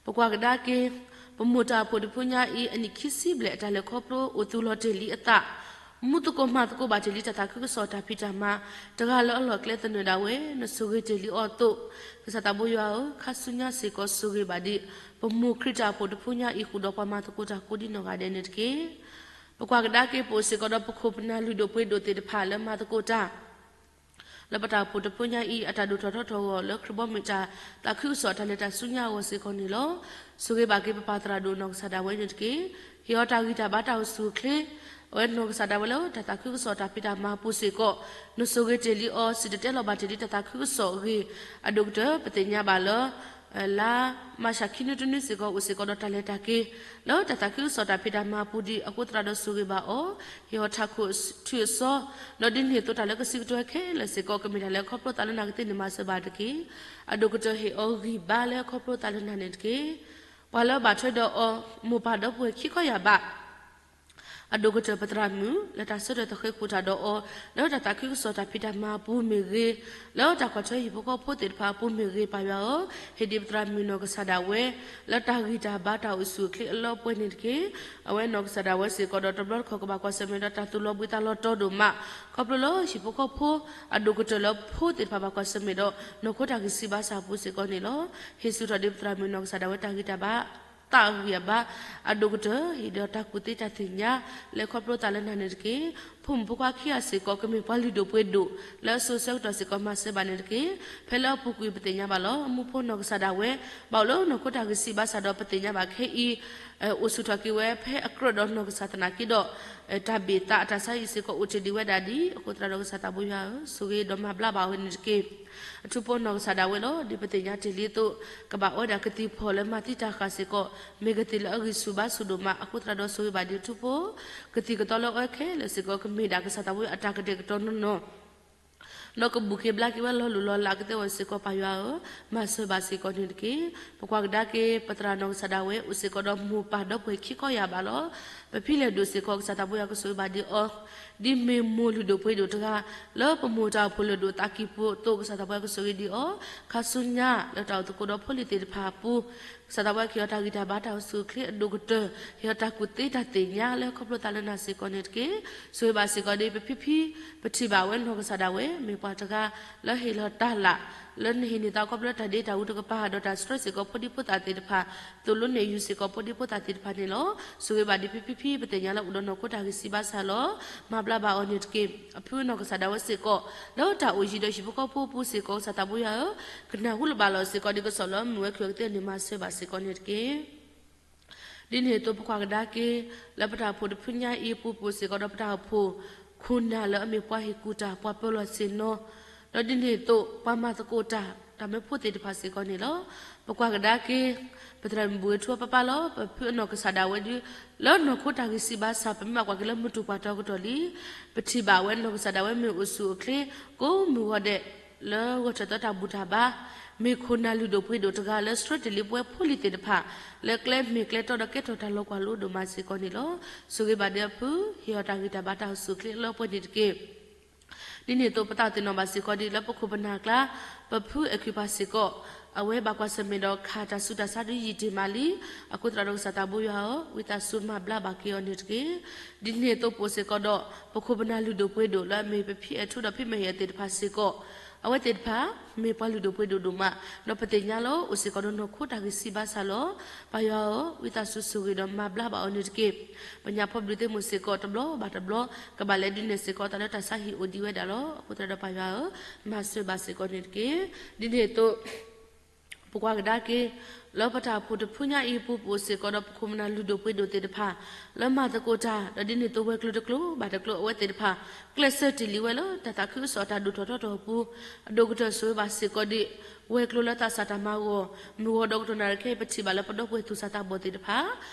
ပကွၢ်ကဒါက့ၤ ပမိၢ်တၢ်အိၣ်ဖှိၣ်တဖုညါအံၤ အနံၣ်ခံဆံဘျဲၣ်အတၢ်လဲၤခီဖျိအိၣ်သူၣ်လီၤတ့ၢ်လံအသး မူသကိးမၤသကိးဘၣ်တ့ၢ်လံတၢ်သးခုကစီၣ်တၢ်ဖံးတၢ်မၤ တဂၤလၢအလီၢ်ကျဲသနၢၣ်ဒၣ်ဝဲ နဆိၣ်ဂ့ၤတ့ၢ်လံအီၤအသိး ကစၢ်သးဘိယွၤဧၢ ခါဆူညါစ့ၢ်ကီးဆိၣ်ဂ့ၤဘၣ်ဒံး ပမိၢ်ခရံာ်တၢ်အိၣ်ဖှိၣ်တဖုညါအံၤ ဃုာ်ဒီးပှၤမၤသကိးတၢ်ကိးဒံနီၢ်ဂၤဒဲးန့ၣ်တက့ၢ်. ပကွၢ်ကဒါက့ၤပအိၣ်စ့ၢ်ကီးဒီးပခိၣ်ပနၢ်လုၢ်ဒိၣ်ပှ့ၤဒိၣ်သ့ၣ်တဖၣ်လၢမၤသကိးတၢ် လၢပတၢ်အိၣ်ဖှိၣ်တဖုညါအံၤ အတၢ်ဒိၣ်ထီၣ်ထီထီၣ်အဂီၢ် လၢခရံာ်ဘီမုၢ်တၢ်သးခုကစီၣ်တၢ်လဲၤတၢ်ဆူညါအဂီၢ်စ့ၢ်ကီးန့ၣ်လီၤ. ဆိၣ်ဂ့ၤဘၣ်က့ၤပပၢ်သရၣ်ဒိၣ်နီၢ်ကစၢ်ဒၣ်ဝဲန့ၣ်တက့ၢ်. ဟ့ၣ်အီၤတၢ်ဂံၢ်တၢ်ဘါတၢ်အိၣ်ဆူၣ်အိၣ်ချ့ အဝဲနီၢ်ကစၢ်ဒၣ်ဝဲလၢတၢ်သးခုကစီၣ်တၢ်ဖံးတၢ်မၤအပူၤစ့ၢ်ကီး နဆိၣ်ဂ့ၤတ့ၢ်လံအီၤ စံၣ်တဲၤတဲလီၤဘၣ်တ့ၢ်လံတၢ်သးခုကစီၣ်အဂ့ၢ် အဒိၣ်ကတၢၢ် ပသ့ၣ်ညါဘၣ်လၢ လါမၤရှးခံနွံတနွံစ့ၢ်ကီး အိၣ်စ့ၢ်ကီးဒီးတၢ်လဲၤတၢ်က့ၤ လၢတၢ်သးခုကစီၣ်တၢ်ဖံးတၢ်မၤအပူၤဒံး အဃိသတးဒီးဆိၣ်ဂ့ၤဘၣ်အီၤ ဟ့ၣ်အီၤထးခိၣ်ထုအစီ ဒီးဒ်န့ၣ်အသိးတၢ်လၢကဆံးကတီၢ်ခဲလၢာ်စ့ၢ်ကီး ကမ့ၢ်တၢ်လၢခီဖျိသးလၢနၤကသ့န့ၣ်မၤစၢၤဘၣ်တက့ၢ်. အဒိၣ်ကတၢၢ်ဟ့ၣ်အီၤဂံၢ်ဘါလၢခီဖျိသးလၢနၤန့ၣ်တက့ၢ်. ပှၤလၢအဘၣ်ထွဲဒီးအီၤ မိၢ်ပၢ်ဒီပုၢ်ဝဲၢ်ခံခီယၢ်ဘး အဒိၣ်ကတၢၢ်ပသရၣ်မုၣ် လၢတၢ်ဆၢထၢၣ်သဃ့ၢ်ဃုာ်တၢ်ဒီးအီၤ လၢတၢ်သးခုကစီၣ်တၢ်ဖံးတၢ်မၤအပူၤမ့ၢ်ဂ့ၤ, လၢတၢ်ကွၢ်ထွဲဟံၣ်ဖိဃီဖိသ့ၣ်တဖၣ်အပူၤမ့ၢ်ဂ့ၤ ပၢ်ယွၤဧၢ, ဟ့ၣ်ဒံးပသရၣ်မုၣ်နီၢ်ကစၢ်ဒၣ်ဝဲ လၢတၢ်ဂံၢ်တၢ်ဘါတၢ်အိၣ်ဆူၣ်အိၣ်ချ့အလီအပှဲၤန့ၣ်တက့ၢ်. အဝဲနီၢ်ကစၢ်ဒၣ်ဝဲစ့ၢ်ကီးဒီးတဘျီတခီၣ်ကဘၣ်ကွၢ်ဆၢၣ်မဲာ်ဒီးတၢ်သူၣ်လီၤဘှံးသးလီၤတီၤဒိၣ်မး ခီဖျိလၢဟံၣ်ဖိဃီဖိ အဒိၣ်ကတၢၢ်လၢဖိသ့ၣ်တဖၣ်ဘၣ်ကွၢ်ဆၢၣ်မဲာ်ဒီး နီၢ်ခိတၢ်ဂံၢ်ဆံးဘါစၢ်အပူၤစ့ၢ်ကီးန့ၣ်လီၤ. ဟ့ၣ်ဆူၣ်ထီၣ်ဒံးပသရၣ်မုၣ်နီၢ်ကစၢ်ဒၣ်ဝဲတၢ်ဂံၢ်တၢ်ဘါ သးအဂံၢ်အဘါ အဒိၣ်ကတၢၢ် ဟ့ၣ်ဒီးတၢ်ကူၣ်သ့တၢ်သ့ၣ်ညါ လဲၤခီဖျိသးလၢနၤန့ၣ်တက့ၢ်. ဖိမုၣ်ဖိခွါခံဂၤစ့ၢ်ကီး ကမ့ၢ်ပှၤလုၢ်ဒိၣ်ပှ့ၤဒိၣ် လၢအစိၤဆၢကတီၢ်စ့ၢ်ကီး မၤစၢၤဘၣ်န့ၣ်တက့ၢ်. ဖဲလၢအပူၤကွံာ်ပသ့ၣ်ညါဘၣ်လီၤ. မူဖိနီၢ်ကစၢ်ဒၣ်ဝဲ ဘၣ်အိၣ်လၢနီၢ်ခိတၢ်ဂံၢ်ဆံးဘါစၢ်ဒီးပသ့ၣ်ညါဘၣ်ခဲအံၤ အိၣ်ဆူၣ်ထီၣ်က့ၤဝဲဖဲအကြၢးဒီးနီၢ်ကစၢ်သနာ်က့ဒီး တၢ်ဘ့ၣ်သးအတၢ်ဆါဟံၣ်စ့ၢ်ကီးအိၣ်တ့ၢ်ဒံးဝဲဒၣ်ဒ် အဃိသတးဒီးကစၢ်သးဘိယွၤဧၢ, ဆိၣ်ဂ့ၤဒီးမၤဘျါဘၣ်ဝဲန့ၣ်တက့ၢ်. အထူဖိနီၢ်ကစၢ်ဒၣ်ဝဲလီၤ. ဒ်ပသ့ၣ်ညါတ့ၢ်လံအသိး ကဘၣ်အီဒၣ်ကသံၣ်ဖီၣ်လၢမၤသံတၢ်ဃၣ်စ့ၢ်ကီး မ့ၢ်ကသံၣ်လၢအဂံၢ်ဆူၣ်ဘါဆူၣ်ဒိၣ်မး အဃိသတးဒီးဆိၣ်ဂ့ၤဘၣ်ဒံးအထူဖိ ကသံၣ်ကသီလၢအီခဲလၢာ်စ့ၢ်ကီး ကမ့ၢ်ဒၣ်ကစၢ်သးဘိယွၤအတၢ်ကတဲာ်ကတီၤနီၢ်နီၢ် ဒီးကဘူၣ်က့ၤဘျါက့ၤဝဲလီၤလိၢ်လီၤလးကသ့အဂီၢ်စ့ၢ်ကီး ပၢ်ယွၤဧၢ, မၤစၢၤဘၣ်စ့ၢ်ကီးန့ၣ်တက့ၢ်. ပကွၢ်ကဒါက့ၤ ပသရၣ်နီၢ်ကစၢ်ဒၣ်ဝဲအိၣ်စ့ၢ်ကီးဒီးမိၢ်ပၢ်ဒီပုၢ်ဝဲၢ်ခံခီယၢ်ဘးလီၤ. ပဖံလဲၢ်ဒိၣ်စ့ၢ်ကီး ကစၢ်သးဘိယွၤကဆိၣ်ဂ့ၤဘၣ်ဒံးအီၤ, ဒ်မ့ၢ်မိၢ်လုၢ်ဒိၣ်ပှ့ၤဒိၣ်တဂၤ လၢပမိၢ်တၢ်အိၣ်ဖှိၣ်လၢၢ်ဒိၣ်သးကံၢ်ပူၤအသိး ကစၢ်သးဘိယွၤကဆိၣ်ဂ့ၤဒံးအီၤ, ခါဆူညါလၢတၢ်အိၣ်သကိးဒီးဖိလံၤသ့ၣ်တဖၣ်အပူၤ ကစၢ်သးဘိယွၤကဟ့ၣ်အီၤတၢ်ဂံၢ်တၢ်ဘါတၢ်အိၣ်ဆူၣ်အိၣ်ချ့အဒိၣ်ကတၢၢ်, ဟ့ၣ်အီၤတၢ်ကူၣ်သ့တၢ်သ့ၣ်ညါလၢဟီၣ်ခိၣ်ဖျိသးလၢနၤစ့ၢ်ကီးန့ၣ်တက့ၢ်. ဆိၣ်ဂ့ၤဘၣ်စ့ၢ်ကီးဒ်ပဖံဖံ ပထံၣ်ဘၣ်ဝဲနီၢ်ကစၢ်ဒၣ်ဝဲ မ့ၢ်ပှၤတဂၤ လၢဟ့ၣ်လီၤတၢ်လၢ လၢနဟ့ၣ်န့ၢ်သးခီဖျိတၢ်ဒ့တၢ်အူတကပၤ ဒီးတၢ်ဆှၢစ့ၢ်ကီးဖိဒံဖိသၣ်သ့ၣ်တဖၣ်, သိၣ်လိနဲၣ်ယူၤစ့ၢ်ကီးဖိဒံဖိသၣ်သ့ၣ်တဖၣ်န့ၣ်လီၤ. ဆိၣ်ဂ့ၤဘၣ်ဒ်ပဖံဖံ ပသ့ၣ်ညါလၢအိၣ်ဒီးနီၢ်ခိတၢ်ဂံၢ်စၢ်ဘါစၢ်လီၤ. မၤဘျါဘၣ်အီၤန့ၣ်တက့ၢ်. အဖုအနီၢ်ကစၢ်ဒၣ်ဝဲစ့ၢ်ကီး လၢတၢ်အိၣ်ယံၤဒီးဟံၣ်ဖိဃီဖိအပူၤစ့ၢ်ကီး ကစၢ်သးဘိယွၤဧၢ, ကနၢ်ဟူလၢၤဘၣ်လီၤစ့ၢ်ကီးဒ်ကစီၣ်လၢမုၢ်ဝဲခုၣ်ကသ့န့ၣ် မၤစၢၤဘၣ်စ့ၢ်ကီးန့ၣ်တက့ၢ်. ဒ်န့ၣ်အသိး ပကွၢ်ကဒါက့ၤ လၢပတၢ်အိၣ်ဖှိၣ်တဖုညါအံၤအပူၤ ပအိၣ်စ့ၢ်ကီးဒီးပတၢ်အိၣ်ဖှိၣ် ခိၣ်နၢ်လၢအမ့ၢ်ပှၤဟ့ၣ်ကူၣ်တၢ် ပှၤပၢၤလီၢ်ဆ့ၣ်နီၤ, ဒီးဒ်န့ၣ်အသိး ပှၤမၤသကိးတၢ် တၢ်မၢဖိသ့ၣ်တဖၣ်စ့ၢ်ကီးန့ၣ်လီၤ. ပကွၢ်ကဒါက့ၤ ပသရၣ်မုၣ်ဘူၣ်ဝ့ထူအပၢ်ပၢ်လီၤ. ပဖုအနီၢ်ကစၢ်ဒၣ်ဝဲဒၣ် လၢနီၢ်ခိတၢ်ဂံၢ်စၢ်ဘါစၢ် ပမ့ၢ်ဘၣ်ကွၢ်က့ၤလၢမုၢ်တူာ်ပှၢ်တီၤကတီၢ်လံ, ပထံၣ်ဘၣ်ဝဲနီၢ်ကစၢ်ဒၣ်ဝဲမ့ၢ်အိၣ်ဆူၣ်အိၣ်ချ့ ကိးမုၢ်ဂီၤဒဲး လၢဂီၢ်ထၢၣ်သီတၢ်ဘူၣ်တၢ်ဘါ, မ့ၢ်ခိၣ်နၢ်လုၢ်ဒိၣ်ပှ့ၤဒိၣ်တဂၤလၢဆှၢတ့ၢ်လံပဝဲဖိလံၤသ့ၣ်တဖၣ် လၢကျဲမ့ၢ်ကျဲတီဒီးကဲထီၣ်တၢ်လီၤကွၢ်လိဒိၣ်မးစ့ၢ်ကီးန့ၣ်လီၤ. ဆိၣ်ဂ့ၤဘၣ်ဒံးအဖု ဟ့ၣ်အီၤတၢ်ဂံၢ်တၢ်ဘါတၢ်အိၣ်ဆူၣ်အိၣ်ချ့လၢပှဲၤန့ၣ်တက့ၢ်. ဒ်န့ၣ်အသိး ပသးသ့ၣ်နီၣ်ဘၣ်စ့ၢ်ကီးဒ်လၢပခိၣ်ပနၢ်အကျါ ပဖုအဲၣ်ခွံပၤစ့ၢ်ကီး အဝဲဘၣ်ကွၢ်ဆၢၣ်မဲာ်ဒီးခးတၢ်ဆူးတၢ်ဆါဒ်ယံာ်တ့ၢ်မးလံ. အဃိသတးဒီးကစၢ်သးဘိယွၤဧၢ, ဝံသးစူၤမၤဘျါဘၣ်က့ၤအီၤန့ၣ်တက့ၢ်. ဒ်န့ၣ်အသိးပအိၣ်စ့ၢ်ကီးဒီး ပခိၣ်ပနၢ်လုၢ်ဒိၣ်ပှ့ၤဒိၣ်လၢအမ့ၢ်ပဖံအဲၣ်ထူဒီးဖံမဲာ်ယဲၢ်သ့ၣ်တဖၣ်စ့ၢ်ကီး အဝဲသ့ၣ်တဖၣ် မ့ၢ်ပှၤလုၢ်ဒိၣ်ပှ့ၤဒိၣ်ဒိၣ်မး, ဒီးပသ့ၣ်ညါလၢအိၣ်စ့ၢ်ကီးဒီးနီၢ်ခိတၢ်ဂံၢ်စၢ်ဘါစၢ်လီၤ. ပၢ်ယွၤဧၢ, ဝံသးစူၤဆိၣ်ဂ့ၤဒီးမၤဘျါဘၣ်အီၤန့ၣ်တက့ၢ်. ပညၣ်ဖီဘျုးသ့ၣ်မုၣ်စ့ၢ်ကီးတဘျီဘၣ်တဘျီ ကဘၣ်လဲၤဒုးနဲၣ်စ့ၢ်ကီးတၢ်လၢတၢ်ဆါဟံၣ်အိၣ်ဒံးဝဲဒၣ်လီၤ. အဃိသတးဒီးပၢ်ယွၤဧၢ, မၤစၢၤဘၣ်စ့ၢ်ကီးန့ၣ်တက့ၢ်. ဒ်န့ၣ်အသိး ပကွၢ်ကဒါက့ၤ လၢပတၢ်အိၣ်ဖှိၣ်တဖုညါအံၤအပူၤ ပအိၣ်စ့ၢ်ကီးဒီးပခိၣ်ပနၢ်လုၢ်ဒိၣ်ပှ့ၤဒိၣ်သ့ၣ်တဖၣ် လၢမၤသကိးတၢ် ဒီးဒ်န့ၣ်အသိးဝဲၤကျိၤတကျိၤဘၣ်တကျိၤ အဝဲသ့ၣ်တဖၣ် ကျဲးစၢးတ့ၢ်လံဝဲလၢတၢ်သးခုကစီၣ်အတၢ်ဒိၣ်ထီၣ်ထီထီၣ်အပူၤ အဒိၣ်ကတၢၢ်ဆိၣ်ဂ့ၤဘၣ်စ့ၢ်ကီးဒံး ဝဲၤကျိၤလၢသးစၢ်တၢ်မၤဂီၢ် မုၢ်ဂီၤဒီးကတီၢ်နၣ်ရံၣ်ခဲအံၤ ပထံၣ်ဘၣ်လၢပဒီပုၢ်ဝဲၢ်သူၣ်စၢ်သးဘီၣ်သ့ၣ်တဖၣ်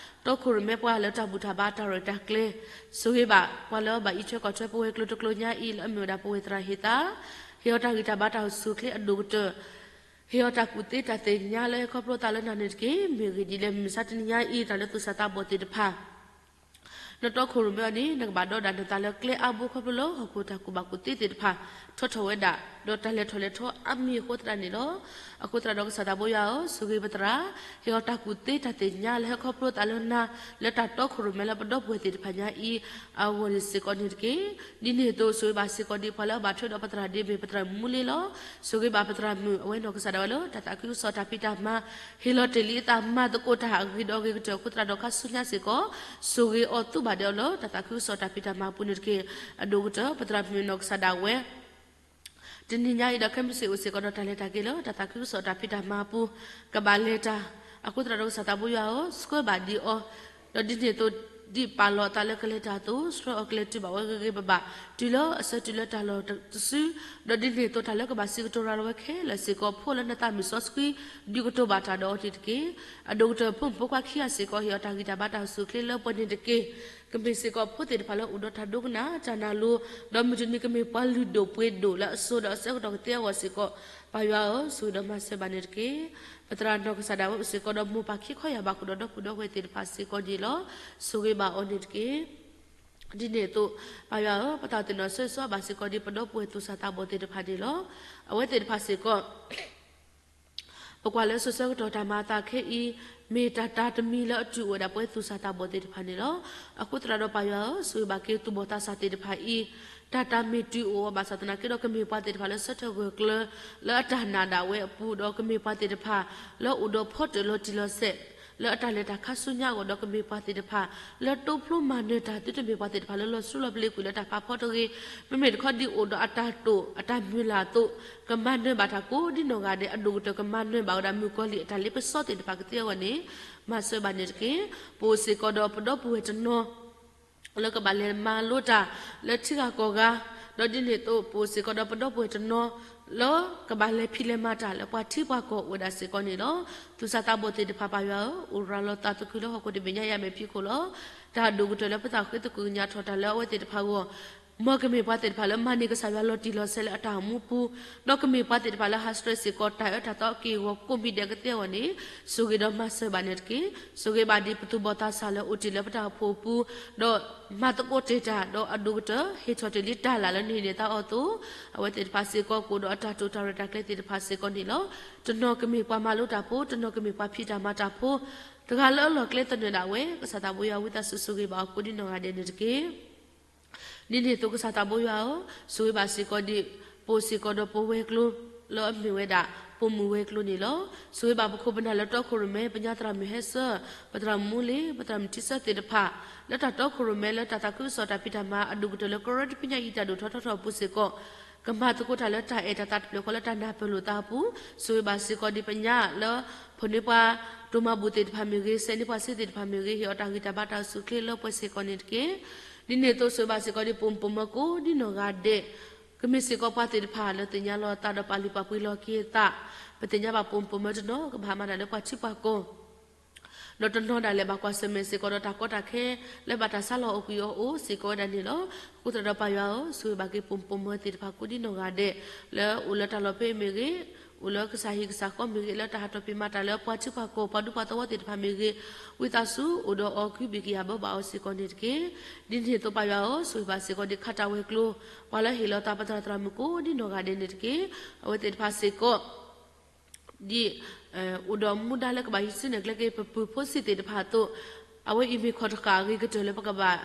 တီခိၣ်ရိၣ်မဲပှၤလၢတၢ်ဘူၣ်တၢ်ဘါတၢ်ရဲၣ်တၢ်ကျဲၤ ဆိၣ်ဂ့ၤဘၣ်ပှၤလၢအဘၣ်အံးထွဲကွၢ်ထွဲပဝဲၤကျိၤတကျိၤညါအံၤ လၢအမ့ၢ်ဝဲဒၣ်ပဝဲၢ်သရၣ်ဟ့ၣ်သး ဟ့ၣ်အီၤတၢ်ဂံၢ်တၢ်ဘါတၢ်အိၣ်ဆူၣ်အိၣ်ချ့အဒိၣ်ကတၢၢ် ဟ့ၣ်အီၤတၢ်ကူၣ်သ့တၢ်သ့ၣ်ညါလၢဟဲခီဖျိသးလၢနၤန့ၣ်တက့ၢ်. မ့ၢ်ဂ့ၢ်ဒ်လဲၣ် မုၢ်မဆါတနံၤညါအံၤ တၢ်လၢသူၣ်စၢ်သးဘီၣ်သ့ၣ်တဖၣ် နတီခိၣ်ရိၣ်မဲအီၤန့ၣ် နကဘၣ်ဒီးဒၣ်နသးလၢကျဲအါဘိခီဖျိလၢဟီၣ်ခိၣ်တၢ်ကူၣ်ဘၣ်ကူၣ်သ့သ့ၣ်တဖၣ် ထီထီၣ်ဝဲဒၣ် ဒီးတၢ်လဲၤထီၣ်လဲၤထီအါမံၤအဃိသတးန့ၣ်လီၤ. အဃိသတးဒီးကစၢ်သးဘိယွၤဧၢ, ဆိၣ်ဂ့ၤပသရၣ်, ဟ့ၣ်အီၤတၢ်ကူၣ်သ့တၢ်သ့ၣ်ညါလၢဟဲခီဖျိသးလၢနၤ လၢတၢ်တီခိၣ်ရိၣ်မဲလၢပဒီပုၢ်ဝဲၢ်သ့ၣ်တဖၣ်ညါအံၤ အဂီၢ်န့ၣ်စ့ၢ်ကီးန့ၣ်တက့ၢ်. ဒ်န့ၣ်အသိး ဆိၣ်ဂ့ၤဘၣ်စ့ၢ်ကီးဒ်ပှၤလၢအဘၣ်ထွဲဒီးပသရၣ်ဒ့မ့ၢ်ပသရၣ်မုၣ်မူလ့လီၤ. ဆိၣ်ဂ့ၤဘၣ်ပသရၣ်မုၣ် အဝဲနီၢ်ကစၢ်ဒၣ်ဝဲလၢတၢ်သးခုကစီၣ်တၢ်ဖံးတၢ်မၤ ဟ့ၣ်လီၤတ့ၢ်လံအသးမၤသကိးတၢ်အဂ့ၤဒီးအဂ့ၤကတၢၢ်အဃိသတးဒီးခါဆူညါစ့ၢ်ကီး ဆိၣ်ဂ့ၤအီၤသူဘၣ်ဒဲးအီၤလၢတၢ်သးခုကစီၣ်တၢ်ဖံးတၢ်မၤအပူၤန့ၣ်တက့ၢ်. အဒိၣ်ကတၢၢ် ပသရၣ်မုၣ်နီၢ်ကစၢ်ဒၣ်ဝဲ တနံၤညါအံၤဒီးခဲမုၢ်ဆ့ၣ်အိၣ်စ့ၢ်ကီးဒီးတၢ်လဲၤတၢ်က့ၤလၢတၢ်သးခုကစီၣ်တၢ်ဖံးတၢ်မၤအပူၤ ကဘၣ်လဲၤတၢ် အဃိသတးဒီးကစၢ်သးဘိယွၤဧၢ, ဆှၢဘၣ်ဒံးအီၤ ဒီးဒ်န့ၣ်အသိး ဒ်ပာ်လီၤအသးလၢကလဲၤတၢ်အသိး ဆှၢအီၤကလဲၤတုၤဘၣ်ဝဲဂ့ၤဂ့ၤဘၣ်ဘၣ် တုၤလၢအဆၢတုၤလၢတၢ်လီၢ်တစု ဒီးဒ်န့ၣ်အသိးတၢ်လၢကဘၣ်စံးကတိၤရၤလီၤဝဲခဲလၢာ်စ့ၢ်ကီး ဖိလၢနသးမုၢ်စီဆှံ ဒုးကတိၤဘၣ်တၢ်ဒီးအီၤန့ၣ်တက့ၢ်. အဒိၣ်ကတၢၢ်ဖိမုၣ်ဖိခွါခံဂၤစ့ၢ်ကီး ဟ့ၣ်အီၤတၢ်ဂံၢ်တၢ်ဘါတၢ်အိၣ်ဆူၣ်အိၣ်ချ့လၢပှဲၤန့ၣ်တက့ၢ်. ကမ့ၢ်စ့ၢ်ကီးဖိသ့ၣ်တဖၣ်လၢအိၣ်ဒီးတၢ်ဒိကနၣ်တၢ်နာ်လိၤ ဒီးမုၢ်တနံၤကမ့ၢ်ပှၤလုၢ်ဒိၣ်ပှ့ၤဒိၣ်လၢအစိၤဒီးအဆၢကတီၢ်ကသ့အဂီၢ်စ့ၢ်ကီး ပၢ်ယွၤဧၢ, ဆိၣ်ဂ့ၤဒီးမၤစၢၤဘၣ်န့ၣ်တက့ၢ်. ပသရၣ်နီၢ်ကစၢ်ဒၣ်ဝဲအိၣ်စ့ၢ်ကီးဒီးမိၢ်ပၢ်ခံခီယၢ်ဘးဃုာ်ဒီးဒီပုၢ်ဒီဝဲၢ်သ့ၣ်တဖၣ်စ့ၢ်ကီးန့ၣ်လီၤ. ဆိၣ်ဂ့ၤဘၣ်အီၤန့ၣ်တက့ၢ်. ဒ်န့ၣ်အသိး ပၢ်ယွၤဧၢ, ပသးသ့ၣ်နီၣ်ဆိၣ်ဂ့ၤဆိၣ်ဝါဘၣ်စ့ၢ်ကီးဒ်ပဒီပုၢ်ဝဲၢ်သူၣ်စၢ်သးဘီၣ်သ့ၣ်တဖၣ်န့ၣ်လီၤ. အဝဲသ့ၣ်တဖၣ်စ့ၢ်ကီး ပကွၢ်လၢစိၤဆၢကတီၢ်တၢ်မၤအသးခဲအံၤ မ့ၢ်တၢ်တၢ်တမံၤလၢအတုၤအိၣ်ဝဲဒၣ်ပဝဲသူၣ်စၢ်သးဘီၣ်သ့ၣ်တဖၣ်န့ၣ်လီၤ. အဃိသတးဒီးပၢ်ယွၤဧၢ, ဆိၣ်ဂ့ၤဘၣ်က့ၤသူၣ်ဘီၣ်သးစၢ်သ့ၣ်တဖၣ်အံၤ တၢ်တၢ်မ့ၢ်တုၤအိၣ်အီၤဘၣ်ဆၣ်သနာ်က့ဒီး ကမ့ၢ်ပှၤသ့ၣ်တဖၣ်လၢဆၢထၢၣ်ဂၢၢ်ကျၢၤ လၢအတၢ်နာ်ဒၣ်ဝဲအပူၤ ဒီးကမ့ၢ်ပှၤသ့ၣ်တဖၣ် လၢအိၣ်ဒီးဖီတၢၣ်လီၤတံၢ်လီၤဆဲး လၢအတၢ်လဲၤတၢ်ခါဆူညါအဂီၢ် ဒီးကမ့ၢ်ပှၤသ့ၣ်တဖၣ် လၢတိဖျိမၤနၢၤတၢ်သုတမ့ၢ်ပှၤသ့ၣ်တဖၣ်လၢလီၤဆူလီၤပလ့ၤကွံာ်လၢတၢ်ဖးဖီတဂ့ၤ, မ့မ့ၢ်တခီဒ်အိၣ်ဒီးအတၢ်တိာ် အတၢ်မုၢ်လၢ်အသိး ကမၤနၢၤဘၣ်တၢ်ကိးဒ်နီၢ်ဂၤဒဲး အဒိၣ်ကတၢၢ်ကမၤနၢၤဘၣ်ဝဲဒၣ်မုၣ်ကီၤလံၢ်အတၢ်လ့ပစီသ့ၣ်တဖၣ်ကသ့အဂီၢ်န့ၣ် မၤစၢၤဘၣ်န့ၣ်တက့ၢ်. ပအိၣ်စ့ၢ်ကီးဒီးပဒီပုၢ်ဝဲၢ်တနီၤ လၢကဘၣ်လဲၤမၤလိတၢ်လၢထံဂၤကီၢ်ဂၤ, ဒီးဒ်န့ၣ်အသိး ပအိၣ်စ့ၢ်ကီးဒီးပဒီပုၢ်ဝဲၢ်တနီၤ လၢကဘၣ်လဲၤဖံးလဲၤမၤတၢ်လၢပှၤထံပှၤကီၢ်အိၣ်ဝဲဒၣ်စ့ၢ်ကီးန့ၣ်လီၤ. သူၣ်စၢ်သးဘီၣ်သ့ၣ်တဖၣ်ပၢ်ယွၤဧၢ, အိၣ်ရၤလီၤသးသကုၤလၢဟီၣ်ခိၣ်တဘ့ၣ်ညါယၤမဲာ်ဖံးခိၣ်လီၤ. တၢ်ဒိၣ်ကတၢၢ်လၢပသးဃ့သကုၤကညးထီၣ်တၢ်လၢအဝဲသ့ၣ်တဖၣ်အဂီၢ် မ်ကမ့ၢ်ပှၤသ့ၣ်တဖၣ်လၢမၤန့ၢ်ကစၢ်ယွၤလီၤတံၢ်လီၤဆဲးလၢအတၢ်အိၣ်မူပူၤ, ဒီးကမ့ၢ်ပှၤသ့ၣ်တဖၣ်လၢဟးဆှဲးစ့ၢ်ကီးတၢ်အၢတၢ်သီအက့ၢ်အဂီၤကိးမံၤဒဲးကသ့အဂီၢ်န့ၣ်, ဆိၣ်ဂ့ၤဒီးမၤစၢၤဘၣ်န့ၣ်တက့ၢ်. ဆိၣ်ဂ့ၤဘၣ်ဒ်ပသူၣ်ဘီၣ်သးစၢ်လၢအိၣ်တ့ၢ်လၢပတၢ်အိၣ်ဖှိၣ်အပူၤ, ဒီးမၤသကိးတ့ၢ်တၢ်, ဒီးအဒိၣ်ကတၢၢ်ဟ့ၣ်ထီၣ်တ့ၢ်လံတၢ်လၢ်လၢနဟ့ၣ်န့ၢ်သးအီၤအသိး, အဝဲသ့ၣ်တဖၣ်စ့ၢ်ကီးကအိၣ်ဒီးအတၢ်တိာ်တၢ်ရဲၣ်တၢ်ကျဲၤသ့ၣ်တဖၣ်စ့ၢ်ကီးန့ၣ်လီၤ. တနီၤကမ့ၢ်ပှၤမၤလိတၢ်ဖိ, တနီၤကမ့ၢ်ပှၤဖံးတၢ်မၤတၢ်ဖိ, တဂၤလၢအလီၢ်ကျဲသနၢၣ်ဒၣ်ဝဲ, ကစၢ်သးဘိယွၤဝံသးစူၤဆိၣ်ဂ့ၤဘၣ်အီၤကိးဒ်နီၢ်ဂၤဒဲးန့ၣ်တက့ၢ်. ဒ်န့ၣ်အသိးကစၢ်သးဘိယွၤဧၢ, ဆိၣ်ဂ့ၤဘၣ်စ့ၢ်ကီးဒ် ပအိၣ်စ့ၢ်ကီးဒီးပဝဲၤကျိၤလၢအမ့ၢ်ဝဲဒၣ် ပိာ်မုၣ်ဝဲၤကျိၤန့ၣ်လီၤ. ဆိၣ်ဂ့ၤဘၣ်ပခိၣ်ပနၢ်လၢတီခိၣ်ရိၣ်မဲ, ပညါသရၣ်မုၣ်ဟဲစၢၤ, ပသရၣ်မုၣ်မူလ့, ပသရၣ်မုၣ်ထံဆၢသ့ၣ်တဖၣ်, လၢတၢ်တီခိၣ်ရိၣ်မဲ လၢတၢ်သးခုကစီၣ်တၢ်ဖံးတၢ်မၤအဒိၣ်ကတၢၢ်လၢကရၢတဖံးညါအံၤတၢ်ဒိၣ်ထီၣ်ထီထီၣ်အပူၤစ့ၢ်ကီး, ကမၤသကိးတၢ်လၢတၢ်အဲၣ်တၢ်သးတဖျၢၣ်ဃီလၢတၢ်နၢ်ပၢၢ်လိာ်သးအပူၤ, ဆိၣ်ဂ့ၤဘၣ်စ့ၢ်ကီးဒ်ပညါလၢ ဖီၣ်န့ၢ်ပှၤဒိၣ်မၤဘူၣ်သ့ၣ်တဖၣ်မ့ၢ်ဂ့ၤ, စဲးန့ၢ်ပှၤစ့သ့ၣ်တဖၣ်မ့ၢ်ဂ့ၤ, ဟ့ၣ်အီၤတၢ်ဂံၢ်တၢ်ဘါတၢ်အိၣ်ဆူၣ်အိၣ်ချ့လၢပှဲၤစ့ၢ်ကီးန့ၣ်တက့ၢ်. ဒ်န့ၣ်အသိးဆိၣ်ဂ့ၤဘၣ်စ့ၢ်ကီးဒ်ပိာ်မုၣ်ပိာ်မၢၤကိးဒ်နီၢ်ဂၤဒဲး, ကမ့ၢ်စ့ၢ်ကီးပှၤသ့ၣ်တဖၣ်လၢသ့ၣ်ညါလီၤအသးဒီးပာ်လုၢ်ပာ်ပှ့ၤလီၤက့ၤအသး, ပသ့ၣ်ညါဘၣ်ပိာ်မုၣ်ပိာ်မၢၤတနီၤကဘၣ်မၤတၢ်လၢပှၤထံပှၤကီၢ် ဒီးတနီၤဒၣ်လဲာ်ဘၣ်ကွၢ်ဆၢၣ်မဲာ်စ့ၢ်ကီးဒီးတၢ်ကီတၢ်ခဲ လၢဘၣ်တၢ်ဆါလီၤအီၣ်ကွံာ်အီၤအိၣ်စ့ၢ်ကီးဝဲဒၣ်န့ၣ်လီၤ. အဃိသတးဒီးပၢ်ယွၤဧၢ, ဆိၣ်ဂ့ၤဘၣ်က့ၤပိာ်မုၣ်ပိာ်မၢၤသ့ၣ်တဖၣ်ကိးဒ်နီၢ်ဂၤဒဲး, လၢအိၣ်လၢတၢ်လီၢ်ဖဲအံၤမ့ၢ်ဂ့ၤ, အိၣ်လၢကစၢ်ဟံၣ်ကစၢ်ဃီမ့ၢ်ဂ့ၤ, လၢတၢ်ဟးထီၣ်ဖံးမၤတၢ်လၢပှၤထံပှၤကီၢ်ပှၤဒူပှၤသဝီသ့ၣ်တဖၣ်မ့ၢ်ဂ့ၤ, ဝံသးစူၤအိၣ်ဒီးအီၤ ကဟုဘံၣ်ကယာ်ဘၢဘၣ်အီၤစ့ၢ်ကီးန့ၣ်တက့ၢ်. ဒ်န့ၣ်အသိးပၢ်ယွၤဧၢ, ဆိၣ်ဂ့ၤဘၣ်စ့ၢ်ကီးဒ်ခးတၢ်ဝဲၤကျိၤ, ပှၤလၢဟ့ၣ်လီၤသးပသရၣ်သရၣ်မုၣ်ကိးဒ်နီၢ်ဂၤဒဲးန့ၣ်တက့ၢ်. အဝဲသ့ၣ်တဖၣ်စ့ၢ်ကီး ဒ် အိၣ်ဒီးမူဒါလၢကဘၣ်ဟံးစုနဲၣ်ကျဲက့ၤပပုၢ်ဖိစံးသ့ၣ်တဖၣ်အသိး, အဝဲအံၤမ့ၢ်ခီၣ်တဃၣ်အဂ့ၤကတၢၢ်လၢပကဘၣ်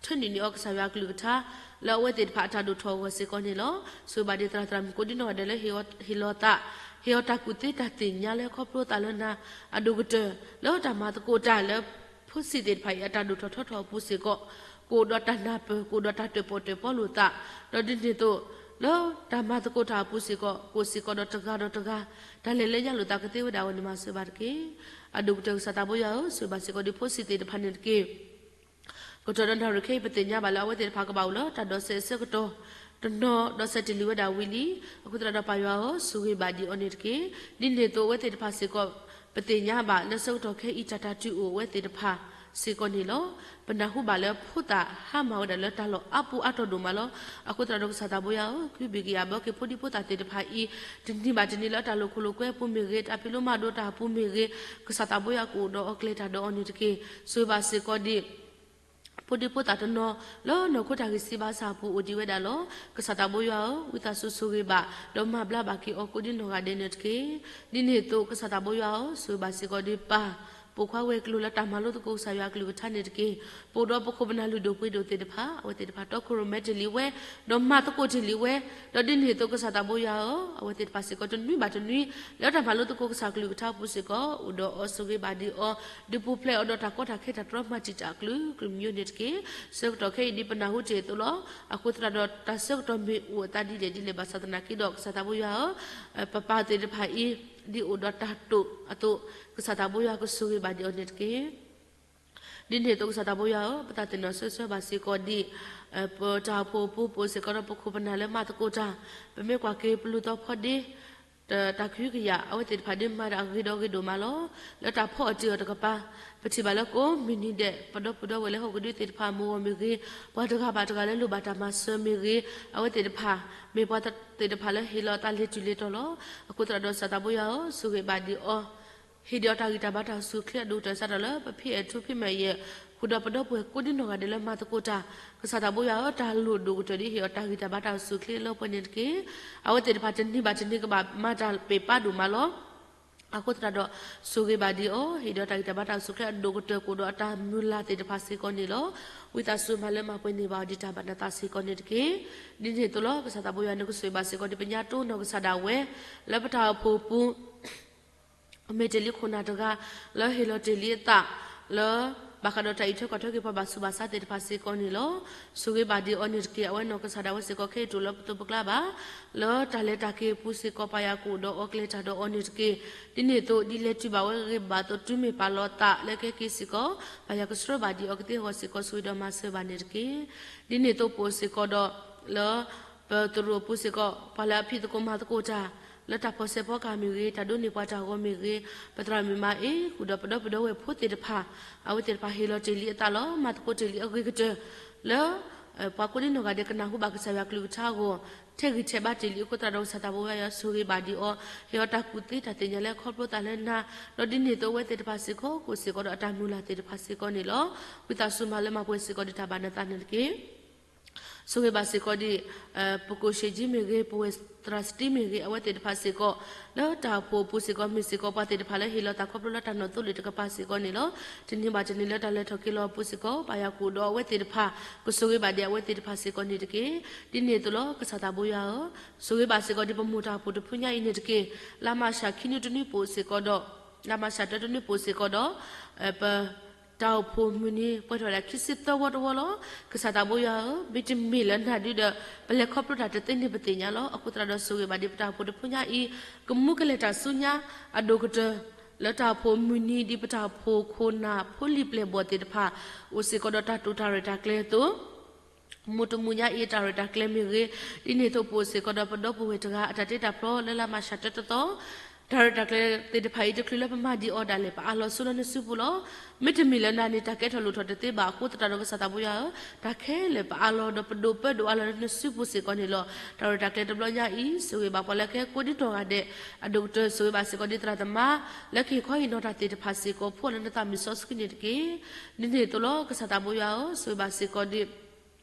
ထၢနုာ်န့ၢ်အီၤကစၢ်ယွၤအကလုၢ်ကထါ လၢအဝဲသ့ၣ်တဖၣ်အတၢ်ဒိၣ်ထီၣ်အဂီၢ်စ့ၢ်ကီးန့ၣ်လီၤ. ဆိၣ်ဂ့ၤဘၣ်ဒ်သရၣ်သရၣ်မုၣ်ကိးဒ်နီၢ်ဂၤဒဲးလၢ ဟ့ၣ်လီၤသး, ဟ့ၣ်အီၤတၢ်ကူၣ်သ့တၢ်သ့ၣ်ညါလၢခီဖျိသးလၢနၤ, အဒိၣ်ကတၢၢ်လၢတၢ်မၤသကိးတၢ်လၢ ဖိစံးသ့ၣ်တဖၣ်အံၤအတၢ်ဒိၣ်ထီၣ်ထီထီၣ်အပူၤစ့ၢ်ကီး, ကအိၣ်ဒီးတၢ်နၢ်ပၢၢ်, ကအိၣ်ဒီးတၢ်တၢၣ်ပီၣ်တၢၣ်ပီလိာ်သး, ဒီးဒ်န့ၣ်အသိး လၢတၢ်မၤသကိးတၢ်အပူၤစ့ၢ်ကီး ကအိၣ်စ့ၢ်ကီးဒီးတဂၤဒီးတဂၤ တၢ်လဲၤလၢညါလိာ်သးကသ့ဝဲဒၣ်အဂီၢ်န့ၣ် မၤစၢၤဘၣ်တက့ၢ်. အဒိၣ်ကတၢၢ်ကစၢ်သးဘိယွၤဧၢ, ဆိၣ်ဂ့ၤဘၣ်စ့ၢ်ကီးဒ်ဖိစံးသ့ၣ်တဖၣ်န့ၣ်တက့ၢ်. ကတီၢ်ဒီးနၣ်ရံၣ်ခဲအံၤ ပသ့ၣ်ညါဘၣ်လၢအဝဲသ့ၣ်တဖၣ်ကဘၣ်အိၣ်လၢတၢ်ဒိးစဲးအဆၢကတီၢ်, တနီၤဒိးစဲးတ့ၢ်လံဝဲဒၣ်ဝံၤလံ. အဃိသတးဒီးပၢ်ယွၤဧၢ, ဆိၣ်ဂ့ၤဘၣ်ဒံးအီၤန့ၣ်တက့ၢ်. ဒ်န့ၣ်အသိးအဝဲသ့ၣ်တဖၣ်စ့ၢ်ကီး ပသ့ၣ်ညါဘၣ်လၢဆၢကတီၢ်ခဲအံၤတၢ်တၢ်တုၤအိၣ်အဝဲသ့ၣ်တဖၣ်စ့ၢ်ကီးန့ၣ်လီၤ. ပနၢ်ဟူဘၣ်လၢဖိသၣ်ဟါမၢ်ဝဲဒၣ်လၢတၢ်လီၢ်အါပူၤအါတီၢ်ဒိၣ်မးလီၤ. အဃိသတးဒီးကစၢ်သးဘိယွၤဧၢ, ကဟုဘံၣ်ကယာ်ဘၢက့ၤဖိဒံဖိသၣ်သ့ၣ်တဖၣ်အံၤ, တနံၤဘၣ်တနံၤလၢတၢ်လိာ်ခိၣ်လိာ်ကွဲအပူၤမ့ၢ်ဂ့ၤ, တၢ်ဖံးလိမၤဒိးတၢ်အပူၤမ့ၢ်ဂ့ၤ, ကစၢ်သးဘိယွၤကအိၣ်ဒီးအီၤကျဲၤတၢ်ဒီးအီၤန့ၣ်တက့ၢ်. ဆိၣ်ဂ့ၤဘၣ်စ့ၢ်ကီးဒ် ဖိဒံဖိသၣ်တနီၤ လၢနီၢ်ခိတၢ်ဂံၢ်စၢ်ဘါစၢ်အပူၤအိၣ်ဒံးဝဲဒၣ်လီၤ. ကစၢ်သးဘိယွၤဧၢ, ဝံသးစူၤဆိၣ်ဂ့ၤဘၣ် ဒီးမၤဘျါဘၣ်က့ၤအီၤကိးဒ်နီၢ်ဂၤဒဲးန့ၣ်တက့ၢ်. ဒ်န့ၣ်အသိးကစၢ်သးဘိယွၤဧၢ, ဆိၣ်ဂ့ၤဘၣ်စ့ၢ်ကီးဒ်ပၢ် ပိာ်ခွါဝဲၤကျိၤလၢတၢ်မၤလိသကိးကစၢ်ယွၤအကလုၢ်ကထါန့ၣ်တက့ၢ်. ပအိၣ်ဒီးပခိၣ်ပနၢ်လုၢ်ဒိၣ်ပှ့ၤဒိၣ်သ့ၣ်တဖၣ်, အဝဲသ့ၣ်တဖၣ်တီခိၣ်ရိၣ်မဲတ့ၢ်လံဝဲ, ဒီးမၤသကိးတ့ၢ်လံဝဲ, ဒီးဒ်န့ၣ်အသိးကစၢ်သးဘိယွၤဧၢ, အဝဲသ့ၣ်တဖၣ်စ့ၢ်ကီးတနွံဘၣ်တနွံ လၢတၢ်မၤလိသကိးကစၢ်ကလုၢ်ကထါအပူၤစ့ၢ်ကီး အိၣ်ဒီးအီၤဆိၣ်ဂ့ၤဘၣ်ဒံးအီၤ, ဒုးပူၤဖျဲးအီၤဒီးတၢ်ကီတၢ်ခဲတၢ်တြီမၤတံာ်တာ်အကလုာ်ကလုာ်မံၤန့ၣ်တက့ၢ်. ဆၢကတီၢ်ခဲအံၤဒ်ပနၢ်ဟူတ့ၢ်အသိးလီၤ. အဃိသတးဒီးတၢ်ဆၢကတီၢ်မ့ၢ်အိၣ်အသးဒ်လဲၣ်ဒ်လဲၣ်ဘၣ်ဆၣ်သနာ်က့ဒီး ကစၢ်သးဘိယွၤဧၢ, ပပၢ်သ့ၣ်တဖၣ်အံၤ ဒ်အိၣ်ဒီးတၢ်တိာ်အသိး, ကစၢ်သးဘိယွၤကဆိၣ်ဂ့ၤဘၣ်ဒံးအီၤန့ၣ်တက့ၢ်. ဒ်န့ၣ်အသိးကစၢ်သးဘိယွၤဧၢ, ပသးသ့ၣ်နီၣ်ဆၢဆၢဘၣ်စ့ၢ်ကီးဒ် ပတၢ်အိၣ်ဖှိၣ်အပူၤ ပအိၣ်စ့ၢ်ကီးဒီးပခိၣ်ပနၢ်လၢမၤသကိးတၢ်, ပမ့ၢ်ကွၢ်က့ၤပလူၤသီဖီဒ့ တၢ်ကဟုကယာ် အဝဲသ့ၣ်တဖၣ်ဒ်မၤတၢ်အဂ့ၤဒီးအဂ့ၤဒိၣ်မးလီၤ. လၢတၢ်ဖီအီၣ်တ့ၢ်အီၤတကပၤ, ပထံၣ်ဘၣ်လၢကိးမုၢ်နံၤဒဲး ပဒီပုၢ်ဒီဝဲၢ်လၢဟီၣ်ခိၣ်ဒီသ့ၣ်တဖၣ် မုၢ်ဂီၢ်မ့ၢ်ဂ့ၤ, ပှၤတဂၤဘၣ်တဂၤလၢလိၣ်ဘၣ်တၢ်မၤစၢၤမ့ၢ်ဂ့ၤ, အဝဲသ့ၣ်တဖၣ် မ့ၢ်ပှၤသ့ၣ်တဖၣ်လၢဟ့ၣ်လီၤအသးလၢတူၢ်လၢတီၤလီၤ. အဃိသတးဒီးကစၢ်သးဘိယွၤဧၢ, ဆိၣ်ဂ့ၤဘၣ်ဒံးအီၤ ဟ့ၣ်ဒံးအီၤတၢ်ဂံၢ်တၢ်ဘါတၢ်အိၣ်ဆူၣ်အိၣ်ချ့အဒိၣ်ကတၢၢ်စးထီၣ်လၢပဖံအဲၣ်ထူဖံမၢယဲၢ် ဃုာ်ဒီးပဒီပုၢ်ဝဲၢ်ကိးဒ်နီၢ်ဂၤဒဲးလၢမၤသကိးတၢ်, ကစၢ်သးဘိယွၤဧၢ, တၢ်လိၣ်ဒိၣ်ကတၢၢ်ဒ်ဟ့ၣ်အီၤတၢ်ဂံၢ်တၢ်ဘါတၢ်အိၣ်ဆူၣ်အိၣ်ချ့လၢပှဲၤန့ၣ်တက့ၢ်. အဝဲသ့ၣ်တဖၣ်တနံၤဘၣ်တနံၤကဘၣ်မၤတၢ်ပ့ၢ်ပၢ်ဒိၣ်မးလီၤ. အဃိသတးဒီး ဆိၣ်ဂ့ၤဘၣ်ဒံးအီၤ, ဟ့ၣ်ဒံးအီၤတၢ်ဂံၢ်တၢ်ဘါတၢ်အိၣ်ဆူၣ်အိၣ်ချ့အဒိၣ်ကတၢၢ်ကအိၣ်ဒီးအတၢ်မုၢ်လၢ်သ့ၣ်တဖၣ်စ့ၢ်ကီးန့ၣ်လီၤ. ဝံသးစူၤမၤလၢမၤပှဲၤန့ၢ်ဘၣ်အီၤဒ်တၢ်ဘၣ်နသးစ့ၢ်ကီးန့ၣ်တက့ၢ်. ဒ်န့ၣ်အသိးလီၤ. ကစၢ်သးဘိယွၤနကဆိၣ်ဂ့ၤဘၣ်စ့ၢ်ကီးဒ်ပညါတိၢ်နီၢ်ကစၢ်ဒၣ်ဝဲ လၢပတၢ်အိၣ်ဖှိၣ်အပူၤ မ့ၢ်တ့ၢ်လံခိၣ်နၢ်တဂၤ လၢဟ့ၣ်လီၤတ့ၢ်လံအသး လၢ ဘၣ်ဃးဒီးတၢ်အံးထွဲကွၢ်ထွဲက့ၤပှၤဘၣ်ဆူးဘၣ်ဆါသ့ၣ်တဖၣ်စ့ၢ်ကီးန့ၣ်လီၤ. ဆိၣ်ဂ့ၤဘၣ်ဒံးအီၤန့ၣ်တက့ၢ်. အဝဲနီၢ်ကစၢ်ဒၣ်ဝဲစ့ၢ်ကီးခဲအံၤတအိၣ်လၢပသိးပကျါဘၣ်. လၢတၢ်လဲၤတၢ်က့ၤအပူၤစ့ၢ်ကီး ပၢ်ယွၤကအိၣ်ဒီးအီၤကျဲၤတၢ်ဒီးအီၤန့ၣ်တက့ၢ်. ဒ်န့ၣ်အသိး ဒ်လဲၤတုၤဘၣ်ဝဲဂ့ၤဘၣ်အသိး တုၤမ့ၢ်ပာ်လီၤသးလၢကဲက့ၤစ့ၢ်ကီး ပၢ်ယွၤကဆှၢဘၣ်ဒံးအီၤကသ့အဂီၢ်စ့ၢ်ကီး ဆိၣ်ဂ့ၤဒီးမၤစၢၤဘၣ်န့ၣ်တက့ၢ်. ဒ်န့ၣ်အသိးပအိၣ်စ့ၢ်ကီးဒီး လၢ ပသရိာ်အပူၤစ့ၢ်ကီး ပှၤလၢအဖံးသကိးမၤသကိးတၢ် လၢတၢ်ဖီၣ်ဆဲးဖီကဟၣ်မ့ၢ်ဂ့ၤ, တၢ်ဒိးန့ၢ်ပှၤတၢ်ဂီၤမ့ၢ်ဂ့ၤ, ပသရၣ်မုၣ်မၤအ့ ဃုာ်ဒီးပဒီပုၢ်ဒီဝဲၢ်ဖိသ့ၣ်တဖၣ် အဝဲသ့ၣ်တဖၣ်ဟ့ၣ်လီၤတ့ၢ်လံအသးလီၤ. မၤသကိးတ့ၢ်လံအဂ့ၤကတၢၢ် လၢ ပှၤကိးဒံနီၢ်ဂၤဒဲးကနၢ်ဟူဘၣ်ကစၢ်ယွၤကလုၢ်ကထါအဂီၢ် ထဲးဂံၢ်ထဲးဘါတ့ၢ်လံအဃိသတးဒီး ကစၢ်သးဘိယွၤဆိၣ်ဂ့ၤဘၣ်ဒံးအီၤ, ဟ့ၣ်အီၤတၢ်ကူၣ်သ့တၢ်သ့ၣ်ညါလၢခီဖျိသးလၢနၤ, ဒီးဒ်န့ၣ်အသိးအဝဲသ့ၣ်တဖၣ်စ့ၢ်ကီး ကအိၣ်စ့ၢ်ကီးဒီးအတၢ်မုၢ်လၢ်သ့ၣ်တဖၣ်စ့ၢ်ကီးန့ၣ်လီၤ. ဝံသးစူၤမၤလၢမၤပှဲၤစ့ၢ်ကီးဒံးတၢ်ဘၣ်နသးန့ၣ်တက့ၢ်. ဆိၣ်ဂ့ၤဘၣ်စ့ၢ်ကီးဒံး ပကိၣ်ရှ့းကၠံမ့ၢ်ဂ့ၤ, ပဝဲၢ်သရၣ်စတံမ့ၢ်ဂ့ၤ, အဝဲသ့ၣ်တဖၣ်စ့ၢ်ကီး လၢတၢ်အိၣ်ဖှိၣ်အပူၤစ့ၢ်ကီး မ့ၢ်စ့ၢ်ကီးပှၤသ့ၣ်တဖၣ်လၢဟ့ၣ်လီၤသးခီဖျိလၢတၢ်နီၣ်သိလ့ၣ်တကပၤစ့ၢ်ကီးန့ၣ်လီၤ. တနံၤဘၣ်တနံၤလၢတၢ်လဲၤထီၣ်က့ၤလီၤအပူၤစ့ၢ်ကီး ပၢ်ယွၤကအိၣ်ဒီးအဝဲသ့ၣ်တဖၣ်, ကဆိၣ်ဂ့ၤဘၣ်ဒံးအဝဲသ့ၣ်တဖၣ်စ့ၢ်ကီးန့ၣ်တက့ၢ်. ဒ်န့ၣ်အသိးလီၤ ကစၢ်သးဘိယွၤဧၢ, ဆိၣ်ဂ့ၤဘၣ်စ့ၢ်ကီးဒံးပမိၢ်တၢ်အိၣ်ဖှိၣ်တဖုညါအံၤန့ၣ်တက့ၢ်. လါမၤရှးခံနွံတနွံပူၤစ့ၢ်ကီးဒီး လါမၤရှးတၢတနွံပူၤစ့ၢ်ကီးဒီး ပ တၢ်အိၣ်ဖှိၣ်မုၢ်နံၤ ပှဲၤထီၣ်ဝဲဒၣ်ခံဆံသၢဝီတဝီလီၤ. ကစၢ်သးဘိယွၤဧၢ, မ့တမ့ၢ်လၢနၤဒုဒီး ပလဲၤခီဖျိတၢ်တသ့န့ၣ်ပသ့ၣ်ညါလီၤ. အဃိသတးဒီး ဆိၣ်ဂ့ၤဘၣ်ဒံးပတၢ်အိၣ်ဖှိၣ်တဖုညါအံၤ, ကမူကလဲၤတၢ်ဆူညါ အဒိၣ်ကတၢၢ် လၢတၢ်အိၣ်ဖှိၣ်မုၢ်နံၤ ဒ်ပတၢ်အိၣ်ဖှိၣ်ခိၣ်နၢ်ဖိလံၤပျဲၢ်ဘီၣ်သ့ၣ်တဖၣ် အိၣ်စ့ၢ်ကီးဒီးတၢ်တိာ်တၢ်ရဲၣ်တၢ်ကျဲၤအသိး မုၢ်တမုၢ်ညါအံၤအတၢ်ရဲၣ်တၢ်ကျဲၤမ့ၢ်ဂ့ၤ, ဒ်န့ၣ်အသိးပအိၣ်စ့ၢ်ကီးဒီးပဒီပုၢ်ဝဲၢ်တဂၤအတၢ်တ့တၢ်ဖျီလၢလါမၤရှးတၢတသီ, တၢ်ရဲၣ်တၢ်ကျဲၤသ့ၣ်တဖၣ်အံၤ တချုးလၢပမၤဒံးအီၤဒၣ်လဲာ် ပအးလီၤဆူလၢနစုပူၤလီၤ. မ့တမ့ၢ်လၢနၤန့ၣ် တၢ်ကဲထီၣ်လိၣ်ထီၣ်တသ့ဘၣ်. အဃိသတးဒီးကစၢ်သးဘိယွၤဧၢ, တၢ်ခဲလၢာ်ပအးလီၤဒီးပဒိးပၢဒိးအးလီၤလၢနစုပူၤစ့ၢ်ကီးန့ၣ်လီၤ. တၢ်ရဲၣ်တၢ်ကျဲၤတဘျီညါအံၤ ဆိၣ်ဂ့ၤဘၣ်ပှၤလၢကဟဲကိးဒံနီၢ်ဂၤဒဲး, အဒိၣ်ကတၢၢ်ဆိၣ်ဂ့ၤဘၣ်စ့ၢ်ကီးဒံးသရၣ်သမါ လၢကဟ့ၣ်ခီဟ့ၣ်နီၤတၢ်သ့ၣ်တဖၣ်စ့ၢ်ကီး ဖှိၣ်လၢနသးမုၢ်စီဆှံန့ၣ်တက့ၢ်. ဒ်န့ၣ်အသိးလီၤ ကစၢ်သးဘိယွၤဧၢ, ဆိၣ်ဂ့ၤဘၣ်စ့ၢ်ကီးဒံး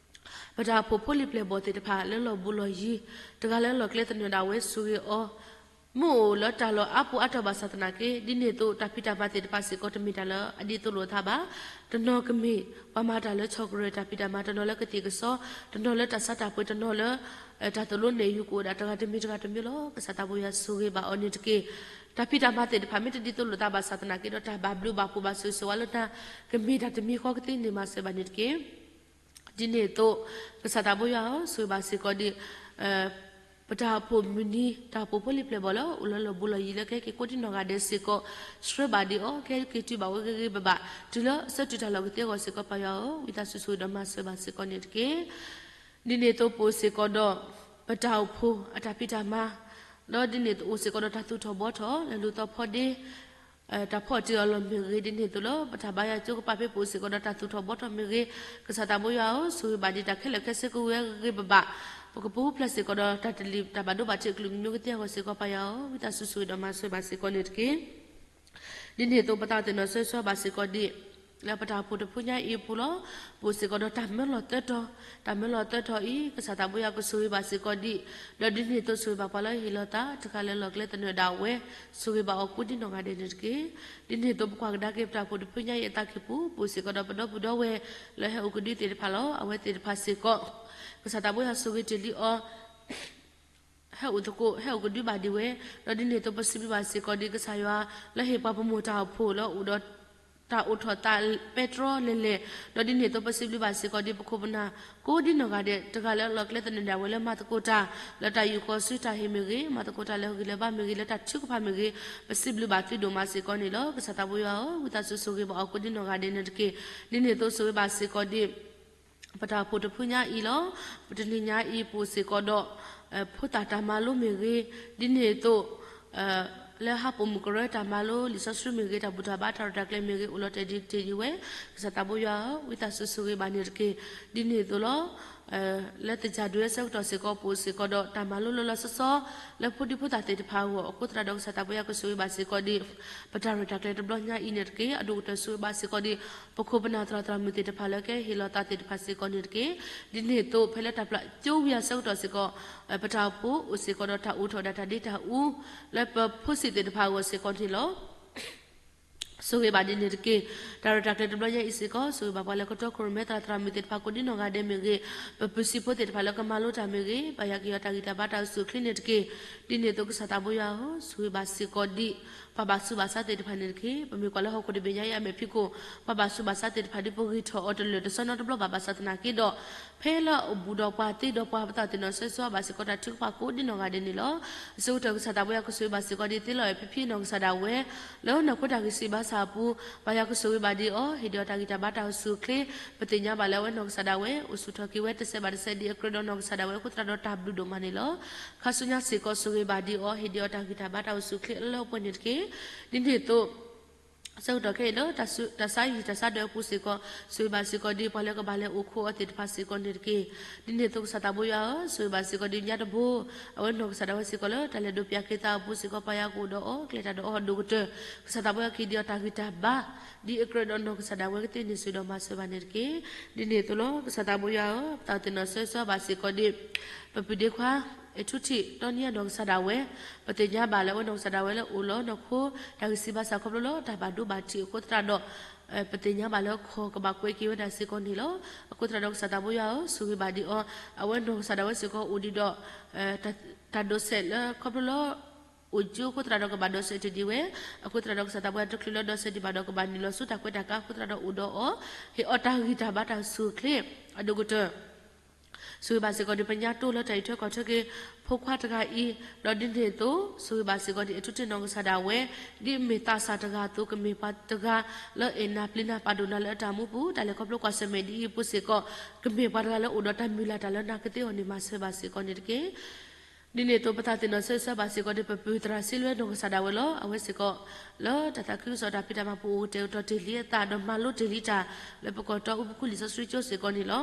ပတၢ်အိၣ်ဖှိၣ်ဖိလံၤပျဲၢ်ဘီၣ်သ့ၣ်တဖၣ်လၢလီၢ်ဘူးလီၢ်ယံၤ, တဂၤလၢလီၢ်ကျဲသနၢၣ်ဒၣ်ဝဲဆိၣ်ဂ့ၤအီၤ, မ့ၢ်အိၣ်လၢတၢ်လီၢ်အါပူၤအါတီၤဘၣ်ဆၣ်သနာ်က့ ဒ်န့ၣ်အသိးတၢ်ဖံးတၢ်မၤသ့ၣ်တဖၣ်စ့ၢ်ကီးတမ့ၢ်တၢ်လၢအဒ်သိးလိာ်အသးဘၣ်. တနီၤကမ့ၢ် ပှၤမၤတၢ်လၢဆီၣ်ကရၢၢ်တၢ်ဖံးတၢ်မၤ, တနီၤလၢကသံၣ်ကစီ, တနီၤလၢတၢ်ဆါတၢ်ပှ့ၤ, တနီၤလၢ တၢ်သိၣ်လိနဲၣ်ယုၤကအိၣ်ဒၣ်တဂၤတမံၤတဂၤတမံၤလီၤ. ကစၢ်သးဘိယွၤဆိၣ်ဂ့ၤဘၣ်အီၤန့ၣ်တက့ၢ်. တၢ်ဖံးတၢ်မၤသ့ၣ်တဖၣ်မ့ၢ်တဒ်သိးလိာ်သးဘၣ်ဆၣ်သနာ်က့ဒီး တၢ်ဘၣ်ဘျုးဘၣ်ဖှိၣ်ဘၣ်ဆိၣ်ဂ့ၤဆိၣ်ဝါလၢနၤ ကမ့ၢ်တၢ်တမံၤဃီကသ့န့ၣ်မၤစၢၤဘၣ်န့ၣ်တက့ၢ်. ဒ်န့ၣ်အသိး ကစၢ်သးဘိယွၤဧၢ, ဆိၣ်ဂ့ၤဘၣ်စ့ၢ်ကီးဒံး ပတၢ်အိၣ်ဖှိၣ်မုၢ်နံၤ တၢ်အိၣ်ဖှိၣ်ဖိလံၤပျဲၢ်ဘီၣ်လၢအိၣ်လၢလီၢ်ဘူးလီၢ်ယံၤလၢကဟဲက့ၤကိးဒံနီၢ်ဂၤဒဲးစ့ၢ်ကီး, ဆှၢဘၣ်ဒံးအီၤ ကဟဲက့ၤတုၤဘၣ်ဝဲဂ့ၤဂ့ၤဘၣ်ဘၣ် တုၤလၢအဆၢတုၤတၢ်လီၢ်ကသ့အဂီၢ်စ့ၢ်ကီး ပၢ်ယွၤဧၢ, ဝံသးစူၤဆိၣ်ဂ့ၤဒီးမၤစၢၤဘၣ်စ့ၢ်ကီးန့ၣ်တက့ၢ်. ဒ်န့ၣ်အသိးပအိၣ်စ့ၢ်ကီးဒီး ပတၢ်အိၣ်ဖှိၣ်အတၢ်ဖံးတၢ်မၤ, ဒီးဒ်န့ၣ်အသိးအိၣ်စ့ၢ်ကီးဒီးတၢ်သူၣ်ထီၣ်ဘှီထီၣ် လၢလူၤသီဖီဒ့ တၢ်ဖီၣ်တ့ၢ်အီၤလီၢ်မ့ၢ်ဂ့ၤ, ဒ်န့ၣ်အသိးလၢပတၢ်ဘါယွၤကၠိကပၤဖဲပအိၣ်စ့ၢ်ကီးဒီးတၢ်သူၣ်ထီၣ်ဘှီထီၣ်မ့ၢ်ဂ့ၤ, ကစၢ်သးဘိယွၤဧၢ, ဆိၣ်ဂ့ၤဘၣ်ဒံးတၢ်ခဲလၢာ်ခဲဆ့ကဝဲဂ့ၤဂ့ၤဘၣ်ဘၣ်, ပကပူၤဖျဲးစ့ၢ်ကီးဒီးတၢ်တလံၤတၢ်ဘၣ်ဒိဘၣ်ထံးအကလုာ်ကညီကသ့အဂီၢ်စ့ၢ်ကီး ပၢ်ယွၤဧၢ, ဝံသးစူၤဆိၣ်ဂ့ၤဒီးမၤစၢၤဘၣ်စ့ၢ်ကီးန့ၣ်တက့ၢ်. ဒ်န့ၣ်အသိးပသးသ့ၣ်နီၣ်ဆၢဆၢဘၣ်စ့ၢ်ကီးဒံး လၢပတၢ်အိၣ်ဖှိၣ်တဖုညါအံၤအပူၤလီၤ. ပအိၣ်စ့ၢ်ကီးဒီးတၢ်မၢလီၤသၢတီၤ, တၢ်မၢလီၤသၢတီၤအံၤ ကစၢ်သးဘိယွၤကဆိၣ်ဂ့ၤဘၣ်စ့ၢ်ကီးဒံး, ဒီးဒ်န့ၣ်အသိးဆိၣ်ဂ့ၤဘၣ်ပှၤလၢဟ့ၣ်လီၤသး တဂၤလၢလီၢ်ကျဲသနၢၣ်ဒၣ်ဝဲ, ဆိၣ်ဂ့ၤဘၣ်အီၤကိးဒံနီၢ်ဂၤဒဲးန့ၣ်တက့ၢ်. ဒ်န့ၣ်အသိးပကွၢ်ကဒါက့ၤပတၢ်အိၣ်ဖှိၣ်တဖုညါအံၤအသးကံၢ်ပူၤ ပအိၣ်စ့ၢ်ကီးဒီးပဒီပုၢ်ဒီဝဲၢ်လၢဟဲအိၣ်ကဒုသ့ၣ်တဖၣ်လီၤ. အဝဲသ့ၣ်တဖၣ်စ့ၢ်ကီး ကစၢ်သးဘိယွၤဆိၣ်ဂ့ၤတ့ၢ်လံအီၤ ဟဲအိၣ်သကိး ဟဲအိၣ်ကဒုဘၣ်ဒံးဝဲ, ဒီးဒ်န့ၣ်အသိးပစံးဘျုးဘၣ်စ့ၢ်ကီးဒံးကစၢ်ယွၤ လၢဟ့ၣ်ပှၤပမိၢ်တၢ်အိၣ်ဖှိၣ်လၢအိၣ်ဒီး တၢ်အိၣ်ထီၣ်သးပဲတြီလဲၤလဲၤ, ဒီးဒ်န့ၣ်အသိးပစံးဘျုးဘၣ်စ့ၢ်ကီးဒံးပခိၣ်ပနၢ် ကိးဒံနီၢ်ဂၤဒဲး တဂၤလၢလီၢ်ကျဲသနၢၣ်ဒၣ်ဝဲလၢမၤသကိးတၢ် လၢတၢ်ယူၢ်ဃီၤစုတၢ်ဟ့ၣ်မ့ၢ်ဂ့ၤ, မၤသကိးတၢ်လၢဂံၢ်လၢဘါမ့ၢ်ဂ့ၤ, လၢတၢ်ထုကဖၣ်မ့ၢ်ဂ့ၤ, ပစံးဘျုးဘၣ်သုဒိၣ်မးစ့ၢ်ကီးန့ၣ်လီၤ. ကစၢ်သးဘိယွၤဧၢ, ဝံသးစူၤဆိၣ်ဂ့ၤဘၣ်အီၤကိးဒံနီၢ်ဂၤဒဲးန့ၣ်တက့ၢ်. ဒ်န့ၣ်အသိးဆိၣ်ဂ့ၤဘၣ်စ့ၢ်ကီးဒံး ပတၢ်အိၣ်ဖှိၣ်တဖုညါအံၤလီၤ. ပတနံၤညါအံၤပအိၣ်စ့ၢ်ကီးဒီး ဖိသၣ်တၢ်မၤလိမ့ၢ်ဂ့ၤ, ဒ်န့ၣ်အသိး လၢဟးပိာ်မုၣ်ကရၢတၢ်မၤလိလံာ်စီဆှံမ့ၢ်ဂ့ၤ, တၢ်ဘူၣ်တၢ်ဘါတၢ်ရဲၣ်တၢ်ကျဲၤမ့ၢ်ဂ့ၤ အိၣ်လီၤတဲာ်ဒံးတ့ၢ်ဒံးဝဲ, ကစၢ်သးဘိယွၤဧၢ, ဝံသးစူၤဆိၣ်ဂ့ၤဘၣ်န့ၣ်တက့ၢ်. ဒ်န့ၣ်အသိးလီၤ. လၢသ့ၣ်စၢ်ဒုးဝဲဆၢကတီၢ်စ့ၢ်ကီး ပအိၣ်စ့ၢ်ကီးဒီးတၢ်မၤလိလၢလီၤဆီဆီ လၢဖိဒံဖိသၣ်သ့ၣ်တဖၣ်အဂီၢ်, အဃိသတးဒီးကစၢ်သးဘိယွၤကဆိၣ်ဂ့ၤဘၣ်စ့ၢ်ကီးဒံး ပတၢ်ရဲၣ်တၢ်ကျဲၤတဘျီညါအံၤန့ၣ်တက့ၢ်. အဒိၣ်ကတၢၢ်ဆိၣ်ဂ့ၤဘၣ်စ့ၢ်ကီးဒံး ပခိၣ်ပနၢ်သရၣ်သရၣ်မုၣ်သ့ၣ်တဖၣ်လၢကဟ့ၣ်လီၤသးသ့ၣ်တဖၣ်စ့ၢ်ကီးန့ၣ်တက့ၢ်. ဒ်န့ၣ်အသိး ဖဲလၢတၢ်ပျၢ်ကၠိဝံၤအဆၢကတီၢ်စ့ၢ်ကီး ပတၢ်အိၣ်ဖှိၣ်အိၣ်စ့ၢ်ကီးဒီးတၢ်အိးထီၣ်ဒၣ်တၢ်ဒ့တၢ်အူ လၢပဖိဆံးသ့ၣ်တဖၣ်အဂီၢ်စ့ၢ်ကီးန့ၣ်လီၤ. ဆိၣ်ဂ့ၤဘၣ်ဒ်န့ၣ်တက့ၢ်. တၢ်ရဲၣ်တၢ်ကျဲၤတဘျီညါအံၤစ့ၢ်ကီး ဆိၣ်ဂ့ၤဘၣ်ပှၤလၢကတီခိၣ်ရိၣ်မဲသရၣ်သရၣ်မုၣ်သ့ၣ်တဖၣ် ကိးဒံနီၢ်ဂၤဒဲးမ့ၢ်ဂ့ၤ, ပပုၢ်စံးဖိသ့ၣ်တဖၣ်လၢကမၤလိတၢ်မ့ၢ်ဂ့ၤ, ပၢ်ယွၤကဟ့ၣ်အီၤတၢ်ဂံၢ်တၢ်ဘါတၢ်အိၣ်ဆူၣ်အိၣ်ချ့န့ၣ်တက့ၢ်. ဒ်န့ၣ်အသိးကစၢ်သးဘိယွၤဧၢ, ဆိၣ်ဂ့ၤဘၣ်စ့ၢ်ကီးဒံး ပှၤဘၣ်ဆူးဘၣ်ဆါသ့ၣ်တဖၣ်န့ၣ်တက့ၢ်. ပမ့ၢ်ကွၢ်လၢဟီၣ်ခိၣ်တဘ့ၣ်ညါအံၤအမဲာ်ဖံးခိၣ် ပှၤဘၣ်ဆူးဘၣ်ဆါသ့ၣ်တဖၣ်ဒ်ပဂံၢ်ထီၣ်အီၤတလၢာ်တစီနီတဘျီဘၣ်ဘၣ်ဆၣ်သနာ်က့ဒီး ဖဲလၢအဘူးဒီးပှၤသ့ဒီးပှၤ ပသးသ့ၣ်နီၣ်ဆၢဆိဘၣ်စ့ၢ်ကီးတၢ်ထုကဖၣ်ကိးဒံနီၢ်ဂၤဒဲးန့ၣ်လီၤ. အဆိကတၢၢ်ကစၢ်သးဘိယွၤကဆိၣ်ဂ့ၤဘၣ်စ့ၢ်ကီးဒ်သ့လီၤဝဲဖံဖံနီၢ်ကစၢ်ဒၣ်ဝဲ လၢနီၢ်ခိတၢ်ဂံၢ်စၢ်ဘါစၢ်အပူၤ, ပၢ်ယွၤကဆိၣ်ဂ့ၤဘၣ်ဒံးအီၤ, ဟ့ၣ်ဒံးအီၤတၢ်ဂံၢ်တၢ်ဘါတၢ်အိၣ်ဆူၣ်အိၣ်ချ့, ပသ့ၣ်ညါဘၣ်လၢအဝဲနီၢ်ကစၢ်ဒၣ်ဝဲ အိၣ်ဆူၣ်ထီၣ်က့ၤဝဲတစဲးဘၣ်တစဲးဒ်အကြၢးဒီးနီၢ်ကစၢ်ဒၣ်ဝဲအဃိသတးဒီးတၢ်ဘျုးဒိၣ်မးန့ၣ်လီၤ. ခါဆူညါစ့ၢ်ကီးဆိၣ်ဂ့ၤဘၣ်ဒံးအီၤ, ဟ့ၣ်ဒံးအီၤတၢ်ဂံၢ်တၢ်ဘါတၢ်အိၣ်ဆူၣ်အိၣ်ချ့အလၢအပှဲၤန့ၣ်တက့ၢ်. ဒ်န့ၣ်အသိး ဆၢကတီၢ်ခဲအံၤလၢ တၢ်ဆါဟံၣ်တၢ်ဆါဒၢးအပူၤစ့ၢ်ကီး, ဆိၣ်ဂ့ၤဘၣ်စ့ၢ်ကီးဒ်ပှၤလၢကဘၣ်လဲၤအိၣ်ခိးအီၤသ့ၣ်တဖၣ်စ့ၢ်ကီးန့ၣ်တက့ၢ်. ဒ်န့ၣ်အသိးကစၢ်သးဘိယွၤဧၢ, ဆိၣ်ဂ့ၤဘၣ်စ့ၢ်ကီးဒ်ညါတဘိ အဝဲနီၢ်ကစၢ်ဒၣ်ဝဲစ့ၢ်ကီးလၢတၢ်လဲၤဒိးပၠးက့ၤသးအပူၤစ့ၢ်ကီး ပၢ်ယွၤကအိၣ်ဒီးအီၤ ကျဲၤတၢ်ဒီးအီၤဒိၣ်ကတၢၢ်, ကစၢ်သးဘိယွၤကဟ့ၣ်ဒံးအီၤတၢ်ဂံၢ်တၢ်ဘါ ဒ်အကြၢးဒီးနီၢ်ကစၢ်ဒၣ်ဝဲကသ့န့ၣ် ဆိၣ်ဂ့ၤဒီးမၤစၢၤဘၣ်န့ၣ်တက့ၢ်. ဒ်န့ၣ်အသိးလီၤ ကစၢ်သးဘိယွၤဧၢ, ပသးသ့ၣ်နီၣ်ဆၢဂ့ၤဆၢဝါဘၣ်စ့ၢ်ကီးဒ် ပပုၢ်ဒ့ခွါ အဲၣ်ထူထံး တီနံယါနီၢ်ကစၢ်ဒၣ်ဝဲ, ပသ့ၣ်ညါဘၣ်လၢအဝဲနီၢ်ကစၢ်ဒၣ်ဝဲလၢအိၣ်လီၤနီၢ်ခိ တၢ်ဂံၢ်စၢ်ဘါစၢ်ခီဖျိလၢတၢ်ဘၣ်ဒိဘၣ်ထံးအဃိသတးဒီး ပသ့ၣ်ညါဘၣ်လၢခီၣ်ကဘၣ်ကွဲးက့ၤဝဲဒၣ်စ့ၢ်ကီးန့ၣ်လီၤ. အဃိသတးဒီးကစၢ်သးဘိယွၤဧၢ, ဆိၣ်ဂ့ၤဘၣ်ဒံးအီၤ, အဝဲနီၢ်ကစၢ်ဒၣ်ဝဲစ့ၢ်ကီးအိၣ်ဒံးဒီး တၢ်ဒိးစဲးလၢခီဖျိလၢ အိၣ်ကၠိအဃိသတးဒီးကဘၣ်ဒိးစဲးတ့ၢ်ဒံးဝဲ, အဃိသတးဒီးကစၢ်သးဘိယွၤတချုးလၢဒိးစဲးဒံးဘၣ်ဒီးကဘၣ်နုာ်လီၤဆူတၢ်ကွဲးတၢ်ကါအဃိသတးဒီးအိၣ်ဒီးအီၤ, ဟ့ၣ်အီၤတၢ်ဂံၢ်တၢ်ဘါတၢ်ဆူၣ်ချ့ အဒိၣ်ကတၢၢ် ဆိၣ်ဂ့ၤဘၣ်စ့ၢ်ကီးဒ်ပညါတိလၢတၢ်အံးထွဲကွၢ်ထွဲက့ၤ ဖိခွါတဂၤအံၤ, ဒီးဒ်န့ၣ်အသိး ဆိၣ်ဂ့ၤဘၣ်စ့ၢ်ကီးဒ်အဲၣ်ထူထံးနီၢ်ကစၢ်ဒၣ်ဝဲ, ဒ်မ့ၢ်သးစၢ်တဂၤအသိး ကမ့ၢ်ပှၤတဂၤလၢအဲၣ်နၤပျံၤနၤပာ်ဒိၣ်နၤလၢအတၢ်မူပူၤ, တၢ်လဲၤခီဖျိကွၢ်ဆၢၣ်မဲာ်ဒ်အံၤအပူၤစ့ၢ်ကီး, ကမ့ၢ်ပှၤတဂၤလၢအိၣ်ဒီးတၢ်မုၢ်လၢ်တၢ်လၢနၤကသ့အီၤန့ၣ် မၤစၢၤဘၣ်စ့ၢ်ကီးန့ၣ်တက့ၢ်. ဒ်န့ၣ်အသိး ပသးသ့ၣ်နီၣ်ဆၢဂ့ၤဆၢဝါဘၣ်စ့ၢ်ကီးဒ်ပပုၢ်သရၣ်စံလွဲနီၢ်ကစၢ်ဒၣ်ဝဲလီၤ. အဝဲစ့ၢ်ကီး လၢတၢ်သးခုကစီၣ်တၢ်ဖံးတၢ်မၤပူၤအိၣ်ကတဲာ်ကတီၤတ့ၢ်လံအသး ဒီးမၤလိတ့ၢ်လံတၢ် လၢပကီၢ်တီအူပူၤခူလံာ်စီဆှံကၠိစ့ၢ်ကီးန့ၣ်လီၤ.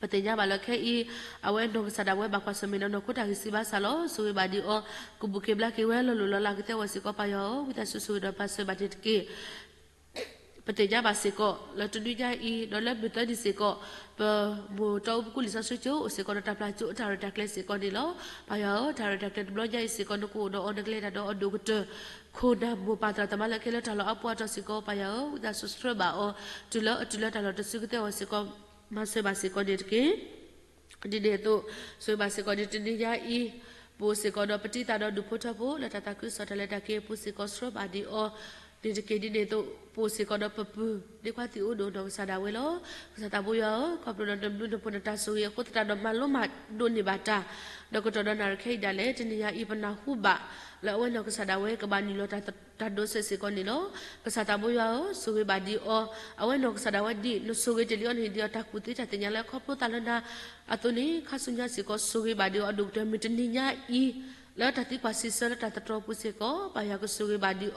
ပသ့ၣ်ညါဘၣ်လၢခဲအံၤ အဝဲနီၢ်ကစၢ်ဒၣ်ဝဲဘၣ်ကွၢ်ဆၢၣ်မဲာ်ဒီးနီၢ်ခိတၢ်ဂံၢ်စၢ်ဘါစၢ်လီၤ. ဆိၣ်ဂ့ၤဘၣ်ဒံးအီၤ, ကဘူၣ်က့ၤဘျါက့ၤဝဲလီၤလိၢ်လီၤလးကသ့အဂီၢ်စ့ၢ်ကီး ပၢ်ယွၤဧၢ, ဝံသးစူၤဆိၣ်ဂ့ၤဒီးမၤစၢၤဘၣ်န့ၣ်တက့ၢ်. ပသ့ၣ်ညါဘၣ်စ့ၢ်ကီး လၢတနွံညါအံၤ ဒီးလၢမုၢ်သၢနံၤစ့ၢ်ကီး ပမိၢ်တီအူပူၤခူလံာ်စီဆှံကၠိအိၣ်စ့ၢ်ကီးဒီးတၢ်ပျၢ်ကၠိအတၢ်ရဲၣ်တၢ်ကျဲၤစ့ၢ်ကီးန့ၣ်လီၤ. ပၢ်ယွၤဧၢ, တၢ်ရဲၣ်တၢ်ကျဲၤတဘျီညါအံၤစ့ၢ်ကီး နကအိၣ်ဒီးအီၤ နကလဲၤတၢ်ဒီးအီၤဒိၣ်ကတၢၢ်, ခိၣ်နၢ်မိၢ်ပၢ်သရၣ်သမါလၢခဲလၢာ်တၢ်လီၢ်အါပူၤအါတီၤစ့ၢ်ကီး ပၢ်ယွၤဧၢ, ဝံသးစူၤဆှၢဘၣ်အီၤ တုၤလၢအတုၤလၢတၢ်လီၢ်တစုကသ့အဂီၢ်စ့ၢ်ကီး မၤစၢၤဘၣ်စ့ၢ်ကီးန့ၣ်တက့ၢ်. ဒ်န့ၣ်အသိး ဆိၣ်ဂ့ၤဘၣ်စ့ၢ်ကီးဒ်တနွံညါအံၤ ပအိၣ်စ့ၢ်ကီးဒီးပတံၤသကိးဒီးဒူၣ်ဖိထၢဖိ လၢတၢ်သးခုကစီၣ်တၢ်လဲၤတၢ်က့ၤအပူၤစ့ၢ်ကီး ဆှၢဘၣ်ဒံးအီၤန့ၣ်တက့ၢ်. ဒ်န့ၣ်အသိး ပအိၣ်စ့ၢ်ကီးဒီးပပုၢ်ဒ့ခွါသံအိၣ်ဒိၣ်နီၢ်ကစၢ်ဒၣ်ဝဲလီၤ. ကစၢ်သးဘိယွၤဧၢ, ခီဖျိလၢနဘျုးနဖှိၣ်နတၢ်ဆိၣ်ဂ့ၤအဃိသတးဒီး မၤလိမၤဒိးန့ၢ်ဘၣ်တၢ်, ဒီးကတီၢ်ဒီးနၣ်ရံၣ်ခဲအံၤဒၣ်လဲာ် တနံၤညါအံၤ ပနၢ်ဟူဘၣ် လၢအဝဲနီၢ်ကစၢ်ဒၣ်ဝဲကဘၣ်နုာ်လီၤတၢ်ဒိးစဲးစ့ၢ်ကီးန့ၣ်လီၤ. ကစၢ်သးဘိယွၤဧၢ, ဆိၣ်ဂ့ၤဘၣ်ဒံးအီၤ, အဝဲနီၢ်ကစၢ်ဒၣ်ဝဲဒ်နဆိၣ်ဂ့ၤတ့ၢ်လံအီၤန့ၣ် ဒ်အီၤတၢ်ကူၣ်သ့တၢ်သ့ၣ်ညါလၢခီဖျိသးလၢနၤ အသိးန့ၣ် ခါဆူညါစ့ၢ်ကီး ဆိၣ်ဂ့ၤဘၣ်ဒံးအီၤအဒိၣ်ကတၢၢ် မုၢ်တနံၤညါအံၤ လၢတၢ်သံကွၢ်စံးဆၢလၢတၢ်သတြီၤပူၤစ့ၢ်ကီး ပၢ်ယွၤကဆိၣ်ဂ့ၤဘၣ်ဒံးအီ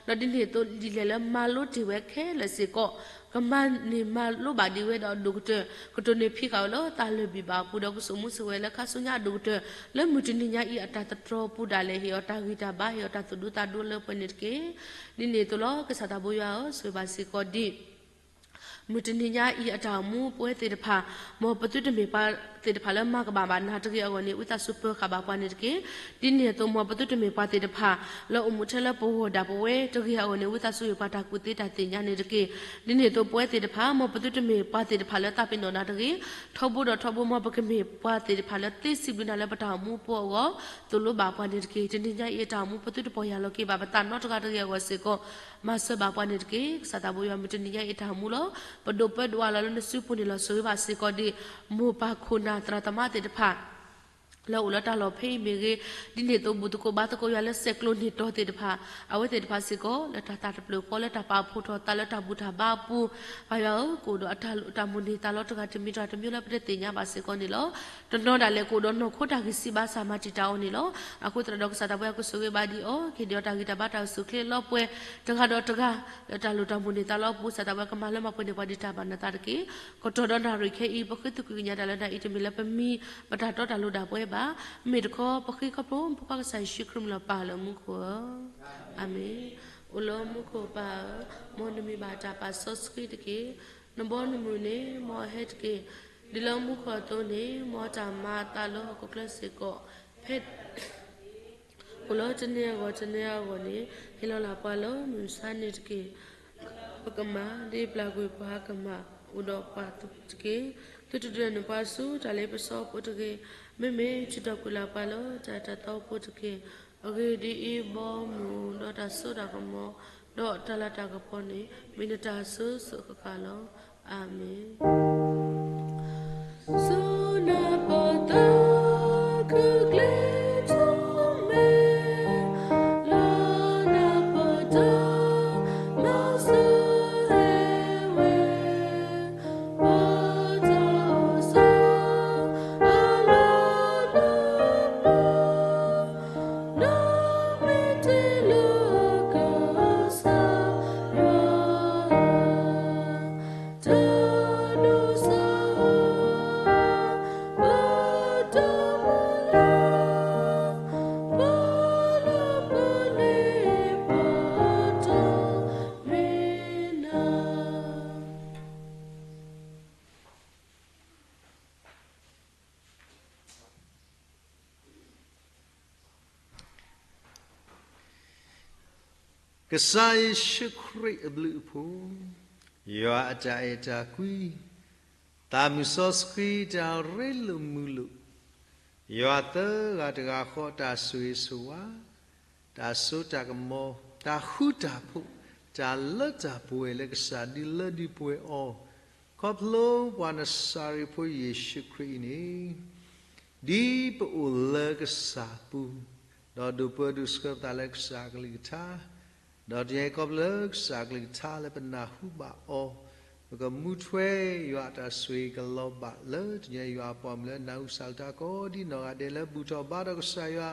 ၤ, ဒီးဒ်န့ၣ်အသိး ဒ်လဲၣ်လၢမၤလိတ့ၢ်ဝဲခဲလၢာ်စ့ၢ်ကီး ကမၤန့ၢ်မၤလိဘၣ်ဒံးဝဲဒီးအဒိၣ်ကတၢၢ် ကတိၢ်န့ၢ်ဖံးဃာ်ဝဲလၢသးလၢာ်ဘံၣ်ဘၣ်အပူၤ ဒီးကစိာ်မူစိာ်ဝဲလၢခါဆူညါအဒိၣ်ကတၢၢ် လၢမုၢ်တနံၤညါအံၤအတၢ်သတြီၤပူၤဒၣ်လဲာ် ဟ့ၣ်အီၤတၢ်ဂံၢ်တၢ်ဘါ ဟ့ၣ်အီၤတၢ်သူၣ်ဒူသးဒူလၢပှဲၤန့ၣ်တက့ၢ်. ဒ်န့ၣ်အသိးလီၤ ကစၢ်သးဘိယွၤဧၢ, ဆိၣ်ဂ့ၤဘၣ်စ့ၢ်ကီးဒ် မုၢ်တနံၤညါအံၤအတၢ်အိၣ်မူပဝဲသ့ၣ်တဖၣ်, မ်ပသုတမ့ၢ်ပှၤသ့ၣ်တဖၣ်လၢမၤကဘၣ်ဘၣ်နၤတဂ့ၤအဂီၢ်န့ၣ် ဝံသးစူၤပၢၤဃာ်ဘၣ်ပှၤန့ၣ်တက့ၢ်. ဒ်န့ၣ်အသိး မ်ပသုတမ့ၢ်ပှၤသ့ၣ်တဖၣ် လၢအိၣ်မူထဲလၢပဂီၢ်ဒၣ်ပဝဲတဂ့ၤအဂီၢ်န့ၣ် ဝံသးစူၤဟ့ၣ်ပှၤတၢ်ကူၣ်သ့တၢ်သ့ၣ်ညါန့ၣ်တက့ၢ်. ဒ်န့ၣ်အသိး ပဝဲသ့ၣ်တဖၣ် မ်ပသုတမ့ၢ်ပှၤသ့ၣ်တဖၣ်လၢသးပ့ၤနီၣ်နၤတဂ့ၤ, ထီဘိဒီးထီဘိ မ်ပကမ့ၢ်ပှၤသ့ၣ်တဖၣ်လၢသ့စံးဘျုးနၤလၢပတၢ်အိၣ်မူဖိအဂီၢ်, သိၣ်လိဘၣ်ပှၤန့ၣ်တက့ၢ်. တနံၤညါအံၤအတၢ်အိၣ်မူ ပသုတပီၢ်ယၢ်လီၤက့ၤဘၣ်ပသးနီတဂၤတဂ့ၤအဂီၢ်စ့ၢ်ကီး မၤစၢၤဘၣ်ပှၤန့ၣ်တက့ၢ်. ကစၢ်သးဘိယွၤ မုၢ်တနံၤညါအံၤတၢ်အိၣ်မူလီၤ. ပဒိးပၢဒိးအးလီၤလၢနစုပူၤန့ၣ်လီၤ. ဆိၣ်ဂ့ၤဘၣ်စ့ၢ်ကီးဒ် မိၢ်ပၢ်ခိၣ်နၢ်သရၣ်သမါသ့ၣ်တဖၣ် လၢအိၣ်လၢတၢ်လီၢ်ဖဲအံၤမ့ၢ်ဂ့ၤ, ဒ်န့ၣ်အသိး ဘူၣ်သကိးဘါသကိးယွၤလၢဆဲးကျိးန့ၢ်တီၤသ့ၣ်တဖၣ်, အဝဲသ့ၣ်တဖၣ်စ့ၢ်ကီး လၢတၢ်သၣ်တဖျၢၣ်ဃီ လၢတၢ်ပာ်ဖှိၣ်ထီၣ်သးလၢတၢ်ဘူၣ်တၢ်ဘါအပူၤ, ပၢ်ယွၤဧၢ, ကအိၣ်ဒီးအတၢ်လိၣ်တၢ်မိၣ်န့ၢ်သးလီတဂၤတမံၤတဂၤတမံၤလၢပတသ့ၣ်ညါဘၣ်စ့ၢ်ကီးန့ၣ်လီၤ. တနီၤဒၣ်လဲာ်ကအိၣ်ဒီးနီၢ်ခိတၢ်ဂံၢ်စၢ်ဘါစၢ် မၤတံာ်တာ်အီၤန့ၣ်လီၤ. အဃိသတးဒီး ကစၢ်သးဘိယွၤကဆိၣ်ဂ့ၤဘၣ်ဒံးအီၤ, ကဟ့ၣ်ဒံးအီၤတၢ်ဂံၢ်တၢ်ဘါတၢ်အိၣ်ဆူၣ်အိၣ်ချ့လီၤပှဲၤ တဂၤဒီးတဂၤ လၢတၢ်လိၣ်တၢ်မိၣ်န့ၢ်သးလီအပူၤ, ကစၢ်သးဘိယွၤကမၤလၢမၤပှဲၤန့ၢ်ပှၤဒ်တၢ်ဘၣ်နသးတက့ၢ်. ကတီၢ်ဒီးနၣ်ရံၣ်ခဲအံၤ ပဃ့သုးက့ၤကညးတၢ်လၢနၤအံၤ တမ့ၢ်လၢပမံၤပတၢ်တီတၢ်လိၤဒၣ်ပဝဲဘၣ်. မ့ၢ်တခီ ပဃ့ခီဖျိ ဖိခွါကစၢ်ယ့ၣ်ၡူးခရံာ်မံၤလီၤပၢ်လၢမူခိၣ်ဧၢ. အၤမ့ၣ်. အိၣ်လၢမူခိၣ်ပၢ်ဧၢ, မ်နမံၤဘၣ်တၢ်ပာ်စီဆှံတက့ၢ်. နဘီနမုၢ်န့ၣ် မ်အဟဲတက့ၢ်. ဒ်လၢမူခိၣ်အသိးန့ၣ် မ်တၢ်မၤအသးလၢဟီၣ်ခိၣ်ချၢစ့ၢ်ကီး ဖဲ အိၣ်လၢတနံၤအဂီၢ်တနံၤအဂီၢ်န့ၣ် ဟ့ၣ်လီၤလၢ်ပှၤလၢမုၢ်မဆါန့ၣ်တက့ၢ်. ပကမၤဒ်ပျၢ်ကွံာ်ပှၤကမၤ အိၣ်ဒီးပှၤတက့ၢ်. သုတဒုးနုာ်ပှၤဆူတၢ်လ့ပစီဖိတဂ့ၤ, မ့မ့ၢ်ထုးထီၣ်ကွံာ်လၢ်ပှၤလၢတၢ်တၢ်သီဖိတက့ၢ်. အဂ့ၢ်ဒ်အံၤ, ဘီမုၢ်ဒီးတၢ်စိတၢ်ကမီၤ ဒီးတၢ်လၤတၢ်ကပီၤန့ၣ် မ့ၢ်နတၢ်အစိၤစိၤဃၣ်ဃၣ်လီၤ. အၤမ့ၣ်. ဆူနၢ်ပၢၢ်သးခုကျဲ ထီၣ်မဲာ် လၢနၢ်ပၢၢ်တၢ်မၤစၢၤဟဲဝဲ ပတၢ်အိၣ်ဆၢအလီၢ်လၢပျၢၤ နီၢ်မ့ၢ်တ့ၢ်လၢကစၢ် ကစၢ်ယ့ၣ်ၡူးခရံာ်အဘျုးအဖှိၣ်, ယွၤအတၢ်အဲၣ်တၢ်ကွံ, သးမုၢ်စီဆှံတၢ်ရ့လိာ်မုာ်လိာ်, ယွၤသၢဂၤတဂၤဃီတၢ်ဆိၣ်ဂ့ၤဆိၣ်ဝါ, တၢ်စိတၢ်ကမီၤ, တၢ်ဃူတၢ်ဖိး, တၢ်လၢတၢ်ပှဲၤလၢကစၢ်ဒုးလၢဒုးပှဲၤအီၤ, ခီဖျိပှၤနစၤရ့းဖိယ့ၣ်ၡူးခရံာ်အံၤန့ၣ် ဒ်ပအိၣ်လၢကစၢ်ပူၤ, ဒီးဒိးပၢဒိးဆှၢပသးလၢကစၢ်အကလုၢ်ကထါ, ဒီးတနံၤအံၤခီဖျိလၢကစၢ်အကလုၢ်ကထါလၢပနၢ်ဟူဘၣ်အီၤ, ပကမူထွဲယွၤအတၢ်ဆိၣ်ဂ့ၤကလီၤဘၣ်လၢတနံၤအံၤယွၤအပှၤမုၢ်လၢနၢ်ဟူစၢ်ကလုၢ်ကထါကိးဒ်နီၢ်ဂၤဒဲးလၢဘူၣ်ထီၣ်ဘါထီၣ်ကစၢ်ယွၤ,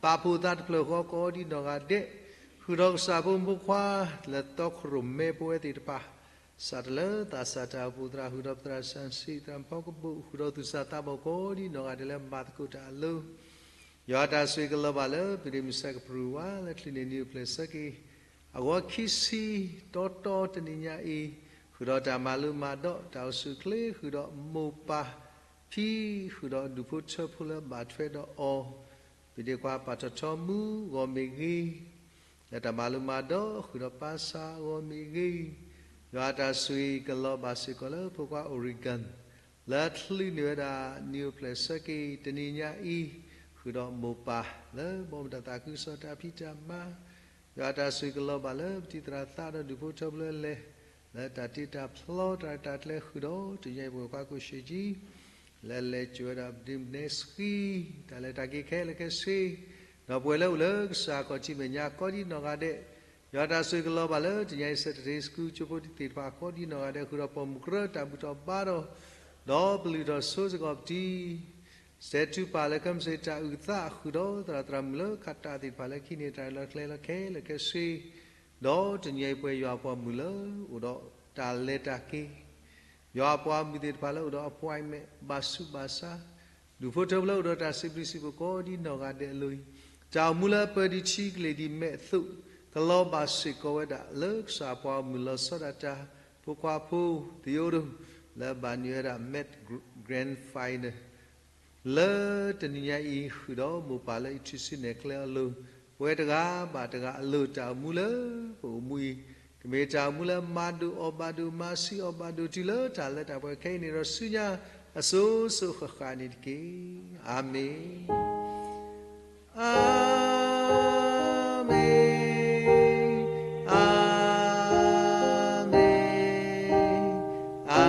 ပာ်ဖှိၣ်သးတဖျၢၣ်ဃီကိးဒ်နီၢ်ဂၤဒဲး, ဃုာ်ဒီးကစၢ်ဖိမုၣ်ဖိခွါ လၢသီခရိၣ်မဲဖိဝဲသ့ၣ်တဖၣ် စးထီၣ်လၢသးစၢ်တၢ်အိၣ်ဖှိၣ်သရၣ် ဃုာ်ဒီးပသရၣ်စၢ်စံး သရၣ်မုၣ်ဖီကဘိၣ် ဃုာ်ဒီးသူၣ်စၢ်သးဘီၣ်ကိးဒ်နီၢ်ဂၤဒဲးလၢမၤသကိးတၢ်အလိၤ, ယွၤအတၢ်ဆိၣ်ဂ့ၤကလီၤဘၣ်လၢ ပဒ့မုၢ်ဆၢကပရူၤဝါလၢချံးန့ၢ်နံၣ်အိၣ်ဖျဲၣ်ဆၢက့ၤ အဂီၤခံဆံတီတီတနံၤညါအံၤ, ဃုာ်ဒီးတၢ်မၤလိမၤဒိး တၢ်အိၣ်ဆူၣ်အိၣ်ချ့ ဃုာ်ဒီးမိၢ်ပၢ်ဖံ ဃုာ်ဒီးဒူၣ်ဖိထၢဖိလၢဘၣ်ထွဲဒီးအီၤ, ပဒ့ခွါပာ်ထီၣ်ထီမူအဂီၢ်မ့ၢ်ဂ့ၤ, လၢတၢ်မၤလိမၤဒိး ဃုာ်ဒီးပၢ်ဆါအဂီၢ်မ့ၢ်ဂ့ၤ, ယွၤအတၢ်ဆိၣ်ဂ့ၤကလီၤဘၣ်စ့ၢ်ကီးလၢဖိခွါ Oregon လၢချံးန့ၢ်ဝဲဒၣ်နံၣ်အိၣ်ဖျဲၣ်ဆၢက့ၤတနံၤညါအံၤ, ဃုာ်ဒီးမိၢ်ပၢ်လၢဘီမုၢ်တၢ်သးခုကစီၣ်တၢ်ဖံးတၢ်မၤ, ယွၤအတၢ်ဆိၣ်ဂ့ၤကလီၤဘၣ်လၢပတံၤသရၣ်သးဒီးဒူၣ်ဖိထၢဖိလၢလဲၤ လၢတၢ်တ့တၢ်ဖျီတၢ်ရဲၣ်တၢ်ကျဲၤဃုာ်ဒီး တနံၤညါအံၤပဝဲခွါကိၣ်ရှ့ကၠံ လၢလဲၤစိာ်ဝဲဒၣ်ပဒ့မုၢ်န့ၣ်ဆှံ တၢ်လဲၤတၢ်က့ၤခဲလၢာ်ခဲဆ့, ဒီးပဝဲလၢအိၣ်လၢကစၢ်ခီၣ်ထံးမဲာ်ညါကိးဒ်နီၢ်ဂၤဒဲး, ယွၤအတၢ်ဆိၣ်ဂ့ၤကလီၤဘၣ်လၢတနံၤညါအံၤ Saturday School ကၠိဖိသ့ၣ်တဖၣ်ကိးဒ်နီၢ်ဂၤဒဲး ဃုာ်ဒီးပိာ်မုၣ်ကရၢတၢ်ဘူၣ်ထီၣ်ဘါထီၣ်, ဒီးပလုၢ်ထီၣ်ဆိစ့ၢ်ကီးပတံၤ စဲးထူပာ်လၢကဲမုၢ်ဆ့ၣ်တၢ်အုၣ်သး ဃုာ်ဒီးသရၣ်သရၣ်မုၣ်လၢခးတၢ်သ့ၣ်တဖၣ်လၢခံန့ၣ် တၢ်ရဲၣ်တၢ်ကျဲၤလၢခဲလၢာ်ခဲဆ့, ဒီးတနံၤညါအံၤပဝဲယွၤအပှၤမုၣ်လၢအိၣ်ဒီးတၢ်လဲၤတၢ်က့ၤ, ယွၤအပှၤမုၣ်သ့ၣ်တဖၣ်လၢအိၣ်ဒီး appointment ဘၣ်ဆူးဘၣ်ဆါ, ဒူၣ်ဖိထၢဖိလၢအိၣ်ဒီးတၢ်စံးဘျုးစံးဖှိၣ်ကိးဒ်နီၢ်ဂၤဒဲးအလိၤအံၤ, တၢ်အိၣ်မူလၢပၢၤဒံးထံကလ့ၤဒံးမဲာ်အသိး, ကလီၤဘၣ်စ့ၢ်ကီးဝဲဒၣ်လၢကစၢ်အပှၤဂီၢ်မုၢ်လီၤဆီဒၣ်တၢ်, ဖိခွါဖိ, သယိၣ်ဒိၣ်, လၢဘၣ်န့ၢ်ဝဲဒၣ် Met Grand Final လၢတနံၤညါအံၤ ဃုာ်ဒီးမိၢ်ပၢ်လၢအံးထွံၣ်ဆူနဲၣ်ကျဲအလိၤ, ပဝဲတဂၤဘၣ်တဂၤအလိၤ တၢ်အိၣ်မူလၢပအိၣ်မူအံၤ, ကမ့ၢ်တၢ်အိၣ်မူလၢမၤဒိၣ်အီၣ်ဘၣ်ဒိၣ် မၤဆံးအီၣ်ဘၣ်ဒိၣ်တုၤလၢတၢ်လၢတၢ်ပှဲၤခဲအံၤန့ၣ်ဒီးဆူညါအစိၤစိၤဃၣ်ဃၣ်န့ၣ်တက့ၢ်. အၤမ့ၣ်. အၤမ့ၣ်, အၤမ့ၣ်, အၤ မ့ၣ်.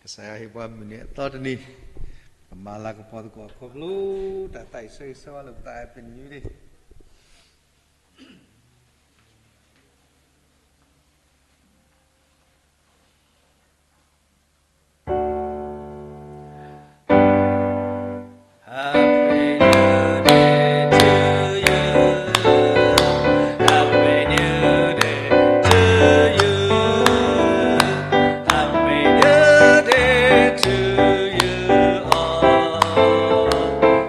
ကစၢ်ယွၤဟ့ၣ်ပှၤမုၢ်နံၤအသီတနံၤ, ပမၤလၤကပီၤသကိးခီဖျိ တၢ်သးအံၤဆၢဂ့ၤဆၢဝါလိာ်ပသး Happy New Day. Happy New Day to you. Happy New Day to you. Happy New Day to you all.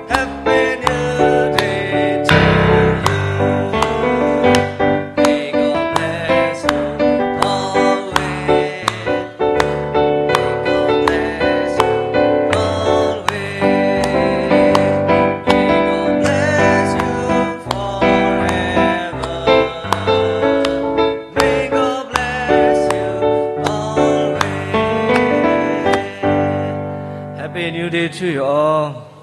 Happy New Day to you. May God bless you always. May God bless you always. May God bless you forever. May God bless you always. Happy New Day to you all.